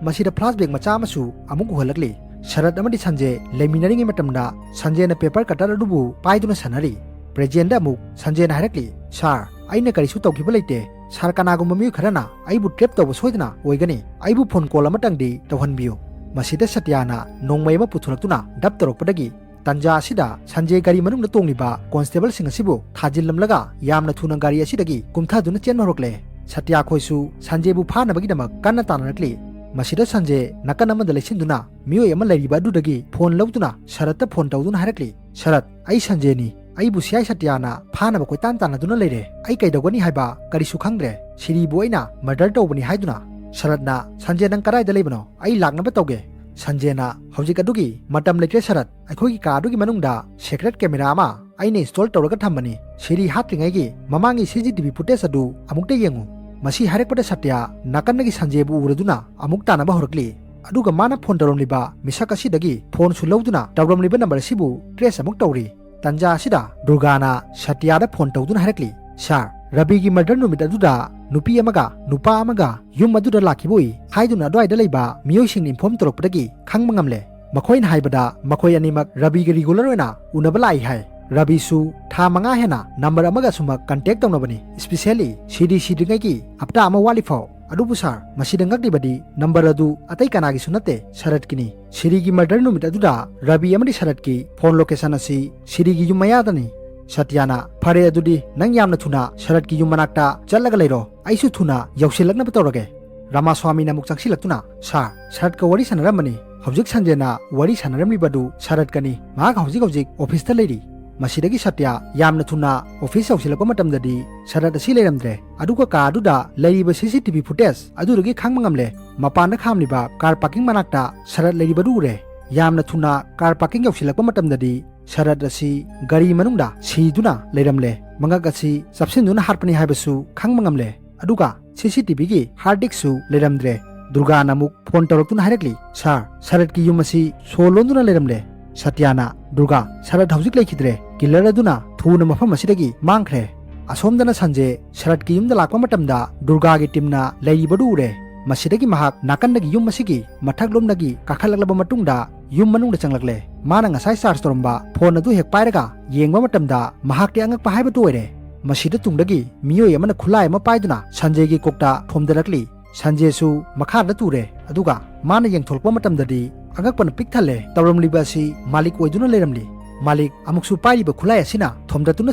ꯃꯁꯤꯗ ꯐ꯭ꯂꯥꯁꯕꯦꯛ ꯃꯆꯥ ꯑꯃꯁꯨ ꯑꯃꯨꯛ ꯎꯍꯜꯂꯛꯂꯤ꯫ ꯁꯔꯠ ꯑꯃꯗꯤ ꯁꯟꯖꯦ ꯂꯩꯃꯤꯟꯅꯔꯤꯉꯩ ꯃꯇꯝꯗ ꯁꯟꯖꯦꯅ ꯄꯦꯄꯔ ꯀꯇꯔ ꯑꯗꯨꯕꯨ ꯄꯥꯏꯗꯨꯅ ꯁꯥꯟꯅꯔꯤ꯫ ꯄ꯭ꯔꯦꯖꯦꯟꯗ ꯑꯃꯨꯛ ꯁꯟꯖꯦꯅ ꯍꯥꯏꯔꯛꯂꯤ, "ꯁꯥꯔ, ꯑꯩꯅ ꯀꯔꯤꯁꯨ ꯇꯧꯈꯤꯕ ꯂꯩꯇꯦ꯫ ꯁꯥꯔ, ꯀꯅꯥꯒꯨꯝꯕ ꯃꯤꯑꯣꯏ ꯈꯔꯅ ꯑꯩꯕꯨ ꯇ꯭ꯔꯦꯞ ꯇꯧꯕ ꯁꯣꯏꯗꯅ ꯑꯣꯏꯒꯅꯤ꯫ ꯑꯩꯕꯨ ꯐꯣꯟ ꯀꯣꯜ ꯑꯃꯇꯪꯗꯤ ꯇꯧꯍꯟꯕꯤꯌꯨ꯫" ꯃꯁꯤꯗ ꯁꯇ꯭ꯌꯥꯅ ꯅꯣꯡꯃꯩ ꯑꯃ ꯄꯨꯊꯣꯔꯛꯇꯨꯅ ꯗꯞ ꯇꯧꯔꯛꯄꯗꯒꯤ ꯇꯟꯖꯥ ꯑꯁꯤꯗ ꯁꯟꯖꯦ ꯒꯥꯔꯤ ꯃꯅꯨꯡꯗ ꯇꯣꯡꯂꯤꯕ ꯀꯣꯟꯁꯇꯦꯕꯜꯁꯤꯡ ꯑꯁꯤꯕꯨ ꯊꯥꯖꯤꯜꯂꯝꯂꯒ ꯌꯥꯝꯅ ꯊꯨꯅ ꯒꯥꯔꯤ ꯑꯁꯤꯗꯒꯤ ꯀꯨꯝꯊꯗꯨꯅ ꯆꯦꯟꯕ ꯍꯧꯔꯛꯂꯦ꯫ ꯁꯇ꯭ꯌꯥ ꯈꯣꯏꯁꯨ ꯁꯟꯖꯦꯕꯨ ꯐꯥꯅꯕꯒꯤꯗꯃꯛ ꯀꯟꯅ ꯇꯥꯟꯅꯔꯛꯂꯤ꯫ ꯃꯁꯤꯗ ꯁꯟꯖꯦ ꯅꯥꯀꯟ ꯑꯃꯗ ꯂꯩꯁꯤꯟꯗꯨꯅ ꯃꯤꯑꯣꯏ ꯑꯃ ꯂꯩꯔꯤꯕ ꯑꯗꯨꯗꯒꯤ ꯐꯣꯟ ꯂꯧꯗꯨꯅ ꯁꯔꯠꯇ ꯐꯣꯟ ꯇꯧꯗꯨꯅ ꯍꯥꯏꯔꯛꯂꯤ, "ꯁꯔꯠ, ꯑꯩ ꯁꯟꯖꯦꯅꯤ꯫ ꯑꯩꯕꯨ ꯁꯤ ꯑꯥꯏ ꯁꯇ꯭ꯌꯥꯅ ꯐꯥꯅꯕ ꯀꯣꯏꯇꯥꯟ ꯇꯥꯟꯅꯗꯨꯅ ꯂꯩꯔꯦ꯫ ꯑꯩ ꯀꯩꯗꯧꯒꯅꯤ ꯍꯥꯏꯕ ꯀꯔꯤꯁꯨ ꯈꯪꯗ꯭ꯔꯦ꯫ ꯁꯤꯔꯤꯕꯨ ꯑꯩꯅ ꯃꯔꯗꯔ ꯇꯧꯕꯅꯤ ꯍꯥꯏꯗꯨꯅ꯫" ꯁꯔꯠꯅ, "ꯁꯟꯖꯦ, ꯅꯪ ꯀꯗꯥꯏꯗ ꯂꯩꯕꯅꯣ? ꯑꯩ ꯂꯥꯛꯅꯕ ꯇꯧꯒꯦ꯫" ꯁꯟꯖꯦꯅ, "ꯍꯧꯖꯤꯛ ꯑꯗꯨꯒꯤ ꯃꯇꯝ ꯂꯩꯇ꯭ꯔꯦ ꯁꯔꯠ꯫ ꯑꯩꯈꯣꯏꯒꯤ ꯀꯥ ꯑꯗꯨꯒꯤ ꯃꯅꯨꯡꯗ ꯁꯦꯀ꯭ꯔꯦꯠ ꯀꯦꯃꯦꯔꯥ ꯑꯃ ꯑꯩꯅ ꯏꯟꯁꯇꯣꯜ ꯇꯧꯔꯒ ꯊꯝꯕꯅꯤ꯫ ꯁꯤꯔꯤ ꯍꯥꯠꯇ꯭ꯔꯤꯉꯩꯒꯤ ꯃꯃꯥꯡꯒꯤ ꯁꯤ ꯁꯤ ꯇꯤ ꯚꯤ ꯐꯨꯇꯦꯖ ꯑꯗꯨ ꯑꯃꯨꯛꯇ ꯌꯦꯡꯉꯨ꯫" ꯃꯁꯤ ꯍꯥꯏꯔꯛꯄꯗ ꯁꯇ꯭ꯌ ꯅꯥꯀꯟꯗꯒꯤ ꯁꯟꯖꯦꯕꯨ ꯎꯔꯗꯨꯅ ꯑꯃꯨꯛ ꯇꯥꯟꯅꯕ ꯍꯧꯔꯛꯂꯤ꯫ ꯑꯗꯨꯒ ꯃꯥꯅ ꯐꯣꯟ ꯇꯧꯔꯝꯂꯤꯕ ꯃꯤꯁꯛ ꯑꯁꯤꯗꯒꯤ ꯐꯣꯟꯁꯨ ꯂꯧꯗꯨꯅ ꯇꯧꯔꯝꯂꯤꯕ ꯅꯝꯕꯔ ꯑꯁꯤꯕꯨ ꯇ꯭ꯔꯦꯁ ꯑꯃꯨꯛ ꯇꯧꯔꯤ꯫ ꯇꯟꯖꯥ ꯑꯁꯤꯗ ꯗꯨꯔꯒꯥꯅ ꯁꯇ꯭ꯌꯥꯗ ꯐꯣꯟ ꯇꯧꯗꯨꯅ ꯍꯥꯏꯔꯛꯂꯤ, "ꯁꯥꯔ, ꯔꯕꯤꯒꯤ ꯃꯔꯗꯔ ꯅꯨꯃꯤꯠ ꯑꯗꯨꯗ ꯅꯨꯄꯤ ꯑꯃꯒ ꯅꯨꯄꯥ ꯑꯃꯒ ꯌꯨꯝ ꯑꯗꯨꯗ ꯂꯥꯛꯈꯤꯕ ꯎꯏ ꯍꯥꯏꯗꯨꯅ ꯑꯗꯨꯋꯥꯏꯗ ꯂꯩꯕ ꯃꯤꯑꯣꯏꯁꯤꯡꯅ ꯏꯟꯐꯣꯔꯝ ꯇꯧꯔꯛꯄꯗꯒꯤ ꯈꯪꯕ ꯉꯝꯂꯦ꯫ ꯃꯈꯣꯏꯅ ꯍꯥꯏꯕꯗ ꯃꯈꯣꯏ ꯑꯅꯤꯃꯛ ꯔꯕꯤꯒ ꯔꯤꯒꯨꯂꯔ ꯑꯣꯏꯅ ꯎꯅꯕ ꯂꯥꯛꯏ ꯍꯥꯏ꯫ ꯔꯕꯤꯁꯨ ꯊꯥ ꯃꯉꯥ ꯍꯦꯟꯅ ꯅꯝꯕꯔ ꯑꯃꯒ ꯑꯁꯨꯃꯛ ꯀꯟꯇꯦꯛ ꯇꯧꯅꯕꯅꯤ, ꯏꯁꯄꯤꯁꯦꯜꯂꯤ ꯁꯤꯔꯤ ꯁꯤꯗ꯭ꯔꯤꯉꯩꯒꯤ ꯍꯞꯇꯥ ꯑꯃ ꯋꯥꯠꯂꯤ ꯐꯥꯎ꯫ ꯑꯗꯨꯕꯨ ꯁꯥꯔ, ꯃꯁꯤꯗ ꯉꯛꯂꯤꯕꯗꯤ ꯅꯝꯕꯔ ꯑꯗꯨ ꯑꯇꯩ ꯀꯅꯥꯒꯤꯁꯨ ꯅꯠꯇꯦ, ꯁꯔꯠꯀꯤꯅꯤ꯫ ꯁꯤꯔꯤꯒꯤ ꯃꯔꯗꯔ ꯅꯨꯃꯤꯠ ꯑꯗꯨꯗ ꯔꯕꯤ ꯑꯃꯗꯤ ꯁꯔꯠꯀꯤ ꯐꯣꯟ ꯂꯣꯀꯦꯁꯟ ꯑꯁꯤ ꯁꯤꯔꯤꯒꯤ ꯌꯨꯝ ꯃꯌꯥꯗꯅꯤ꯫" ꯁꯇ꯭ꯌꯥꯅ, "ꯐꯔꯦ, ꯑꯗꯨꯗꯤ ꯅꯪ ꯌꯥꯝꯅ ꯊꯨꯅ ꯁꯔꯠꯀꯤ ꯌꯨꯝ ꯃꯅꯥꯛꯇ ꯆꯠꯂꯒ ꯂꯩꯔꯣ꯫ ꯑꯩꯁꯨ ꯊꯨꯅ ꯌꯧꯁꯤꯜꯂꯛꯅꯕ ꯇꯧꯔꯒꯦ꯫" ꯔꯥꯃꯥꯁ꯭ꯋꯥꯃꯤꯅ ꯑꯃꯨꯛ ꯆꯪꯁꯤꯜꯂꯛꯇꯨꯅ, "ꯁꯥꯔ, ꯁꯔꯠꯀ ꯋꯥꯔꯤ ꯁꯥꯟꯅꯔꯝꯕꯅꯤ꯫ ꯍꯧꯖꯤꯛ ꯁꯟꯖꯦꯅ ꯋꯥꯔꯤ ꯁꯥꯟꯅꯔꯝꯂꯤꯕꯗꯨ ꯁꯔꯠꯀꯅꯤ꯫ ꯃꯍꯥꯛ ꯍꯧꯖꯤꯛ ꯍꯧꯖꯤꯛ ꯑꯣꯐꯤꯁꯇ ꯂꯩꯔꯤ꯫" ꯃꯁꯤꯗꯒꯤ ꯁꯇ꯭ꯌ ꯌꯥꯝꯅ ꯊꯨꯅ ꯑꯣꯐꯤꯁ ꯌꯧꯁꯤꯜꯂꯛꯄ ꯃꯇꯝꯗꯗꯤ ꯁꯔꯠ ꯑꯁꯤ ꯂꯩꯔꯝꯗ꯭ꯔꯦ꯫ ꯑꯗꯨꯒ ꯀꯥ ꯑꯗꯨꯗ ꯂꯩꯔꯤꯕ ꯁꯤ ꯁꯤ ꯇꯤ ꯚꯤ ꯐꯨꯇꯦꯖ ꯑꯗꯨꯗꯒꯤ ꯈꯪꯕ ꯉꯝꯂꯦ꯫ ꯃꯄꯥꯟꯗ ꯈꯥꯝꯂꯤꯕ ꯀꯥꯔ ꯄꯥꯔꯀꯤꯡ ꯃꯅꯥꯛꯇ ꯁꯔꯠ ꯂꯩꯔꯤꯕꯗꯨ ꯎꯔꯦ꯫ ꯌꯥꯝꯅ ꯊꯨꯅ ꯀꯥꯔ ꯄꯥꯔꯀꯤꯡ ꯌꯧꯁꯤꯜꯂꯛꯄ ꯃꯇꯝꯗꯗꯤ ꯁꯔꯠ ꯑꯁꯤ ꯒꯥꯔꯤ ꯃꯅꯨꯡꯗ ꯁꯤꯗꯨꯅ ꯂꯩꯔꯝꯂꯦ꯫ ꯃꯉꯛ ꯑꯁꯤ ꯆꯞꯁꯤꯟꯗꯨꯅ ꯍꯥꯠꯄꯅꯤ ꯍꯥꯏꯕꯁꯨ ꯈꯪꯕ ꯉꯝꯂꯦ꯫ ꯑꯗꯨꯒ ꯁꯤ ꯁꯤ ꯇꯤ ꯚꯤꯒꯤ ꯍꯥꯔꯗ ꯗꯤꯁ꯭ꯛꯁꯨ ꯂꯩꯔꯝꯗ꯭ꯔꯦ꯫ ꯗꯨꯔꯒꯥꯅ ꯑꯃꯨꯛ ꯐꯣꯟ ꯇꯧꯔꯛꯇꯨꯅ ꯍꯥꯏꯔꯛꯂꯤ, "ꯁꯥꯔ, ꯁꯔꯠꯀꯤ ꯌꯨꯝ ꯑꯁꯤ ꯁꯣ ꯂꯣꯟꯗꯨꯅ ꯂꯩꯔꯝꯂꯦ꯫ ꯁꯇ꯭ꯌꯥꯅ, "ꯗꯨꯔꯒꯥ, ꯁꯔꯠ ꯍꯧꯖꯤꯛ ꯂꯩꯈꯤꯗ꯭ꯔꯦ꯫ ꯀꯤꯂꯔ ꯑꯗꯨꯅ ꯊꯨꯅ ꯃꯐꯝ ꯑꯁꯤꯗꯒꯤ ꯃꯥꯡꯈ꯭ꯔꯦ"꯫ ꯑꯁꯣꯝꯗꯅ ꯁꯟꯖꯦ ꯁꯔꯠꯀꯤ ꯌꯨꯝꯗ ꯂꯥꯛꯄ ꯃꯇꯝꯗ ꯗꯨꯔꯒꯥꯒꯤ ꯇꯤꯝꯅ ꯂꯩꯔꯤꯕꯗꯨ ꯎꯔꯦ꯫ ꯃꯁꯤꯗꯒꯤ ꯃꯍꯥꯛ ꯅꯥꯀꯟꯗꯒꯤ ꯌꯨꯝ ꯑꯁꯤꯒꯤ ꯃꯊꯛꯂꯣꯝꯗꯒꯤ ꯀꯥꯈꯠꯂꯛꯂꯕ ꯃꯇꯨꯡꯗ ꯌꯨꯝ ꯃꯅꯨꯡꯗ ꯆꯪꯂꯛꯂꯦ꯫ ꯃꯥꯅ ꯉꯁꯥꯏ ꯆꯥꯔꯖ ꯇꯧꯔꯝꯕ ꯐꯣꯟ ꯑꯗꯨ ꯍꯦꯛ ꯄꯥꯏꯔꯒ ꯌꯦꯡꯕ ꯃꯇꯝꯗ ꯃꯍꯥꯛꯇꯤ ꯑꯉꯛꯄ ꯍꯥꯏꯕꯗꯨ ꯑꯣꯏꯔꯦ꯫ ꯃꯁꯤꯗ ꯇꯨꯡꯗꯒꯤ ꯃꯤꯑꯣꯏ ꯑꯃꯅ ꯈꯨꯠꯂꯥꯏ ꯑꯃ ꯄꯥꯏꯗꯨꯅ ꯁꯟꯖꯦꯒꯤ ꯀꯣꯛꯇ ꯊꯣꯝꯗꯔꯛꯂꯤ꯫ ꯁꯟꯖꯦꯁꯨ ꯃꯈꯥꯗ ꯇꯨꯔꯦ, ꯑꯗꯨꯒ ꯃꯥꯅ ꯌꯦꯡꯊꯣꯛꯂꯛꯄ ꯃꯇꯝꯗꯗꯤ ꯑꯉꯛꯄꯅ ꯄꯤꯛ ꯊꯜꯂꯦ꯫ ꯇꯧꯔꯝꯂꯤꯕ ꯑꯁꯤ ꯃꯥꯂꯤꯛ ꯑꯣꯏꯗꯨꯅ ꯂꯩꯔꯝꯂꯤ꯫ ꯃꯥꯂꯤꯛ ꯑꯃꯨꯛꯁꯨ ꯄꯥꯏꯔꯤꯕ ꯈꯨꯠꯂꯥꯏ ꯑꯁꯤꯅ ꯊꯣꯝꯗꯠꯇꯨꯅ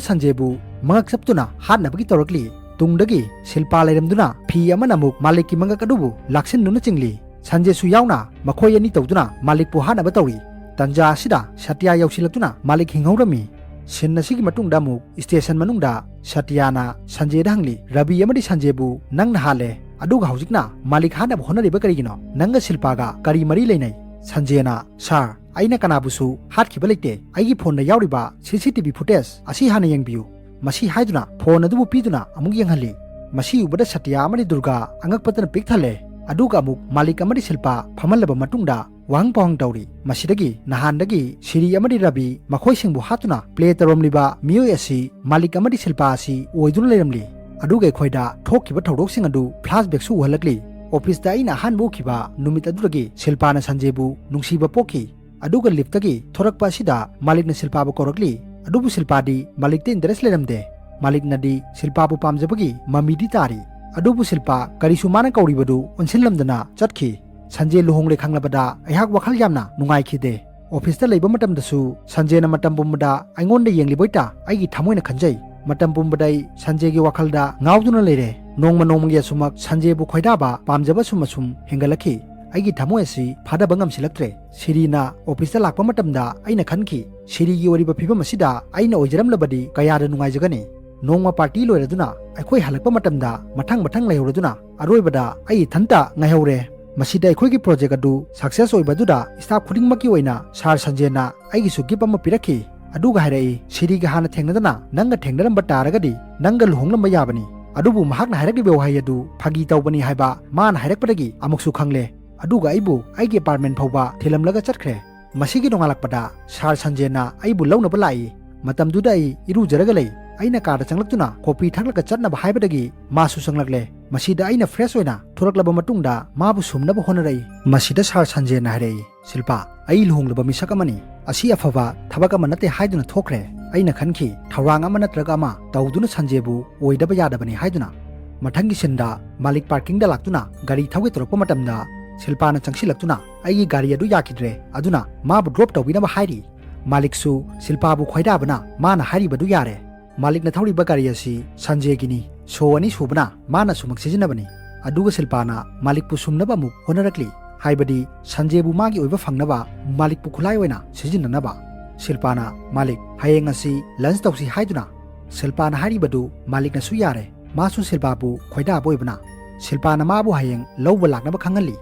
ꯁꯟꯖꯦꯕꯨ ꯃꯉꯛ ꯆꯞꯇꯨꯅ ꯍꯥꯠꯅꯕꯒꯤ ꯇꯧꯔꯛꯂꯤ꯫ ꯇꯨꯡꯗꯒꯤ ꯁꯤꯜꯄꯥ ꯂꯩꯔꯝꯗꯨꯅ ꯐꯤ ꯑꯃꯅ ꯑꯃꯨꯛ ꯃꯥꯂꯤꯛꯀꯤ ꯃꯉꯛ ꯑꯗꯨꯕꯨ ꯂꯥꯛꯁꯤꯟꯗꯨꯅ ꯆꯤꯡꯂꯤ꯫ ꯁꯟꯖꯦꯁꯨ ꯌꯥꯎꯅ ꯃꯈꯣꯏ ꯑꯅꯤ ꯇꯧꯗꯨꯅ ꯃꯥꯂꯤꯛꯄꯨ ꯍꯥꯠꯅꯕ ꯇꯧꯔꯤ꯫ ꯇꯟꯖꯥ ꯑꯁꯤꯗ ꯁꯇ꯭ꯌꯥ ꯌꯧꯁꯤꯜꯂꯛꯇꯨꯅ ꯃꯥꯂꯤꯛ ꯍꯤꯡꯍꯧꯔꯝꯃꯤ꯫ ꯁꯤꯟ ꯑꯁꯤꯒꯤ ꯃꯇꯨꯡꯗ ꯑꯃꯨꯛ ꯁ꯭ꯇꯦꯁꯟ ꯃꯅꯨꯡꯗ ꯁꯇ꯭ꯌꯥꯅ ꯁꯟꯖꯦꯗ ꯍꯪꯂꯤ, "ꯔꯕꯤ ꯑꯃꯗꯤ ꯁꯟꯖꯦꯕꯨ ꯅꯪꯅ ꯍꯥꯠꯂꯦ, ꯑꯗꯨꯒ ꯍꯧꯖꯤꯛꯅ ꯃꯥꯂꯤꯛ ꯍꯥꯠꯅꯕ ꯍꯣꯠꯅꯔꯤꯕ ꯀꯔꯤꯒꯤꯅꯣ? ꯅꯪꯒ ꯁꯤꯜꯄꯥꯒ ꯀꯔꯤ ꯃꯔꯤ ꯂꯩꯅꯩ?" ꯁꯟꯖꯦꯅ, "ꯁꯥꯔ, ꯑꯩꯅ ꯀꯅꯥꯕꯨꯁꯨ ꯍꯥꯠꯈꯤꯕ ꯂꯩꯇꯦ꯫ ꯑꯩꯒꯤ ꯐꯣꯟꯗ ꯌꯥꯎꯔꯤꯕ ꯁꯤ ꯁꯤ ꯇꯤ ꯚꯤ ꯐꯨꯇꯦꯖ ꯑꯁꯤ ꯍꯥꯟꯅ ꯌꯦꯡꯕꯤꯌꯨ"꯫ ꯃꯁꯤ ꯍꯥꯏꯗꯨꯅ ꯐꯣꯟ ꯑꯗꯨꯕꯨ ꯄꯤꯗꯨꯅ ꯑꯃꯨꯛ ꯌꯦꯡꯍꯜꯂꯤ꯫ ꯃꯁꯤ ꯎꯕꯗ ꯁꯇ꯭ꯌꯥ ꯑꯃꯗꯤ ꯗꯨꯔꯒꯥ ꯑꯉꯛꯄꯇꯅ ꯄꯤꯛ ꯊꯜꯂꯦ꯫ ꯑꯗꯨꯒ ꯑꯃꯨꯛ ꯃꯥꯂꯤꯛ ꯑꯃꯗꯤ ꯁꯤꯜꯄꯥ ꯐꯝꯍꯜꯂꯕ ꯃꯇꯨꯡꯗ ꯋꯥꯍꯪ ꯄꯥꯎꯍꯪ ꯇꯧꯔꯤ꯫ ꯃꯁꯤꯗꯒꯤ ꯅꯍꯥꯟꯗꯒꯤ ꯁꯤꯔꯤ ꯑꯃꯗꯤ ꯔꯕꯤ ꯃꯈꯣꯏꯁꯤꯡꯕꯨ ꯍꯥꯠꯇꯨꯅ ꯄ꯭ꯂꯦ ꯇꯧꯔꯝꯂꯤꯕ ꯃꯤꯑꯣꯏ ꯑꯁꯤ ꯃꯥꯂꯤꯛ ꯑꯃꯗꯤ ꯁꯤꯜꯄꯥ ꯑꯁꯤ ꯑꯣꯏꯗꯨꯅ ꯂꯩꯔꯝꯂꯤ꯫ ꯑꯗꯨꯒ ꯑꯩꯈꯣꯏꯗ ꯊꯣꯛꯈꯤꯕ ꯊꯧꯗꯣꯛꯁꯤꯡ ꯑꯗꯨ ꯐ꯭ꯂꯥꯁꯕꯦꯛꯁꯨ ꯎꯍꯜꯂꯛꯂꯤ꯫ ꯑꯣꯐꯤꯁꯇ ꯑꯩꯅ ꯑꯍꯥꯟꯕ ꯎꯈꯤꯕ ꯅꯨꯃꯤꯠ ꯑꯗꯨꯗꯒꯤ ꯁꯤꯜꯄꯥꯅ ꯁꯟꯖꯦꯕꯨ ꯅꯨꯡꯁꯤꯕ ꯄꯣꯛꯈꯤ꯫ ꯑꯗꯨꯒ ꯂꯤꯐꯇꯒꯤ ꯊꯣꯔꯛꯄ ꯑꯁꯤꯗ ꯃꯥꯂꯤꯛꯅ ꯁꯤꯜꯄꯥꯕꯨ ꯀꯧꯔꯛꯂꯤ꯫ ꯑꯗꯨꯕꯨ ꯁꯤꯜꯄꯥꯗꯤ ꯃꯥꯂꯤꯛꯇ ꯏꯟꯇꯔꯦꯁ ꯂꯩꯔꯝꯗꯦ꯫ ꯃꯥꯂꯤꯛꯅꯗꯤ ꯁꯤꯜꯄꯥꯕꯨ ꯄꯥꯝꯖꯕꯒꯤ ꯃꯃꯤꯗꯤ ꯇꯥꯔꯤ꯫ ꯑꯗꯨꯕꯨ ꯁꯤꯜꯄꯥ ꯀꯔꯤꯁꯨ ꯃꯥꯅ ꯀꯧꯔꯤꯕꯗꯨ ꯑꯣꯟꯁꯤꯜꯂꯝꯗꯅ ꯆꯠꯈꯤ꯫ ꯁꯟꯖꯦ ꯂꯨꯍꯣꯡꯂꯦ ꯈꯪꯂꯕꯗ ꯑꯩꯍꯥꯛ ꯋꯥꯈꯜ ꯌꯥꯝꯅ ꯅꯨꯡꯉꯥꯏꯈꯤꯗꯦ꯫ ꯑꯣꯐꯤꯁꯇ ꯂꯩꯕ ꯃꯇꯝꯗꯁꯨ ꯁꯟꯖꯦꯅ ꯃꯇꯝ ꯄꯨꯝꯕꯗ ꯑꯩꯉꯣꯟꯗ ꯌꯦꯡꯂꯤꯕꯣꯏꯇ ꯑꯩꯒꯤ ꯊꯃꯣꯏꯅ ꯈꯟꯖꯩ꯫ ꯃꯇꯝ ꯄꯨꯝꯕꯗ ꯑꯩ ꯁꯟꯖꯦꯒꯤ ꯋꯥꯈꯜꯗ ꯉꯥꯎꯗꯨꯅ ꯂꯩꯔꯦ꯫ ꯅꯣꯡꯃ ꯅꯣꯡꯃꯒꯤ ꯑꯁꯨꯃꯛ ꯁꯟꯖꯦꯕꯨ ꯈꯣꯏꯗꯥꯕ ꯄꯥꯝꯖꯕ ꯁꯨꯝ ꯑꯁꯨꯝ ꯍꯦꯟꯒꯠꯂꯛꯈꯤ꯫ ꯑꯩꯒꯤ ꯊꯃꯣꯏ ꯑꯁꯤ ꯐꯥꯗꯕ ꯉꯝꯁꯤꯜꯂꯛꯇ꯭ꯔꯦ꯫ ꯁꯤꯔꯤꯅ ꯑꯣꯐꯤꯁꯇ ꯂꯥꯛꯄ ꯃꯇꯝꯗ ꯑꯩꯅ ꯈꯟꯈꯤ, "ꯁꯤꯔꯤꯒꯤ ꯑꯣꯏꯔꯤꯕ ꯐꯤꯕꯝ ꯑꯁꯤꯗ ꯑꯩꯅ ꯑꯣꯏꯖꯔꯝꯂꯕꯗꯤ ꯀꯌꯥꯗ ꯅꯨꯡꯉꯥꯏꯖꯒꯅꯤ"꯫ ꯅꯣꯡꯃ ꯄꯥꯔꯇꯤ ꯂꯣꯏꯔꯗꯨꯅ ꯑꯩꯈꯣꯏ ꯍꯜꯂꯛꯄ ꯃꯇꯝꯗ ꯃꯊꯪ ꯃꯊꯪ ꯂꯩꯍꯧꯔꯗꯨꯅ ꯑꯔꯣꯏꯕꯗ ꯑꯩ ꯏꯊꯟꯇ ꯉꯥꯏꯍꯧꯔꯦ꯫ ꯃꯁꯤꯗ ꯑꯩꯈꯣꯏꯒꯤ ꯄ꯭ꯔꯣꯖꯦꯛ ꯑꯗꯨ ꯁꯛꯁꯦꯁ ꯑꯣꯏꯕꯗꯨꯗ ꯁ꯭ꯇꯥꯐ ꯈꯨꯗꯤꯡꯃꯛꯀꯤ ꯑꯣꯏꯅ ꯁꯥꯔ ꯁꯟꯖꯦꯅ ꯑꯩꯒꯤꯁꯨ ꯒꯤꯐ ꯑꯃ ꯄꯤꯔꯛꯈꯤ꯫ ꯑꯗꯨꯒ ꯍꯥꯏꯔꯛꯏ, "ꯁꯤꯔꯤꯒ ꯍꯥꯟꯅ ꯊꯦꯡꯅꯗꯅ ꯅꯪꯒ ꯊꯦꯡꯅꯔꯝꯕ ꯇꯥꯔꯒꯗꯤ ꯅꯪꯒ ꯂꯨꯍꯣꯡꯂꯝꯕ ꯌꯥꯕꯅꯤ"꯫ ꯑꯗꯨꯕꯨ ꯃꯍꯥꯛꯅ ꯍꯥꯏꯔꯛꯂꯤꯕ ꯋꯥꯍꯩ ꯑꯗꯨ ꯐꯥꯒꯤ ꯇꯧꯕꯅꯤ ꯍꯥꯏꯕ ꯃꯥꯅ ꯍꯥꯏꯔꯛꯄꯗꯒꯤ ꯑꯃꯨꯛꯁꯨ ꯈꯪꯂꯦ꯫ ꯑꯗꯨꯒ ꯑꯩꯕꯨ ꯑꯩꯒꯤ ꯑꯦꯄꯥꯔꯠꯃꯦꯟ ꯐꯥꯎꯕ ꯊꯤꯜꯂꯝꯂꯒ ꯆꯠꯈ꯭ꯔꯦ꯫ ꯃꯁꯤꯒꯤ ꯅꯣꯡꯉꯥꯜꯂꯛꯄꯗ ꯁꯥꯔ ꯁꯟꯖꯦꯅ ꯑꯩꯕꯨ ꯂꯧꯅꯕ ꯂꯥꯛꯏ꯫ ꯃꯇꯝꯗꯨꯗ ꯑꯩ ꯏꯔꯨꯖꯔꯒ ꯂꯩ꯫ ꯑꯩꯅ ꯀꯥꯗ ꯆꯪꯂꯛꯇꯨꯅ ꯀꯣꯐꯤ ꯊꯛꯂꯒ ꯆꯠꯅꯕ ꯍꯥꯏꯕꯗꯒꯤ ꯃꯥꯁꯨ ꯆꯪꯂꯛꯂꯦ꯫ ꯃꯁꯤꯗ ꯑꯩꯅ ꯐ꯭ꯔꯦꯁ ꯑꯣꯏꯅ ꯊꯣꯔꯛꯂꯕ ꯃꯇꯨꯡꯗ ꯃꯥꯕꯨ ꯁꯨꯝꯅꯕ ꯍꯣꯠꯅꯔꯛꯏ꯫ ꯃꯁꯤꯗ ꯁꯥꯔ ꯁꯟꯖꯦꯅ ꯍꯥꯏꯔꯛꯏ, "ꯁꯤꯜꯄꯥ, ꯑꯩ ꯂꯨꯍꯣꯡꯂꯕ ꯃꯤꯁꯛ ꯑꯃꯅꯤ꯫ ꯑꯁꯤ ꯑꯐꯕ ꯊꯕꯛ ꯑꯃ ꯅꯠꯇꯦ" ꯍꯥꯏꯗꯨꯅ ꯊꯣꯛꯈ꯭ꯔꯦ꯫ ꯑꯩꯅ ꯈꯟꯈꯤ, ꯊꯧꯔꯥꯡ ꯑꯃ ꯅꯠꯇ꯭ꯔꯒ ꯑꯃ ꯇꯧꯗꯨꯅ ꯁꯟꯖꯦꯕꯨ ꯑꯣꯏꯗꯕ ꯌꯥꯗꯕꯅꯤ ꯍꯥꯏꯗꯨꯅ꯫ ꯃꯊꯪꯒꯤ ꯁꯤꯟꯗ ꯃꯥꯂꯤꯛ ꯄꯥꯔꯀꯤꯡꯗ ꯂꯥꯛꯇꯨꯅ ꯒꯥꯔꯤ ꯊꯧꯒꯦ ꯇꯧꯔꯛꯄ ꯃꯇꯝꯗ ꯁꯤꯜꯄꯥꯅ ꯆꯪꯁꯤꯜꯂꯛꯇꯨꯅ ꯑꯩꯒꯤ ꯒꯥꯔꯤ ꯑꯗꯨ ꯌꯥꯈꯤꯗ꯭ꯔꯦ, ꯑꯗꯨꯅ ꯃꯥꯕꯨ ꯗ꯭ꯔꯣꯞ ꯇꯧꯕꯤꯅꯕ ꯍꯥꯏꯔꯤ꯫ ꯃꯥꯂꯤꯛꯁꯨ ꯁꯤꯜꯄꯥꯕꯨ ꯈꯣꯏꯗꯥꯕꯅ ꯃꯥꯅ ꯍꯥꯏꯔꯤꯕꯗꯨ ꯌꯥꯔꯦ꯫ ꯃꯥꯂꯤꯛꯅ ꯊꯧꯔꯤꯕ ꯒꯥꯔꯤ ꯑꯁꯤ ꯁꯟꯖꯦꯒꯤꯅꯤ, ꯁꯣ ꯑꯅꯤ ꯁꯨꯕꯅ ꯃꯥꯅ ꯁꯨꯃꯛ ꯁꯤꯖꯤꯟꯅꯕꯅꯤ꯫ ꯑꯗꯨꯒ ꯁꯤꯜꯄꯥꯅ ꯃꯥꯂꯤꯛꯄꯨ ꯁꯨꯝꯅꯕ ꯑꯃꯨꯛ ꯍꯣꯠꯅꯔꯛꯂꯤ, ꯍꯥꯏꯕꯗꯤ ꯁꯟꯖꯦꯕꯨ ꯃꯥꯒꯤ ꯑꯣꯏꯕ ꯐꯪꯅꯕ ꯃꯥꯂꯤꯛꯄꯨ ꯈꯨꯠꯂꯥꯏ ꯑꯣꯏꯅ ꯁꯤꯖꯤꯟꯅꯅꯕ꯫ ꯁꯤꯜꯄꯥꯅ, "ꯃꯥꯂꯤꯛ, ꯍꯌꯦꯡ ꯑꯁꯤ ꯂꯟꯆ ꯇꯧꯁꯤ" ꯍꯥꯏꯗꯨꯅ꯫ ꯁꯤꯜꯄꯥꯅ ꯍꯥꯏꯔꯤꯕꯗꯨ ꯃꯥꯂꯤꯛꯅꯁꯨ ꯌꯥꯔꯦ, ꯃꯥꯁꯨ ꯁꯤꯜꯄꯥꯕꯨ ꯈꯣꯏꯗꯥꯕ ꯑꯣꯏꯕꯅ꯫ ꯁꯤꯜꯄꯥꯅ ꯃꯥꯕꯨ ꯍꯌꯦꯡ ꯂꯧꯕ ꯂꯥꯛꯅꯕ ꯈꯪꯍꯜꯂꯤ꯫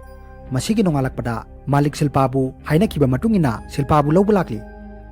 ꯃꯁꯤꯒꯤ ꯅꯣꯡꯉꯥꯜꯂꯛꯄꯗ ꯃꯥꯂꯤꯛ ꯁꯤꯜꯄꯥꯕꯨ ꯍꯥꯏꯅꯈꯤꯕ ꯃꯇꯨꯡ ꯏꯟꯅ ꯁꯤꯜꯄꯥꯕꯨ ꯂꯧꯕ ꯂꯥꯛꯂꯤ꯫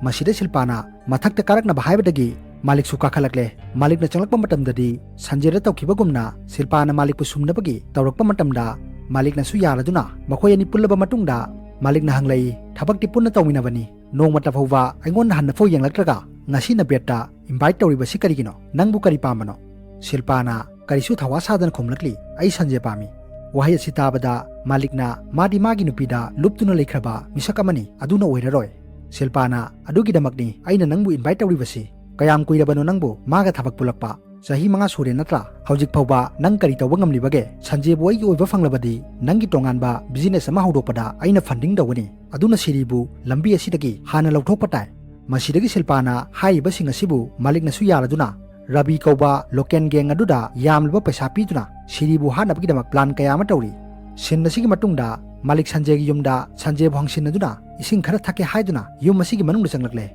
ꯃꯁꯤꯗ ꯁꯤꯜꯄꯥꯅ ꯃꯊꯛꯇ ꯀꯥꯔꯛꯅꯕ ꯍꯥꯏꯕꯗꯒꯤ ꯃꯥꯂꯤꯛꯁꯨ ꯀꯥꯈꯠꯂꯛꯂꯦ꯫ ꯃꯥꯂꯤꯛꯅ ꯆꯪꯂꯛꯄ ꯃꯇꯝꯗꯗꯤ ꯁꯟꯖꯦꯗ ꯇꯧꯈꯤꯕꯒꯨꯝꯅ ꯁꯤꯜꯄꯥꯅ ꯃꯥꯂꯤꯛꯄꯨ ꯁꯨꯝꯅꯕꯒꯤ ꯇꯧꯔꯛꯄ ꯃꯇꯝꯗ ꯃꯥꯂꯤꯛꯅꯁꯨ ꯌꯥꯔꯗꯨꯅ ꯃꯈꯣꯏ ꯑꯅꯤ ꯄꯨꯜꯂꯕ ꯃꯇꯨꯡꯗ ꯃꯥꯂꯤꯛꯅ ꯍꯪꯂꯛꯏ, "ꯊꯕꯛꯇꯤ ꯄꯨꯟꯅ ꯇꯧꯃꯤꯟꯅꯕꯅꯤ, ꯅꯣꯡꯃꯇ ꯐꯥꯎꯕ ꯑꯩꯉꯣꯟꯗ ꯍꯟꯅꯐꯥꯎ ꯌꯦꯡꯂꯛꯇ꯭ꯔꯒ ꯉꯁꯤꯅ ꯕꯦꯠꯇ ꯏꯟꯚꯥꯏꯠ ꯇꯧꯔꯤꯕꯁꯤ ꯀꯔꯤꯒꯤꯅꯣ? ꯅꯪꯕꯨ ꯀꯔꯤ ꯄꯥꯝꯕꯅꯣ?" ꯁꯤꯜꯄꯥꯅ ꯀꯔꯤꯁꯨ ꯊꯧꯋꯥ ꯁꯥꯗꯅ ꯈꯨꯝꯂꯛꯂꯤ, "ꯑꯩ ꯁꯟꯖꯦ ꯄꯥꯝꯃꯤ"꯫ ꯋꯥꯍꯩ ꯑꯁꯤ ꯇꯥꯕꯗ ꯃꯥꯂꯤꯛꯅ ꯃꯥꯗꯤ ꯃꯥꯒꯤ ꯅꯨꯄꯤꯗ ꯂꯨꯞꯇꯨꯅ ꯂꯩꯈ꯭ꯔꯕ ꯃꯤꯁꯛ ꯑꯃꯅꯤ, ꯑꯗꯨꯅ ꯑꯣꯏꯔꯔꯣꯏ꯫ ꯁꯤꯜꯄꯥꯅ, "ꯑꯗꯨꯒꯤꯗꯃꯛꯅꯤ ꯑꯩꯅ ꯅꯪꯕꯨ ꯏꯟꯚꯥꯏꯠ ꯇꯧꯔꯤꯕꯁꯤ꯫ ꯀꯌꯥꯝ ꯀꯨꯏꯔꯕꯅꯣ ꯅꯪꯕꯨ ꯃꯥꯒ ꯊꯕꯛ ꯄꯨꯜꯂꯛꯄ? ꯆꯍꯤ ꯃꯉꯥ ꯁꯨꯔꯦ ꯅꯠꯇ꯭ꯔꯥ? ꯍꯧꯖꯤꯛ ꯐꯥꯎꯕ ꯅꯪ ꯀꯔꯤ ꯇꯧꯕ ꯉꯝꯂꯤꯕꯒꯦ? ꯁꯟꯖꯦꯕꯨ ꯑꯩꯒꯤ ꯑꯣꯏꯕ ꯐꯪꯂꯕꯗꯤ ꯅꯪꯒꯤ ꯇꯣꯉꯥꯟꯕ ꯕꯤꯖꯤꯅꯦꯁ ꯑꯃ ꯍꯧꯗꯣꯛꯄꯗ ꯑꯩꯅ ꯐꯟꯗꯤꯡ ꯇꯧꯒꯅꯤ꯫ ꯑꯗꯨꯅ ꯁꯤꯔꯤꯕꯨ ꯂꯝꯕꯤ ꯑꯁꯤꯗꯒꯤ ꯍꯥꯟꯅ ꯂꯧꯊꯣꯛꯄ ꯇꯥꯏ"꯫ ꯃꯁꯤꯗꯒꯤ ꯁꯤꯜꯄꯥꯅ ꯍꯥꯏꯔꯤꯕꯁꯤꯡ ꯑꯁꯤꯕꯨ ꯃꯥꯂꯤꯛꯅꯁꯨ ꯌꯥꯔꯗꯨꯅ ꯔꯕꯤ ꯀꯧꯕ ꯂꯣꯀꯦꯜ ꯒꯦꯡ ꯑꯗꯨꯗ ꯌꯥꯝꯂꯕ ꯄꯩꯁꯥ ꯄꯤꯗꯨꯅ ꯁꯤꯔꯤꯕꯨ ꯍꯥꯠꯅꯕꯒꯤꯗꯃꯛ ꯄ꯭ꯂꯥꯟ ꯀꯌꯥ ꯑꯃ ꯇꯧꯔꯤ꯫ ꯁꯤꯟ ꯑꯁꯤꯒꯤ ꯃꯇꯨꯡꯗ ꯃꯥꯂꯤꯛ ꯁꯟꯖꯦꯒꯤ ꯌꯨꯝꯗ ꯁꯟꯖꯦꯕꯨ ꯍꯪꯁꯤꯟꯅꯗꯨꯅ ꯏꯁꯤꯡ ꯈꯔ ꯊꯛꯀꯦ ꯍꯥꯏꯗꯨꯅ ꯌꯨꯝ ꯑꯁꯤꯒꯤ ꯃꯅꯨꯡꯗ ꯆꯪꯂꯛꯂꯦ꯫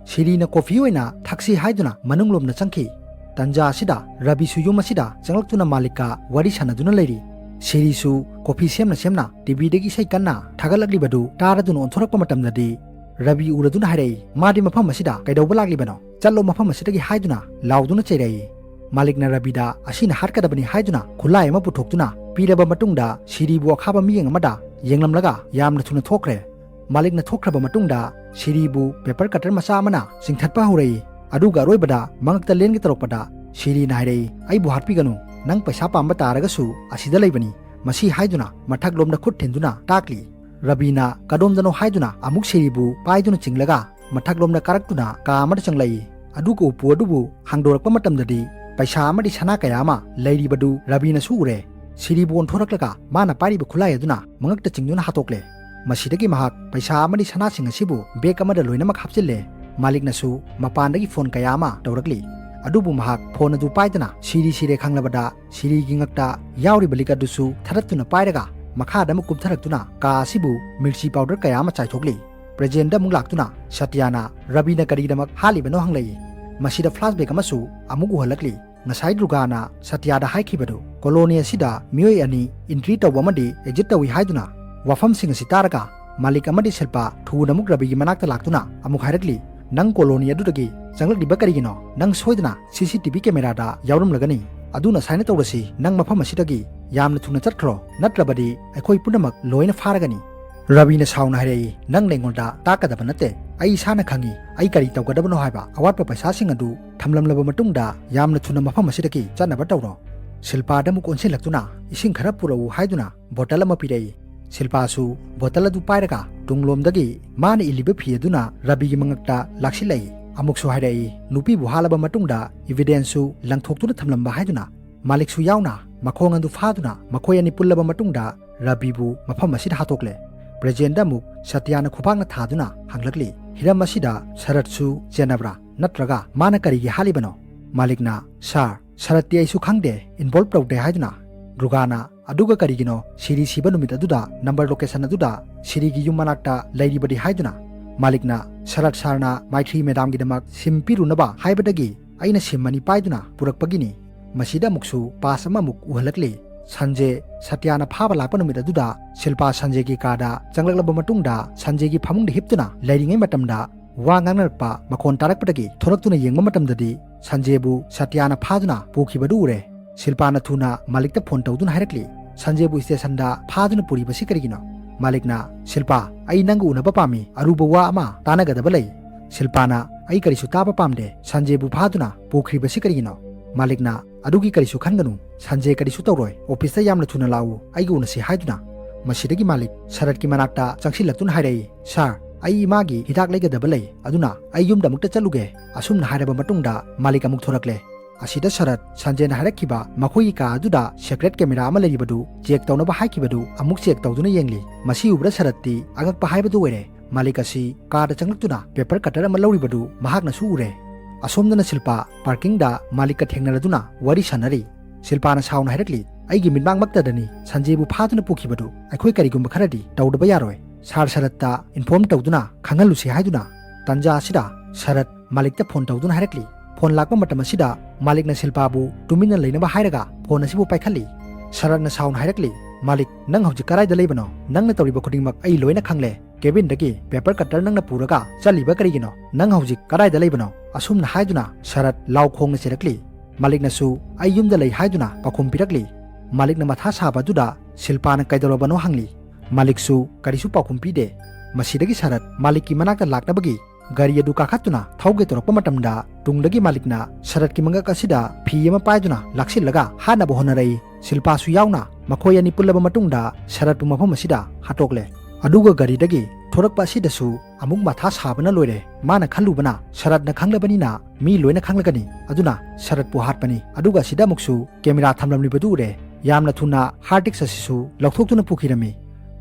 ꯁꯤꯔꯤꯅ ꯀꯣꯐꯤ ꯑꯣꯏꯅ ꯊꯛꯁꯤ ꯍꯥꯏꯗꯨꯅ ꯃꯅꯨꯡꯂꯣꯝꯗ ꯆꯪꯈꯤ꯫ ꯇꯟꯖꯥ ꯑꯁꯤꯗ ꯔꯕꯤꯁꯨ ꯌꯨꯝ ꯑꯁꯤꯗ ꯆꯪꯂꯛꯇꯨꯅ ꯃꯥꯂꯤꯛꯀ ꯋꯥꯔꯤ ꯁꯥꯟꯅꯗꯨꯅ ꯂꯩꯔꯤ꯫ ꯁꯤꯔꯤꯁꯨ ꯀꯣꯐꯤ ꯁꯦꯝꯅ ꯁꯦꯝꯅ ꯇꯤꯚꯤꯗꯒꯤ ꯏꯁꯩ ꯀꯟꯅ ꯊꯥꯒꯠꯂꯛꯂꯤꯕꯗꯨ ꯇꯥꯔꯗꯨꯅ ꯑꯣꯟꯊꯣꯔꯛꯄ ꯃꯇꯝꯗꯗꯤ ꯔꯕꯤ ꯎꯔꯗꯨꯅ ꯍꯥꯏꯔꯛꯏ, "ꯃꯥꯗꯤ ꯃꯐꯝ ꯑꯁꯤꯗ ꯀꯩꯗꯧꯕ ꯂꯥꯛꯂꯤꯕꯅꯣ? ꯆꯠꯂꯣ ꯃꯐꯝ ꯑꯁꯤꯗꯒꯤ" ꯍꯥꯏꯗꯨꯅ ꯂꯥꯎꯗꯨꯅ ꯆꯩꯔꯛꯏ꯫ ꯃꯥꯂꯤꯛꯅ ꯔꯕꯤꯗ ꯑꯁꯤꯅ ꯍꯥꯠꯀꯗꯕꯅꯤ ꯍꯥꯏꯗꯨꯅ ꯈꯨꯠꯂꯥꯏ ꯑꯃ ꯄꯨꯊꯣꯛꯇꯨꯅ ꯄꯤꯔꯕ ꯃꯇꯨꯡꯗ ꯁꯤꯔꯤꯕꯨ ꯑꯈꯥꯕ ꯃꯤꯠꯌꯦꯡ ꯑꯃꯗ ꯌꯦꯡꯂꯝꯂꯒ ꯌꯥꯝꯅ ꯊꯨꯅ ꯊꯣꯛꯈ꯭ꯔꯦ꯫ ꯃꯥꯂꯤꯛꯅ ꯊꯣꯛꯈ꯭ꯔꯕ ꯃꯇꯨꯡꯗ ꯁꯤꯔꯤꯕꯨ paper cutter ꯃꯆꯥ ꯑꯃꯅ ꯆꯤꯡꯊꯠꯄ ꯍꯧꯔꯛꯏ꯫ ꯑꯗꯨꯒ ꯑꯔꯣꯏꯕꯗ ꯃꯉꯛꯇ ꯂꯦꯟꯒꯦ ꯇꯧꯔꯛꯄꯗ ꯁꯤꯔꯤꯅ ꯍꯥꯏꯔꯛꯏ, "ꯑꯩꯕꯨ ꯍꯥꯠꯄꯤꯒꯅꯨ, ꯅꯪ ꯄꯩꯁꯥ ꯄꯥꯝꯕ ꯇꯥꯔꯒꯁꯨ ꯑꯁꯤꯗ ꯂꯩꯕꯅꯤ" ꯃꯁꯤ ꯍꯥꯏꯗꯨꯅ ꯃꯊꯛꯂꯣꯝꯗ ꯈꯨꯠ ꯊꯤꯟꯗꯨꯅ ꯇꯥꯛꯂꯤ꯫ ꯔꯕꯤꯅ ꯀꯗꯣꯝꯗꯅꯣ ꯍꯥꯏꯗꯨꯅ ꯑꯃꯨꯛ ꯁꯤꯔꯤꯕꯨ ꯄꯥꯏꯗꯨꯅ ꯆꯤꯡꯂꯒ ꯃꯊꯛꯂꯣꯝꯗ ꯀꯥꯔꯛꯇꯨꯅ ꯀꯥ ꯑꯃꯗ ꯆꯪꯂꯛꯏ꯫ ꯑꯗꯨꯒ ꯎꯄꯨ ꯑꯗꯨꯕꯨ ꯍꯥꯡꯗꯣꯔꯛꯄ ꯃꯇꯝꯗꯗꯤ ꯄꯩꯁꯥ ꯑꯃꯗꯤ ꯁꯅꯥ ꯀꯌꯥ ꯑꯃ ꯂꯩꯔꯤꯕꯗꯨ ꯔꯕꯤꯅꯁꯨ ꯎꯔꯦ꯫ ꯁꯤꯔꯤꯕꯨ ꯑꯣꯟꯊꯣꯔꯛꯂꯒ ꯃꯥꯅ ꯄꯥꯏꯔꯤꯕ ꯈꯨꯠꯂꯥꯏ ꯑꯗꯨꯅ ꯃꯉꯛꯇ ꯆꯤꯡꯗꯨꯅ ꯍꯥꯠꯇꯣꯛꯂꯦ꯫ ꯃꯁꯤꯗꯒꯤ ꯃꯍꯥꯛ ꯄꯩꯁꯥ ꯑꯃꯗꯤ ꯁꯅꯥꯁꯤꯡ ꯑꯁꯤꯕꯨ bag ꯑꯃꯗ ꯂꯣꯏꯅꯃꯛ ꯍꯥꯞꯆꯤꯜꯂꯦ꯫ ꯃꯥꯂꯤꯛꯅꯁꯨ ꯃꯄꯥꯟꯗꯒꯤ phone ꯀꯌꯥ ꯑꯃ ꯇꯧꯔꯛꯂꯤ꯫ ꯑꯗꯨꯕꯨ ꯃꯍꯥꯛ phone ꯑꯗꯨ ꯄꯥꯏꯗꯅ ꯁꯤꯔꯤ ꯁꯤꯔꯦ ꯈꯪꯂꯕꯗ ꯁꯤꯔꯤꯒꯤ ꯉꯛꯇ ꯌꯥꯎꯔꯤꯕ ꯂꯤꯛ ꯑꯗꯨꯁꯨ ꯊꯥꯗꯠꯇꯨꯅ ꯄꯥꯏꯔꯒ ꯃꯈꯥꯗ ꯑꯃꯨꯛ ꯀꯨꯝꯊꯔꯛꯇꯨꯅ ꯀꯥ ꯑꯁꯤꯕꯨ ꯃꯤꯔꯆꯤ powder ꯀꯌꯥ ꯑꯃ ꯆꯥꯏꯊꯣꯛꯂꯤ꯫ ꯄ꯭ꯔꯦꯖꯦꯟꯗ ꯑꯃꯨꯛ ꯂꯥꯛꯇꯨꯅ ꯁꯇ꯭ꯌꯥꯅ ꯔꯕꯤꯅ ꯀꯔꯤꯒꯤꯗꯃꯛ ꯍꯥꯠꯂꯤꯕꯅꯣ ꯍꯪꯂꯛꯏ꯫ ꯃꯁꯤꯗ flashback ꯑꯃꯁꯨ ꯑꯃꯨꯛ ꯎꯍꯜꯂꯛꯂꯤ꯫ ꯉꯁꯥꯏ ꯗꯨꯔꯒꯥꯅ ꯁꯇ꯭ꯌꯥꯗ ꯍꯥꯏꯈꯤꯕꯗꯨ, colony ꯑꯁꯤꯗ ꯃꯤꯑꯣꯏ ꯑꯅꯤ entry ꯇꯧꯕ ꯑꯃꯗꯤ exit ꯇꯧꯏ ꯍꯥꯏꯗꯨꯅ꯫ ꯋꯥꯐꯝꯁꯤꯡ ꯑꯁꯤ ꯇꯥꯔꯒ ꯃꯥꯂꯤꯛ ꯑꯃꯗꯤ ꯁꯤꯜꯄꯥ ꯊꯨꯅ ꯑꯃꯨꯛ ꯔꯕꯤꯒꯤ ꯃꯅꯥꯛꯇ ꯂꯥꯛꯇꯨꯅ ꯑꯃꯨꯛ ꯍꯥꯏꯔꯛꯂꯤ, "ꯅꯪ colony ꯑꯗꯨꯗꯒꯤ ꯆꯪꯂꯛꯂꯤꯕ ꯀꯔꯤꯒꯤꯅꯣ? ꯅꯪ ꯁꯣꯏꯗꯅ C C T V camera ꯗ ꯌꯥꯎꯔꯝꯂꯒꯅꯤ꯫ ꯑꯗꯨꯅ ꯁꯥꯏꯅ ꯇꯧꯔꯁꯤ, ꯅꯪ ꯃꯐꯝ ꯑꯁꯤꯗꯒꯤ ꯌꯥꯝꯅ ꯊꯨꯅ ꯆꯠꯈ꯭ꯔꯣ, ꯅꯠꯇ꯭ꯔꯕꯗꯤ ꯑꯩꯈꯣꯏ ꯄꯨꯝꯅꯃꯛ ꯂꯣꯏꯅ ꯐꯥꯔꯒꯅꯤ"꯫ ꯔꯕꯤꯅ ꯁꯥꯎꯅ ꯍꯥꯏꯔꯛꯏ, "ꯅꯪꯅ ꯑꯩꯉꯣꯟꯗ ꯇꯥꯛꯀꯗꯕ ꯅꯠꯇꯦ꯫ ꯑꯩ ꯏꯁꯥꯅ ꯈꯪꯏ ꯑꯩ ꯀꯔꯤ ꯇꯧꯒꯗꯕꯅꯣ ꯍꯥꯏꯕ꯫ ꯑꯋꯥꯠꯄ ꯄꯩꯁꯥꯁꯤꯡ ꯑꯗꯨ ꯊꯝꯂꯝꯂꯕ ꯃꯇꯨꯡꯗ ꯌꯥꯝꯅ ꯊꯨꯅ ꯃꯐꯝ ꯑꯁꯤꯗꯒꯤ ꯆꯠꯅꯕ ꯇꯧꯔꯣ"꯫ ꯁꯤꯜꯄꯥꯗ ꯑꯃꯨꯛ ꯑꯣꯟꯁꯤꯜꯂꯛꯇꯨꯅ ꯏꯁꯤꯡ ꯈꯔ ꯄꯨꯔꯛꯎ ꯍꯥꯏꯗꯨꯅ bottle ꯑꯃ ꯄꯤꯔꯛꯏ꯫ ꯁꯤꯜꯄꯥꯁꯨ bottle ꯑꯗꯨ ꯄꯥꯏꯔꯒ ꯇꯨꯡꯂꯣꯝꯗꯒꯤ ꯃꯥꯅ ꯏꯜꯂꯤꯕ ꯐꯤ ꯑꯗꯨꯅ ꯔꯕꯤꯒꯤ ꯃꯉꯛꯇ ꯂꯥꯛꯁꯤꯜꯂꯛꯏ꯫ ꯑꯃꯨꯛꯁꯨ ꯍꯥꯏꯔꯛꯏ, ꯅꯨꯄꯤꯕꯨ ꯍꯥꯠꯂꯕ ꯃꯇꯨꯡꯗ evidence ꯁꯨ ꯂꯪꯊꯣꯛꯇꯨꯅ ꯊꯝꯂꯝꯕ ꯍꯥꯏꯗꯨꯅ꯫ ꯃꯥꯂꯤꯛꯁꯨ ꯌꯥꯎꯅ ꯃꯈꯣꯡ ꯑꯗꯨ ꯐꯥꯗꯨꯅ ꯃꯈꯣꯏ ꯑꯅꯤ ꯄꯨꯜꯂꯕ ꯃꯇꯨꯡꯗ ꯔꯕꯤꯕꯨ ꯃꯐꯝ ꯑꯁꯤꯗ ꯍꯥꯠꯇꯣꯛꯂꯦ꯫ ꯄ꯭ꯔꯦꯖꯦꯟꯗ ꯑꯃꯨꯛ ꯁꯇ꯭ꯌꯥꯅ ꯈꯨꯕꯥꯛꯅ ꯊꯥꯗꯨꯅ ꯍꯪꯂꯛꯂꯤ, ꯍꯤꯔꯝ ꯑꯁꯤꯗ ꯁꯔꯠꯁꯨ ꯆꯦꯟꯅꯕ꯭ꯔꯥ? ꯅꯠꯇ꯭ꯔꯒ ꯃꯥꯅ ꯀꯔꯤꯒꯤ ꯍꯥꯠꯂꯤꯕꯅꯣ? ꯃꯥꯂꯤꯛꯅ, "ꯁꯥꯔ, ꯁꯔꯠꯇꯤ ꯑꯩꯁꯨ ꯈꯪꯗꯦ, involve ꯇꯧꯗꯦ" ꯍꯥꯏꯗꯨꯅ꯫ ꯗꯨꯔꯒꯥꯅ, "ꯑꯗꯨꯒ ꯀꯔꯤꯒꯤꯅꯣ ꯁꯤꯔꯤ ꯁꯤꯕ ꯅꯨꯃꯤꯠ ꯑꯗꯨꯗ number location ꯑꯗꯨꯗ ꯁꯤꯔꯤꯒꯤ ꯌꯨꯝ ꯃꯅꯥꯛꯇ ꯂꯩꯔꯤꯕꯗꯤ" ꯍꯥꯏꯗꯨꯅ꯫ ꯃꯥꯂꯤꯛꯅ, "ꯁꯔꯠ ꯁꯥꯔꯅ ꯃꯥꯏꯊ꯭ꯔꯤ ꯃꯦꯗꯥꯝꯒꯤꯗꯃꯛ ꯁꯤꯝ ꯄꯤꯔꯨꯅꯕ ꯍꯥꯏꯕꯗꯒꯤ ꯑꯩꯅ ꯁꯤꯝ ꯑꯅꯤ ꯄꯥꯏꯗꯨꯅ ꯄꯨꯔꯛꯄꯒꯤꯅꯤ"꯫ ꯃꯁꯤꯗ ꯑꯃꯨꯛꯁꯨ past ꯑꯃꯃꯨꯛ ꯎꯍꯜꯂꯛꯂꯤ꯫ ꯁꯟꯖꯦ, ꯁꯇ꯭ꯌꯥꯅ ꯐꯥꯕ ꯂꯥꯛꯄ ꯅꯨꯃꯤꯠ ꯑꯗꯨꯗ ꯁꯤꯜꯄꯥ ꯁꯟꯖꯦꯒꯤ ꯀꯥꯗ ꯆꯪꯂꯛꯂꯕ ꯃꯇꯨꯡꯗ ꯁꯟꯖꯦꯒꯤ ꯐꯃꯨꯡꯗ ꯍꯤꯞꯇꯨꯅ ꯂꯩꯔꯤꯉꯩ ꯃꯇꯝꯗ ꯋꯥ ꯉꯥꯡꯅꯔꯛꯄ ꯃꯈꯣꯟ ꯇꯥꯔꯛꯄꯗꯒꯤ ꯊꯣꯔꯛꯇꯨꯅ ꯌꯦꯡꯕ ꯃꯇꯝꯗꯗꯤ ꯁꯟꯖꯦꯕꯨ ꯁꯇ꯭ꯌꯥꯅ ꯐꯥꯗꯨꯅ ꯄꯨꯈꯤꯕꯗꯨ ꯎꯔꯦ꯫ ꯁꯤꯜꯄꯥꯅ ꯊꯨꯅ ꯃꯥꯂꯤꯛꯇ phone ꯇꯧꯗꯨꯅ ꯍꯥꯏꯔꯛꯂꯤ, "ꯁꯟꯖꯦꯕꯨ stationꯗ ꯐꯥꯗꯨꯅ ꯄꯨꯔꯤꯕꯁꯤ ꯀꯔꯤꯒꯤꯅꯣ?" ꯃꯥꯂꯤꯛꯅ, "ꯁꯤꯜꯄꯥ, ꯑꯩ ꯅꯪꯒ ꯎꯅꯕ ꯄꯥꯝꯃꯤ, ꯑꯔꯨꯕ ꯋꯥ ꯑꯃ ꯇꯥꯟꯅꯒꯗꯕ ꯂꯩ꯫" ꯁꯤꯜꯄꯥꯅ, "ꯑꯩ ꯀꯔꯤꯁꯨ ꯇꯥꯕ ꯄꯥꯝꯗꯦ, ꯁꯟꯖꯦꯕꯨ ꯐꯥꯗꯨꯅ ꯄꯨꯈ꯭ꯔꯤꯕꯁꯤ ꯀꯔꯤꯒꯤꯅꯣ?" ꯃꯥꯂꯤꯛꯅ, "ꯑꯗꯨꯒꯤ ꯀꯔꯤꯁꯨ ꯈꯟꯒꯅꯨ, ꯁꯟꯖꯦ ꯀꯔꯤꯁꯨ ꯇꯧꯔꯣꯏ, ꯑꯣꯐꯤꯁꯇ ꯌꯥꯝꯅ ꯊꯨꯅ ꯂꯥꯛꯎ, ꯑꯩꯒ ꯎꯅꯁꯤ" ꯍꯥꯏꯗꯨꯅ꯫ ꯃꯁꯤꯗꯒꯤ ꯃꯥꯂꯤꯛ ꯁꯔꯠꯀꯤ ꯃꯅꯥꯛꯇ ꯆꯪꯁꯤꯜꯂꯛꯇꯨꯅ ꯍꯥꯏꯔꯛꯏ, "ꯁꯥꯔ, ꯑꯩ ꯏꯃꯥꯒꯤ ꯍꯤꯗꯥꯛ ꯂꯩꯒꯗꯕ ꯂꯩ, ꯑꯗꯨꯅ ꯑꯩ ꯌꯨꯝꯗ ꯑꯃꯨꯛꯇ ꯆꯠꯂꯨꯒꯦ꯫" ꯑꯁꯨꯝꯅ ꯍꯥꯏꯔꯕ ꯃꯇꯨꯡꯗ ꯃꯥꯂꯤꯛ ꯑꯃꯨꯛ ꯊꯣꯔꯛꯂꯦ꯫ ꯑꯁꯤꯗ ꯁꯔꯠ ꯁꯟꯖꯦꯅ ꯍꯥꯏꯔꯛꯈꯤꯕ ꯃꯈꯣꯏꯒꯤ ꯀꯥ ꯑꯗꯨꯗ ꯁꯦꯀ꯭ꯔꯦꯠ ꯀꯦꯃꯦꯔꯥ ꯑꯃ ꯂꯩꯔꯤꯕꯗꯨ ꯆꯦꯛ ꯇꯧꯅꯕ ꯍꯥꯏꯈꯤꯕꯗꯨ ꯑꯃꯨꯛ ꯆꯦꯛ ꯇꯧꯗꯨꯅ ꯌꯦꯡꯂꯤ꯫ ꯃꯁꯤ ꯎꯕꯗ ꯁꯔꯠꯇꯤ ꯑꯉꯛꯄ ꯍꯥꯏꯕꯗꯨ ꯑꯣꯏꯔꯦ꯫ ꯃꯥꯂꯤꯛ ꯑꯁꯤ ꯀꯥꯗ ꯆꯪꯂꯛꯇꯨꯅ ꯄꯦꯄꯔ ꯀꯠꯇꯔ ꯑꯃ ꯂꯧꯔꯤꯕꯗꯨ ꯃꯍꯥꯛꯅꯁꯨ ꯎꯔꯦ꯫ ꯑꯁꯣꯝꯗꯅ ꯁꯤꯜꯄꯥ ꯄꯥꯔꯀꯤꯡꯗ ꯃꯥꯂꯤꯛꯀ ꯊꯦꯡꯅꯔꯗꯨꯅ ꯋꯥꯔꯤ ꯁꯥꯟꯅꯔꯤ꯫ ꯁꯤꯜꯄꯥꯅ ꯁꯥꯎꯅ ꯍꯥꯏꯔꯛꯂꯤ, "ꯑꯩꯒꯤ ꯃꯤꯠꯃꯥꯡꯃꯛꯇꯗꯅꯤ ꯁꯟꯖꯦꯕꯨ ꯐꯥꯗꯨꯅ ꯄꯨꯈꯤꯕꯗꯨ, ꯑꯩꯈꯣꯏ ꯀꯔꯤꯒꯨꯝꯕ ꯈꯔꯗꯤ ꯇꯧꯗꯕ ꯌꯥꯔꯣꯏ꯫ ꯁꯥꯔ ꯁꯔꯠꯇ ꯏꯟꯐꯣꯔꯝ ꯇꯧꯗꯨꯅ ꯈꯪꯍꯜꯂꯨꯁꯤ" ꯍꯥꯏꯗꯨꯅ꯫ ꯇꯟꯖꯥ ꯑꯁꯤꯗ ꯁꯔꯠ ꯃꯥꯂꯤꯛꯇ ꯐꯣꯟ ꯇꯧꯗꯨꯅ ꯍꯥꯏꯔꯛꯂꯤ꯫ ꯐꯣꯟ ꯂꯥꯛꯄ ꯃꯇꯝ ꯑꯁꯤꯗ ꯃꯥꯂꯤꯛꯅ ꯁꯤꯜꯄꯥꯕꯨ ꯇꯨꯃꯤꯟꯅ ꯂꯩꯅꯕ ꯍꯥꯏꯔꯒ ꯐꯣꯟ ꯑꯁꯤꯕꯨ ꯄꯥꯏꯈꯠꯂꯤ꯫ ꯁꯔꯠꯅ ꯁꯥꯎꯅ ꯍꯥꯏꯔꯛꯂꯤ, "ꯃꯥꯂꯤꯛ, ꯅꯪ ꯍꯧꯖꯤꯛ ꯀꯗꯥꯏꯗ ꯂꯩꯕꯅꯣ? ꯅꯪꯅ ꯇꯧꯔꯤꯕ ꯈꯨꯗꯤꯡꯃꯛ ꯑꯩ ꯂꯣꯏꯅ ꯈꯪꯂꯦ꯫ ꯀꯦꯕꯤꯟꯗꯒꯤ ꯄꯦꯄꯔ ꯀꯠꯇꯔ ꯅꯪꯅ ꯄꯨꯔꯒ ꯆꯠꯂꯤꯕ ꯀꯔꯤꯒꯤꯅꯣ? ꯅꯪ ꯍꯧꯖꯤꯛ ꯀꯗꯥꯏꯗ ꯂꯩꯕꯅꯣ?" ꯑꯁꯨꯝꯅ ꯍꯥꯏꯗꯨꯅ ꯁꯔꯠ ꯂꯥꯎ ꯈꯣꯡꯅ ꯆꯦꯜꯂꯛꯂꯤ꯫ ꯃꯥꯂꯤꯛꯅꯁꯨ "ꯑꯩ ꯌꯨꯝꯗ ꯂꯩ" ꯍꯥꯏꯗꯨꯅ ꯄꯥꯎꯈꯨꯝ ꯄꯤꯔꯛꯂꯤ꯫ ꯃꯥꯂꯤꯛꯅ ꯃꯊꯥ ꯁꯥꯕ ꯑꯗꯨꯗ ꯁꯤꯜꯄꯥꯅ ꯀꯩꯗꯧꯔꯕꯅꯣ ꯍꯪꯂꯤ꯫ ꯃꯥꯂꯤꯛꯁꯨ ꯀꯔꯤꯁꯨ ꯄꯥꯎꯈꯨꯝ ꯄꯤꯗꯦ꯫ ꯃꯁꯤꯗꯒꯤ ꯁꯔꯠ ꯃꯥꯂꯤꯛꯀꯤ ꯃꯅꯥꯛꯇ ꯂꯥꯛꯅꯕꯒꯤ ꯒꯥꯔꯤ ꯑꯗꯨ ꯀꯥꯈꯠꯇꯨꯅ ꯊꯧꯒꯦ ꯇꯧꯔꯛꯄ ꯃꯇꯝꯗ, ꯇꯨꯡꯗꯒꯤ ꯃꯥꯂꯤꯛꯅ ꯁꯔꯠꯀꯤ ꯃꯉꯛ ꯑꯁꯤꯗ ꯐꯤ ꯑꯃ ꯄꯥꯏꯗꯨꯅ ꯂꯥꯛꯁꯤꯜꯂꯒ ꯍꯥꯠꯅꯕ ꯍꯣꯠꯅꯔꯛꯏ꯫ ꯁꯤꯜꯄꯥꯁꯨ ꯌꯥꯎꯅ ꯃꯈꯣꯏ ꯑꯅꯤ ꯄꯨꯜꯂꯕ ꯃꯇꯨꯡꯗ ꯁꯔꯠꯄꯨ ꯃꯐꯝ ꯑꯁꯤꯗ ꯍꯥꯠꯇꯣꯛꯂꯦ꯫ ꯑꯗꯨꯒ ꯒꯥꯔꯤꯗꯒꯤ ꯊꯣꯔꯛꯄ ꯑꯁꯤꯗꯁꯨ ꯑꯃꯨꯛ ꯃꯊꯥ ꯁꯥꯕꯅ ꯂꯣꯏꯔꯦ꯫ ꯃꯥꯅ ꯈꯜꯂꯨꯕꯅ ꯁꯔꯠꯅ ꯈꯪꯂꯕꯅꯤꯅ ꯃꯤ ꯂꯣꯏꯅ ꯈꯪꯂꯒꯅꯤ, ꯑꯗꯨꯅ ꯁꯔꯠꯄꯨ ꯍꯥꯠꯄꯅꯤ꯫ ꯑꯗꯨꯒ ꯑꯁꯤꯗ ꯑꯃꯨꯛꯁꯨ ꯀꯦꯃꯦꯔꯥ ꯊꯝꯂꯝꯂꯤꯕꯗꯨ ꯎꯔꯦ꯫ ꯌꯥꯝꯅ ꯊꯨꯅ ꯍꯥꯔꯗ ꯗꯤꯁꯛ ꯑꯁꯤꯁꯨ ꯂꯧꯊꯣꯛꯇꯨꯅ ꯄꯨꯈꯤꯔꯝꯃꯤ꯫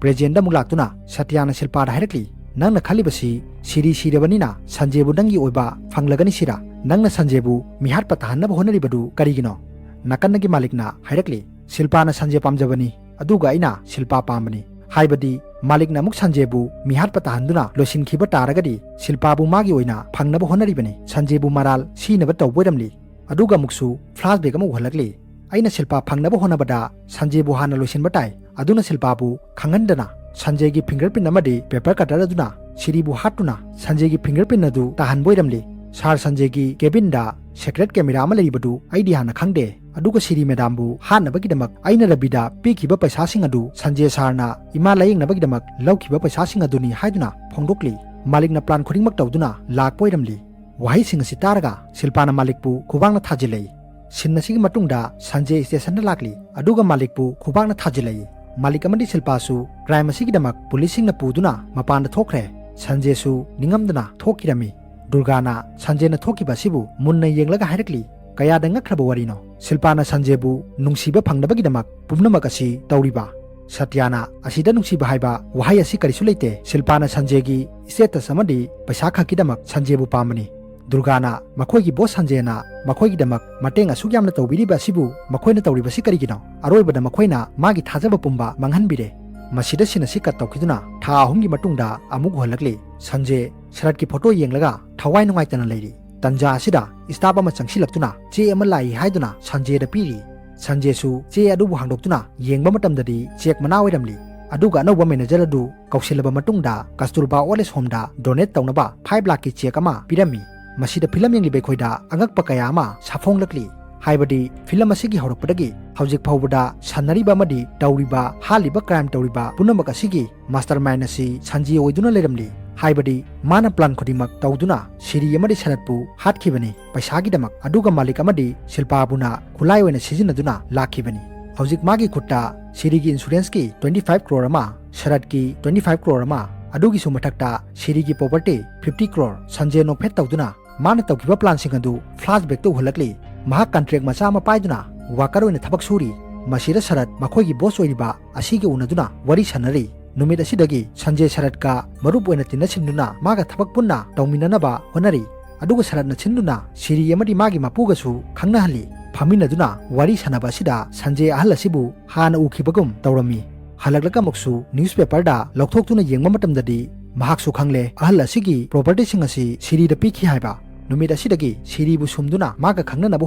ꯄ꯭ꯔꯦꯖꯦꯟꯗ ꯑꯃꯨꯛ ꯂꯥꯛꯇꯨꯅ ꯁꯇ꯭ꯌꯥꯅ ꯁꯤꯜꯄꯥꯗ ꯍꯥꯏꯔꯛꯂꯤ, "ꯅꯪꯅ ꯈꯜꯂꯤꯕꯁꯤ ꯁꯤꯔꯤ ꯁꯤꯔꯕꯅꯤꯅ ꯁꯟꯖꯦꯕꯨ ꯅꯪꯒꯤ ꯑꯣꯏꯕ ꯐꯪꯂꯒꯅꯤ ꯁꯤꯔꯥ? ꯅꯪꯅ ꯁꯟꯖꯦꯕꯨ ꯃꯤꯍꯥꯠꯄ ꯇꯥꯍꯟꯅꯕ ꯍꯣꯠꯅꯔꯤꯕꯗꯨ ꯀꯔꯤꯒꯤꯅꯣ?" ꯅꯥꯀꯟꯗꯒꯤ ꯃꯥꯂꯤꯛꯅ ꯍꯥꯏꯔꯛꯂꯤ, "ꯁꯤꯜꯄꯥꯅ ꯁꯟꯖꯦ ꯄꯥꯝꯖꯕꯅꯤ, ꯑꯗꯨꯒ ꯑꯩꯅ ꯁꯤꯜꯄꯥ ꯄꯥꯝꯕꯅꯤ꯫ ꯍꯥꯏꯕꯗꯤ ꯃꯥꯂꯤꯛꯅ ꯑꯃꯨꯛ ꯁꯟꯖꯦꯕꯨ ꯃꯤꯍꯥꯠꯄ ꯇꯥꯍꯟꯗꯨꯅ ꯂꯣꯏꯁꯤꯟꯈꯤꯕ ꯇꯥꯔꯒꯗꯤ ꯁꯤꯜꯄꯥꯕꯨ ꯃꯥꯒꯤ ꯑꯣꯏꯅ ꯐꯪꯅꯕ ꯍꯣꯠꯅꯔꯤꯕꯅꯤ꯫ ꯁꯟꯖꯦꯕꯨ ꯃꯔꯥꯜ ꯁꯤꯅꯕ ꯇꯧꯕ ꯑꯣꯏꯔꯝꯂꯤ꯫" ꯑꯗꯨꯒ ꯑꯃꯨꯛꯁꯨ ꯐ꯭ꯂꯥꯁꯕꯦꯛ ꯑꯃ ꯎꯍꯜꯂꯛꯂꯤ꯫ "ꯑꯩꯅ ꯁꯤꯜꯄꯥ ꯐꯪꯅꯕ ꯍꯣꯠꯅꯕꯗ ꯁꯟꯖꯦꯕꯨ ꯍꯥꯟꯅ ꯂꯣꯏꯁꯤꯟꯕ ꯇꯥꯏ꯫ ꯑꯗꯨꯅ ꯁꯤꯜꯄꯥꯕꯨ ꯈꯪꯍꯟꯗꯅ ꯁꯟꯖꯦꯒꯤ ꯐꯤꯡꯒꯔ ꯄ꯭ꯔꯤꯟ ꯑꯃꯗꯤ ꯄꯦꯄꯔ ꯀꯠꯇꯔ ꯑꯗꯨꯅ ꯁꯤꯔꯤꯕꯨ ꯍꯥꯠꯇꯨꯅ ꯁꯟꯖꯦꯒꯤ ꯐꯤꯡꯒꯔ ꯄ꯭ꯔꯤꯟ ꯑꯗꯨ ꯇꯥꯍꯟꯕ ꯑꯣꯏꯔꯝꯂꯤ꯫ ꯁꯥꯔ ꯁꯟꯖꯦꯒꯤ ꯀꯦꯕꯤꯟꯗ ꯁꯦꯀ꯭ꯔꯦꯠ ꯀꯦꯃꯦꯔꯥ ꯑꯃ ꯂꯩꯔꯤꯕꯗꯨ ꯑꯩꯗꯤ ꯍꯥꯟꯅ ꯈꯪꯗꯦ꯫ ꯑꯗꯨꯒ ꯁꯤꯔꯤ ꯃꯦꯗꯥꯝꯕꯨ ꯍꯥꯠꯅꯕꯒꯤꯗꯃꯛ ꯑꯩꯅ ꯔꯕꯤꯗ ꯄꯤꯈꯤꯕ ꯄꯩꯁꯥꯁꯤꯡ ꯑꯗꯨ ꯁꯟꯖꯦ ꯁꯥꯔꯅ ꯏꯃꯥ ꯂꯥꯌꯦꯡꯅꯕꯒꯤꯗꯃꯛ ꯂꯧꯈꯤꯕ ꯄꯩꯁꯥꯁꯤꯡ ꯑꯗꯨꯅꯤ ꯍꯥꯏꯗꯨꯅ ꯐꯣꯡꯗꯣꯛꯂꯤ꯫ ꯃꯥꯂꯤꯛꯅ ꯄ꯭ꯂꯥꯟ ꯈꯨꯗꯤꯡꯃꯛ ꯇꯧꯗꯨꯅ ꯂꯥꯛꯄ ꯑꯣꯏꯔꯝꯂꯤ꯫ ꯋꯥꯍꯩꯁꯤꯡ ꯑꯁꯤ ꯇꯥꯔꯒ ꯁꯤꯜꯄꯥꯅ ꯃꯥꯂꯤꯛꯄꯨ ꯈꯨꯕꯥꯛꯅ ꯊꯥꯖꯤꯜꯂꯛꯏ꯫ ꯁꯤꯟ ꯑꯁꯤꯒꯤ ꯃꯇꯨꯡꯗ ꯁꯟꯖꯦ ꯁ꯭ꯇꯦꯁꯟꯗ ꯂꯥꯛꯂꯤ, ꯑꯗꯨꯒ ꯃꯥꯂꯤꯛꯄꯨ ꯈꯨꯕꯥꯛꯅ ꯊꯥꯖꯤꯜꯂꯛꯏ꯫ ꯃꯥꯂꯤꯛ ꯑꯃꯗꯤ ꯁꯤꯜꯄꯥꯁꯨ ꯀ꯭ꯔꯥꯏꯝ ꯑꯁꯤꯒꯤꯗꯃꯛ ꯄꯨꯂꯤꯁꯁꯤꯡꯅ ꯄꯨꯗꯨꯅ ꯃꯄꯥꯟꯗ ꯊꯣꯛꯈ꯭ꯔꯦ꯫ ꯁꯟꯖꯦꯁꯨ ꯅꯤꯡꯉꯝꯗꯅ ꯊꯣꯛꯈꯤꯔꯝꯃꯤ꯫ ꯗꯨꯔꯒꯥꯅ ꯁꯟꯖꯦꯅ ꯊꯣꯛꯈꯤꯕ ꯑꯁꯤꯕꯨ ꯃꯨꯟꯅ ꯌꯦꯡꯂꯒ ꯍꯥꯏꯔꯛꯂꯤ, "ꯀꯌꯥꯗ ꯉꯛꯈ꯭ꯔꯕ ꯋꯥꯔꯤꯅꯣ?" ꯁꯤꯜꯄꯥꯅ ꯁꯟꯖꯦꯕꯨ ꯅꯨꯡꯁꯤꯕ ꯐꯪꯅꯕꯒꯤꯗꯃꯛ ꯄꯨꯝꯅꯃꯛ ꯑꯁꯤ ꯇꯧꯔꯤꯕ꯫ ꯁꯇ꯭ꯌꯥꯅ ꯑꯁꯤꯗ ꯅꯨꯡꯁꯤꯕ ꯍꯥꯏꯕ ꯋꯥꯍꯩ ꯑꯁꯤ ꯀꯔꯤꯁꯨ ꯂꯩꯇꯦ꯫ ꯁꯤꯜꯄꯥꯅ ꯁꯟꯖꯦꯒꯤ ꯁ꯭ꯇꯦꯇꯁ ꯑꯃꯗꯤ ꯄꯩꯁꯥ ꯈꯛꯀꯤꯗꯃꯛ ꯁꯟꯖꯦꯕꯨ ꯄꯥꯝꯕꯅꯤ꯫ ꯗꯨꯔꯒꯥꯅ ꯃꯈꯣꯏꯒꯤ ꯕꯣꯁ ꯁꯟꯖꯦꯅ ꯃꯈꯣꯏꯒꯤꯗꯃꯛ ꯃꯇꯦꯡ ꯑꯁꯨꯛ ꯌꯥꯝꯅ ꯇꯧꯕꯤꯔꯤꯕ ꯑꯁꯤꯕꯨ ꯃꯈꯣꯏꯅ ꯇꯧꯔꯤꯕꯁꯤ ꯀꯔꯤꯒꯤꯅꯣ? ꯑꯔꯣꯏꯕꯗ ꯃꯈꯣꯏꯅ ꯃꯥꯒꯤ ꯊꯥꯖꯕ ꯄꯨꯝꯕ ꯃꯥꯡꯍꯟꯕꯤꯔꯦ꯫ ꯃꯁꯤꯗ ꯁꯤꯟ ꯑꯁꯤ ꯀꯠ ꯇꯧꯈꯤꯗꯨꯅ ꯊꯥ ꯑꯍꯨꯝꯒꯤ ꯃꯇꯨꯡꯗ ꯑꯃꯨꯛ ꯎꯍꯜꯂꯛꯂꯤ꯫ ꯁꯟꯖꯦ ꯁꯔꯠꯀꯤ ꯐꯣꯇꯣ ꯌꯦꯡꯂꯒ ꯊꯋꯥꯏ ꯅꯨꯡꯉꯥꯏꯇꯅ ꯂꯩꯔꯤ꯫ ꯇꯟꯖꯥ ꯑꯁꯤꯗ ꯁ꯭ꯇꯥꯐ ꯑꯃ ꯆꯪꯁꯤꯜꯂꯛꯇꯨꯅ ꯆꯦ ꯑꯃ ꯂꯥꯛꯏ ꯍꯥꯏꯗꯨꯅ ꯁꯟꯖꯦꯗ ꯄꯤꯔꯤ꯫ ꯁꯟꯖꯦꯁꯨ ꯆꯦ ꯑꯗꯨꯕꯨ ꯍꯥꯡꯗꯣꯛꯇꯨꯅ ꯌꯦꯡꯕ ꯃꯇꯝꯗꯗꯤ ꯆꯦꯛ ꯃꯅꯥ ꯑꯣꯏꯔꯝꯂꯤ꯫ ꯑꯗꯨꯒ ꯑꯅꯧꯕ ꯃꯦꯅꯦꯖꯔ ꯑꯗꯨ ꯀꯧꯁꯤꯜꯂꯕ ꯃꯇꯨꯡꯗ ꯀꯁꯇꯨꯔꯕꯥ ꯑꯣꯜ ꯑꯦꯖ ꯍꯣꯝꯗ ꯗꯣꯅꯦꯠ ꯇꯧꯅꯕ ꯐꯥꯏꯚ ꯂꯥꯈꯀꯤ ꯆꯦꯛ ꯑꯃ ꯄꯤꯔꯝꯃꯤ꯫ ꯃꯁꯤꯗ ꯐꯤꯂꯝ ꯌꯦꯡꯂꯤꯕ ꯑꯩꯈꯣꯏꯗ ꯑꯉꯛꯄ ꯀꯌꯥ ꯑꯃ ꯁꯥꯐꯣꯡꯂꯛꯂꯤ꯫ ꯍꯥꯏꯕꯗꯤ ꯐꯤꯂꯝ ꯑꯁꯤꯒꯤ ꯍꯧꯔꯛꯄꯗꯒꯤ ꯍꯧꯖꯤꯛ ꯐꯥꯎꯕꯗ ꯁꯥꯟꯅꯔꯤꯕ ꯑꯃꯗꯤ ꯇꯧꯔꯤꯕ, ꯍꯥꯠꯂꯤꯕ, ꯀ꯭ꯔꯥꯏꯝ ꯇꯧꯔꯤꯕ ꯄꯨꯝꯅꯃꯛ ꯑꯁꯤꯒꯤ ꯃꯥꯁꯇꯔ ꯃꯥꯏꯟ ꯑꯁꯤ ꯁꯟꯖꯦ ꯑꯣꯏꯗꯨꯅ ꯂꯩꯔꯝꯂꯤ꯫ ꯍꯥꯏꯕꯗꯤ ꯃꯥꯅ ꯄ꯭ꯂꯥꯟ ꯈꯨꯗꯤꯡꯃꯛ ꯇꯧꯗꯨꯅ ꯁꯤꯔꯤ ꯑꯃꯗꯤ ꯁꯔꯠꯄꯨ ꯍꯥꯠꯈꯤꯕꯅꯤ꯫ ꯄꯩꯁꯥꯒꯤꯗꯃꯛ꯫ ꯑꯗꯨꯒ ꯃꯥꯂꯤꯛ ꯑꯃꯗꯤ ꯁꯤꯜꯄꯥꯕꯨꯅ ꯈꯨꯠꯂꯥꯏ ꯑꯣꯏꯅ ꯁꯤꯖꯤꯟꯅꯗꯨꯅ ꯂꯥꯛꯈꯤꯕꯅꯤ꯫ ꯍꯧꯖꯤꯛ ꯃꯥꯒꯤ ꯈꯨꯠꯇ ꯁꯤꯔꯤꯒꯤ ꯏꯟꯁꯨꯔꯦꯟꯁꯀꯤ twenty five crore ꯑꯃ, ꯁꯔꯠꯀꯤ twenty five crore ꯑꯃ, ꯑꯗꯨꯒꯤꯁꯨ ꯃꯊꯛꯇ ꯁꯤꯔꯤꯒꯤ property fifty crore꯫ ꯁꯟꯖꯦ ꯅꯣꯛꯐꯦꯠ ꯇꯧꯗꯨꯅ ꯃꯥꯅ ꯇꯧꯈꯤꯕ ꯄ꯭ꯂꯥꯟꯁꯤꯡ ꯑꯗꯨ flashbackꯇ ꯎꯍꯜꯂꯛꯂꯤ꯫ ꯃꯍꯥꯛ ꯀꯟꯇ꯭ꯔꯦꯛ ꯃꯆꯥ ꯑꯃ ꯄꯥꯏꯗꯨꯅ ꯋꯥꯀꯔ ꯑꯣꯏꯅ ꯊꯕꯛ ꯁꯨꯔꯤ꯫ ꯃꯁꯤꯗ ꯁꯔꯠ ꯃꯈꯣꯏꯒꯤ ꯕꯣꯁ ꯑꯣꯏꯔꯤꯕ ꯑꯁꯤꯒ ꯎꯅꯗꯨꯅ ꯋꯥꯔꯤ ꯁꯥꯟꯅꯔꯤ꯫ ꯅꯨꯃꯤꯠ ꯑꯁꯤꯗꯒꯤ ꯁꯟꯖꯦ ꯁꯔꯠꯀ ꯃꯔꯨꯞ ꯑꯣꯏꯅ ꯇꯤꯟꯅꯁꯤꯟꯗꯨꯅ ꯃꯥꯒ ꯊꯕꯛ ꯄꯨꯟꯅ ꯇꯧꯃꯤꯟꯅꯅꯕ ꯍꯣꯠꯅꯔꯤ꯫ ꯑꯗꯨꯒ ꯁꯔꯠꯅ ꯁꯤꯟꯗꯨꯅ ꯁꯤꯔꯤ ꯑꯃꯗꯤ ꯃꯥꯒꯤ ꯃꯄꯨꯒꯁꯨ ꯈꯪꯅꯍꯜꯂꯤ꯫ ꯐꯝꯃꯤꯟꯅꯗꯨꯅ ꯋꯥꯔꯤ ꯁꯥꯟꯅꯕ ꯑꯁꯤꯗ ꯁꯟꯖꯦ ꯑꯍꯜ ꯑꯁꯤꯕꯨ ꯍꯥꯟꯅ ꯎꯈꯤꯕꯒꯨꯝ ꯇꯧꯔꯝꯃꯤ꯫ ꯍꯜꯂꯛꯂꯒ ꯑꯃꯨꯛꯁꯨ newspaperꯗ ꯂꯧꯊꯣꯛꯇꯨꯅ ꯌꯦꯡꯕ ꯃꯇꯝꯗꯗꯤ ꯃꯍꯥꯛꯁꯨ ꯈꯪꯂꯦ ꯑꯍꯜ ꯑꯁꯤꯒꯤ propertyꯁꯤꯡ ꯑꯁꯤ ꯁꯤꯔꯤꯗ ꯄꯤꯈꯤ ꯍꯥꯏꯕ꯫ ꯅꯨꯃꯤꯠ ꯑꯁꯤꯗꯒꯤ ꯁꯤꯔꯤꯕꯨ ꯁꯨꯝꯗꯨꯅ ꯃꯥꯒ ꯈꯪꯅꯅꯕ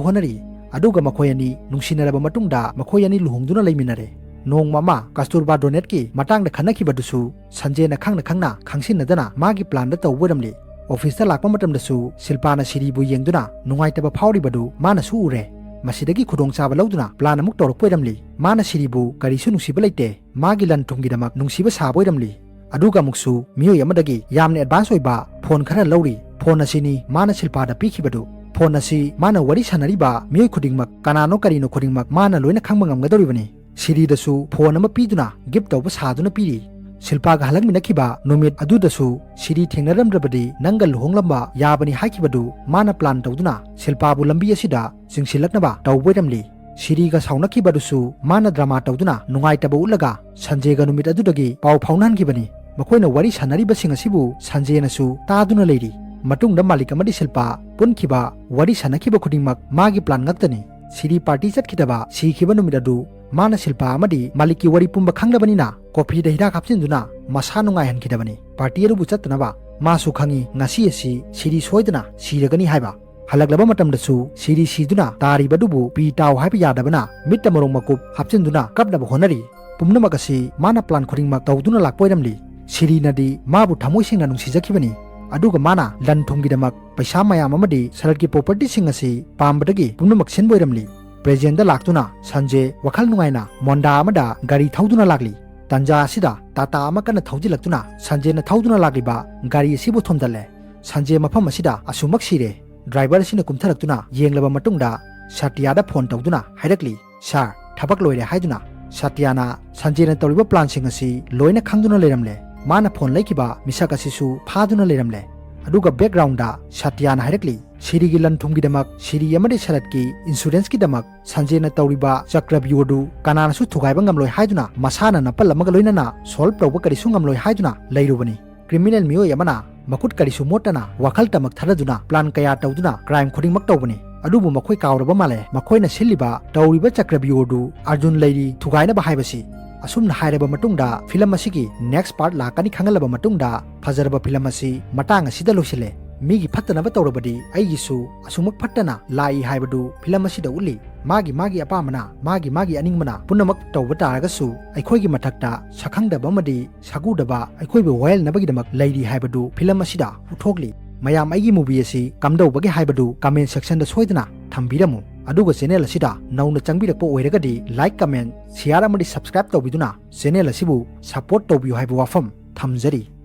ꯍꯣꯠꯅꯔꯤ꯫ ꯑꯗꯨꯒ ꯃꯈꯣꯏ ꯑꯅꯤ ꯅꯨꯡꯁꯤꯅꯔꯕ ꯃꯇꯨꯡꯗ ꯃꯈꯣꯏ ꯑꯅꯤ ꯂꯨꯍꯣꯡꯗꯨꯅ ꯂꯩꯃꯤꯟꯅꯔꯦ꯫ ꯅꯣꯡꯃ ꯑꯃ ꯀꯁꯇꯨꯔꯕꯥ ꯗꯣꯅꯦꯠꯀꯤ ꯃꯇꯥꯡꯗ ꯈꯟꯅꯈꯤꯕꯗꯨꯁꯨ ꯁꯟꯖꯦꯅ ꯈꯪꯅ ꯈꯪꯅ ꯈꯪꯁꯤꯟꯅꯗꯅ ꯃꯥꯒꯤ ꯄ꯭ꯂꯥꯟꯗ ꯇꯧꯕ ꯑꯣꯏꯔꯝꯂꯤ꯫ ꯑꯣꯐꯤꯁꯇ ꯂꯥꯛꯄ ꯃꯇꯝꯗꯁꯨ ꯁꯤꯜꯄꯥꯅ ꯁꯤꯔꯤꯕꯨ ꯌꯦꯡꯗꯨꯅ ꯅꯨꯡꯉꯥꯏꯇꯕ ꯐꯥꯎꯔꯤꯕꯗꯨ ꯃꯥꯅꯁꯨ ꯎꯔꯦ꯫ ꯃꯁꯤꯗꯒꯤ ꯈꯨꯗꯣꯡꯆꯥꯕ ꯂꯧꯗꯨꯅ plan ꯑꯃꯨꯛ ꯇꯧꯔꯛꯄ ꯑꯣꯏꯔꯝꯂꯤ꯫ ꯃꯥꯅ ꯁꯤꯔꯤꯕꯨ ꯀꯔꯤꯁꯨ ꯅꯨꯡꯁꯤꯕ ꯂꯩꯇꯦ, ꯃꯥꯒꯤ ꯂꯟ ꯊꯨꯝꯒꯤꯗꯃꯛ ꯅꯨꯡꯁꯤꯕ ꯁꯥꯕ ꯑꯣꯏꯔꯝꯂꯤ꯫ ꯑꯗꯨꯒ ꯑꯃꯨꯛꯁꯨ ꯃꯤꯑꯣꯏ ꯑꯃꯗꯒꯤ ꯌꯥꯝꯅ advance ꯑꯣꯏꯕ phone ꯈꯔ ꯂꯧꯔꯤ꯫ Phone ꯑꯁꯤꯅꯤ ꯃꯥꯅ ꯁꯤꯜꯄꯥꯗ ꯄꯤꯈꯤꯕꯗꯨ꯫ Phone ꯑꯁꯤ ꯃꯥꯅ ꯋꯥꯔꯤ ꯁꯥꯟꯅꯔꯤꯕ ꯃꯤꯑꯣꯏ ꯈꯨꯗꯤꯡꯃꯛ, ꯀꯅꯥꯅꯣ ꯀꯔꯤꯅꯣ ꯈꯨꯗꯤꯡꯃꯛ ꯃꯥꯅ ꯂꯣꯏꯅ ꯈꯪꯕ ꯉꯝꯒꯗꯧꯔꯤꯕꯅꯤ꯫ ꯁꯤꯔꯤꯗꯁꯨ phone ꯑꯃ ꯄꯤꯗꯨꯅ gift ꯇꯧꯕ ꯁꯥꯗꯨꯅ ꯄꯤꯔꯤ꯫ ꯁꯤꯜꯄꯥꯒ ꯍꯜꯂꯛꯃꯤꯟꯅꯈꯤꯕ ꯅꯨꯃꯤꯠ ꯑꯗꯨꯗꯁꯨ ꯁꯤꯔꯤ ꯊꯦꯡꯅꯔꯝꯗ꯭ꯔꯕꯗꯤ ꯅꯪꯒ ꯂꯨꯍꯣꯡꯂꯝꯕ ꯌꯥꯕꯅꯤ ꯍꯥꯏꯈꯤꯕꯗꯨ ꯃꯥꯅ plan ꯇꯧꯗꯨꯅ ꯁꯤꯜꯄꯥꯕꯨ ꯂꯝꯕꯤ ꯑꯁꯤꯗ ꯆꯤꯡꯁꯤꯜꯂꯛꯅꯕ ꯇꯧꯕ ꯑꯣꯏꯔꯝꯂꯤ꯫ ꯁꯤꯔꯤꯒ ꯁꯥꯎꯅꯈꯤꯕꯗꯨꯁꯨ ꯃꯥꯅ drama ꯇꯧꯗꯨꯅ ꯅꯨꯡꯉꯥꯏꯇꯕ ꯎꯠꯂꯒ ꯁꯟꯖꯦꯒ ꯅꯨꯃꯤꯠ ꯑꯗꯨꯗꯒꯤ ꯄꯥꯎ ꯐꯥꯎꯅꯍꯟꯈꯤꯕꯅꯤ꯫ ꯃꯈꯣꯏꯅ ꯋꯥꯔꯤ ꯁꯥꯟꯅꯔꯤꯕꯁꯤꯡ ꯑꯁꯤꯕꯨ ꯁꯟꯖꯦꯅꯁꯨ ꯇꯥꯗꯨꯅ ꯂꯩꯔꯤ꯫ ꯃꯇꯨꯡꯗ ꯃꯥꯂꯤꯛ ꯑꯃꯗꯤ ꯁꯤꯜꯄꯥ ꯄꯨꯟꯈꯤꯕ, ꯋꯥꯔꯤ ꯁꯥꯟꯅꯈꯤꯕ ꯈꯨꯗꯤꯡꯃꯛ ꯃꯥꯒꯤ plan ꯉꯥꯛꯇꯅꯤ꯫ ꯁꯤꯔꯤ party ꯆꯠꯈꯤꯗꯕ, ꯁꯤꯈꯤꯕ ꯅꯨꯃꯤꯠ ꯑꯗꯨ ꯃꯥꯅ ꯁꯤꯜꯄꯥ ꯑꯃꯗꯤ ꯃꯥꯂꯤꯛꯀꯤ ꯋꯥꯔꯤ ꯄꯨꯝꯕ ꯈꯪꯂꯕꯅꯤꯅ coffeeꯗ ꯍꯤꯗꯥꯛ ꯍꯥꯞꯆꯤꯟꯗꯨꯅ ꯃꯁꯥ ꯅꯨꯡꯉꯥꯏꯍꯟꯈꯤꯗꯕꯅꯤ꯫ Party ꯑꯗꯨꯕꯨ ꯆꯠꯇꯅꯕ ꯃꯥꯁꯨ ꯈꯪꯏ ꯉꯁꯤ ꯑꯁꯤ ꯁꯤꯔꯤ ꯁꯣꯏꯗꯅ ꯁꯤꯔꯒꯅꯤ ꯍꯥꯏꯕ꯫ ꯍꯜꯂꯛꯂꯕ ꯃꯇꯝꯗꯁꯨ ꯁꯤꯔꯤ ꯁꯤꯗꯨꯅ ꯇꯥꯔꯤꯕꯗꯨꯕꯨ ꯄꯤ ꯇꯥꯎ ꯍꯥꯏꯕ ꯌꯥꯗꯕꯅ ꯃꯤꯠꯇ ꯃꯣꯔꯣꯛ ꯃꯀꯨꯞ ꯍꯥꯞꯆꯤꯟꯗꯨꯅ ꯀꯞꯅꯕ ꯍꯣꯠꯅꯔꯤ꯫ ꯄꯨꯝꯅꯃꯛ ꯑꯁꯤ ꯃꯥꯅ plan ꯈꯨꯗꯤꯡꯃꯛ ꯇꯧꯗꯨꯅ ꯂꯥꯛꯄ ꯑꯣꯏꯔꯝꯂꯤ꯫ ꯁꯤꯔꯤꯅꯗꯤ ꯃꯥꯕꯨ ꯊꯃꯣꯏ ꯁꯦꯡꯅ ꯅꯨꯡꯁꯤꯖꯈꯤꯕꯅꯤ꯫ ꯑꯗꯨꯒ ꯃꯥꯅ ꯂꯟ ꯊꯨꯝꯒꯤꯗꯃꯛ ꯄꯩꯁꯥ ꯃꯌꯥꯝ ꯑꯃꯗꯤ ꯁꯔꯠꯀꯤ propertyꯁꯤꯡ ꯑꯁꯤ ꯄꯥꯝꯕꯗꯒꯤ ꯄꯨꯝꯅꯃꯛ ꯁꯤꯟꯕ ꯑꯣꯏꯔꯝꯂꯤ꯫ Presentꯗ ꯂꯥꯛꯇꯨꯅ ꯁꯟꯖꯦ ꯋꯥꯈꯜ ꯅꯨꯡꯉꯥꯏꯅ ꯃꯣꯟꯗꯥ ꯑꯃꯗ ꯒꯥꯔꯤ ꯊꯧꯗꯨꯅ ꯂꯥꯛꯂꯤ꯫ ꯇꯟꯖꯥ ꯑꯁꯤꯗ ꯇꯥꯇꯥ ꯑꯃ ꯀꯟꯅ ꯊꯧꯖꯤꯜꯂꯛꯇꯨꯅ ꯁꯟꯖꯦꯅ ꯊꯧꯗꯨꯅ ꯂꯥꯛꯂꯤꯕ ꯒꯥꯔꯤ ꯑꯁꯤꯕꯨ ꯊꯣꯝꯖꯤꯜꯂꯦ꯫ ꯁꯟꯖꯦ ꯃꯐꯝ ꯑꯁꯤꯗ ꯑꯁꯨꯃꯛ ꯁꯤꯔꯦ꯫ Driver ꯑꯁꯤꯅ ꯀꯨꯝꯊꯔꯛꯇꯨꯅ ꯌꯦꯡꯂꯕ ꯃꯇꯨꯡꯗ ꯁꯇꯤꯌꯥꯗ phone ꯇꯧꯗꯨꯅ ꯍꯥꯏꯔꯛꯂꯤ, "Sir, ꯊꯕꯛ ꯂꯣꯏꯔꯦ" ꯍꯥꯏꯗꯨꯅ꯫ ꯁꯇꯤꯌꯥꯅ ꯁꯟꯖꯦꯅ ꯇꯧꯔꯤꯕ planꯁꯤꯡ ꯑꯁꯤ ꯂꯣꯏꯅ ꯈꯪꯗꯨꯅ ꯂꯩꯔꯝꯂꯦ꯫ ꯃꯥꯅ phone ꯂꯩꯈꯤꯕ ꯃꯤꯁꯛ ꯑꯁꯤꯁꯨ ꯐꯥꯗꯨꯅ ꯂꯩꯔꯝꯂꯦ꯫ ꯑꯗꯨꯒ backgroundꯗ ꯁꯇꯤꯌꯥꯅ ꯍꯥꯏꯔꯛꯂꯤ, ꯁꯤꯔꯤꯒꯤ ꯂꯟ ꯊꯨꯝꯒꯤꯗꯃꯛ, ꯁꯤꯔꯤ ꯑꯃꯗꯤ ꯁꯔꯠꯀꯤ insuranceꯀꯤꯗꯃꯛ ꯁꯟꯖꯦꯅ ꯇꯧꯔꯤꯕ ꯆꯀ꯭ꯔꯕ꯭ꯌꯨꯍ ꯑꯗꯨ ꯀꯅꯥꯅꯁꯨ ꯊꯨꯒꯥꯏꯕ ꯉꯝꯂꯣꯏ ꯍꯥꯏꯗꯨꯅ ꯃꯁꯥꯅ ꯅꯞꯄꯜ ꯑꯃꯒ ꯂꯣꯏꯅꯅ solve ꯇꯧꯕ ꯀꯔꯤꯁꯨ ꯉꯝꯂꯣꯏ ꯍꯥꯏꯗꯨꯅ ꯂꯩꯔꯨꯕꯅꯤ꯫ Criminal ꯃꯤꯑꯣꯏ ꯑꯃꯅ ꯃꯈꯨꯠ ꯀꯔꯤꯁꯨ ꯃꯣꯠꯇꯅ ꯋꯥꯈꯜ ꯇꯃꯛ ꯊꯥꯗꯗꯨꯅ plan ꯀꯌꯥ ꯇꯧꯗꯨꯅ crime ꯈꯨꯗꯤꯡꯃꯛ ꯇꯧꯕꯅꯤ꯫ ꯑꯗꯨꯕꯨ ꯃꯈꯣꯏ ꯀꯥꯎꯔꯕ ꯃꯥꯜꯂꯦ, ꯃꯈꯣꯏꯅ ꯁꯤꯜꯂꯤꯕ ꯇꯧꯔꯤꯕ ꯆꯀ꯭ꯔꯕ꯭ꯌꯨꯍ ꯑꯗꯨ ꯑꯔꯖꯨꯟ ꯂꯩꯔꯤ ꯊꯨꯒꯥꯏꯅꯕ ꯍꯥꯏꯕꯁꯤ꯫ ꯑꯁꯨꯝꯅ ꯍꯥꯏꯔꯕ ꯃꯇꯨꯡꯗ film ꯑꯁꯤꯒꯤ next part ꯂꯥꯛꯀꯅꯤ ꯈꯪꯍꯜꯂꯕ ꯃꯇꯨꯡꯗ ꯐꯖꯔꯕ film ꯑꯁꯤ ꯃꯇꯥꯡ ꯑꯁꯤꯗ ꯂꯣꯏꯁꯤꯜꯂꯦ꯫ ꯃꯤꯒꯤ ꯐꯠꯇꯅꯕ ꯇꯧꯔꯕꯗꯤ ꯑꯩꯒꯤꯁꯨ ꯑꯁꯨꯃꯛ ꯐꯠꯇꯅ ꯂꯥꯛꯏ ꯍꯥꯏꯕꯗꯨ film ꯑꯁꯤꯗ ꯎꯠꯂꯤ꯫ ꯃꯥꯒꯤ ꯃꯥꯒꯤ ꯑꯄꯥꯝꯕꯅ, ꯃꯥꯒꯤ ꯃꯥꯒꯤ ꯑꯅꯤꯡꯕꯅ ꯄꯨꯝꯅꯃꯛ ꯇꯧꯕ ꯇꯥꯔꯒꯁꯨ ꯑꯩꯈꯣꯏꯒꯤ ꯃꯊꯛꯇ ꯁꯛꯈꯪꯗꯕ ꯑꯃꯗꯤ ꯁꯥꯒꯨꯗꯕ ꯑꯩꯈꯣꯏꯕꯨ ꯋꯥꯌꯦꯜꯅꯕꯒꯤꯗꯃꯛ ꯂꯩꯔꯤ ꯍꯥꯏꯕꯗꯨ film ꯑꯁꯤꯗ ꯎꯠꯊꯣꯛꯂꯤ꯫ ꯃꯌꯥꯝ ꯑꯩꯒꯤ movie ꯑꯁꯤ ꯀꯝꯗꯧꯕꯒꯦ ꯍꯥꯏꯕꯗꯨ comment sectionꯗ ꯁꯣꯏꯗꯅ ꯊꯝꯕꯤꯔꯝꯃꯨ꯫ ꯑꯗꯨꯒ channel ꯑꯁꯤꯗ ꯅꯧꯅ ꯆꯪꯕꯤꯔꯛꯄ ꯑꯣꯏꯔꯒꯗꯤ like, comment, share ꯑꯃꯗꯤ subscribe ꯇꯧꯕꯤꯗꯨꯅ channel ꯑꯁꯤꯕꯨ support ꯇꯧꯕꯤꯌꯨ ꯍꯥꯏꯕ ꯋꯥꯐꯝ ꯊꯝꯖꯔꯤ꯫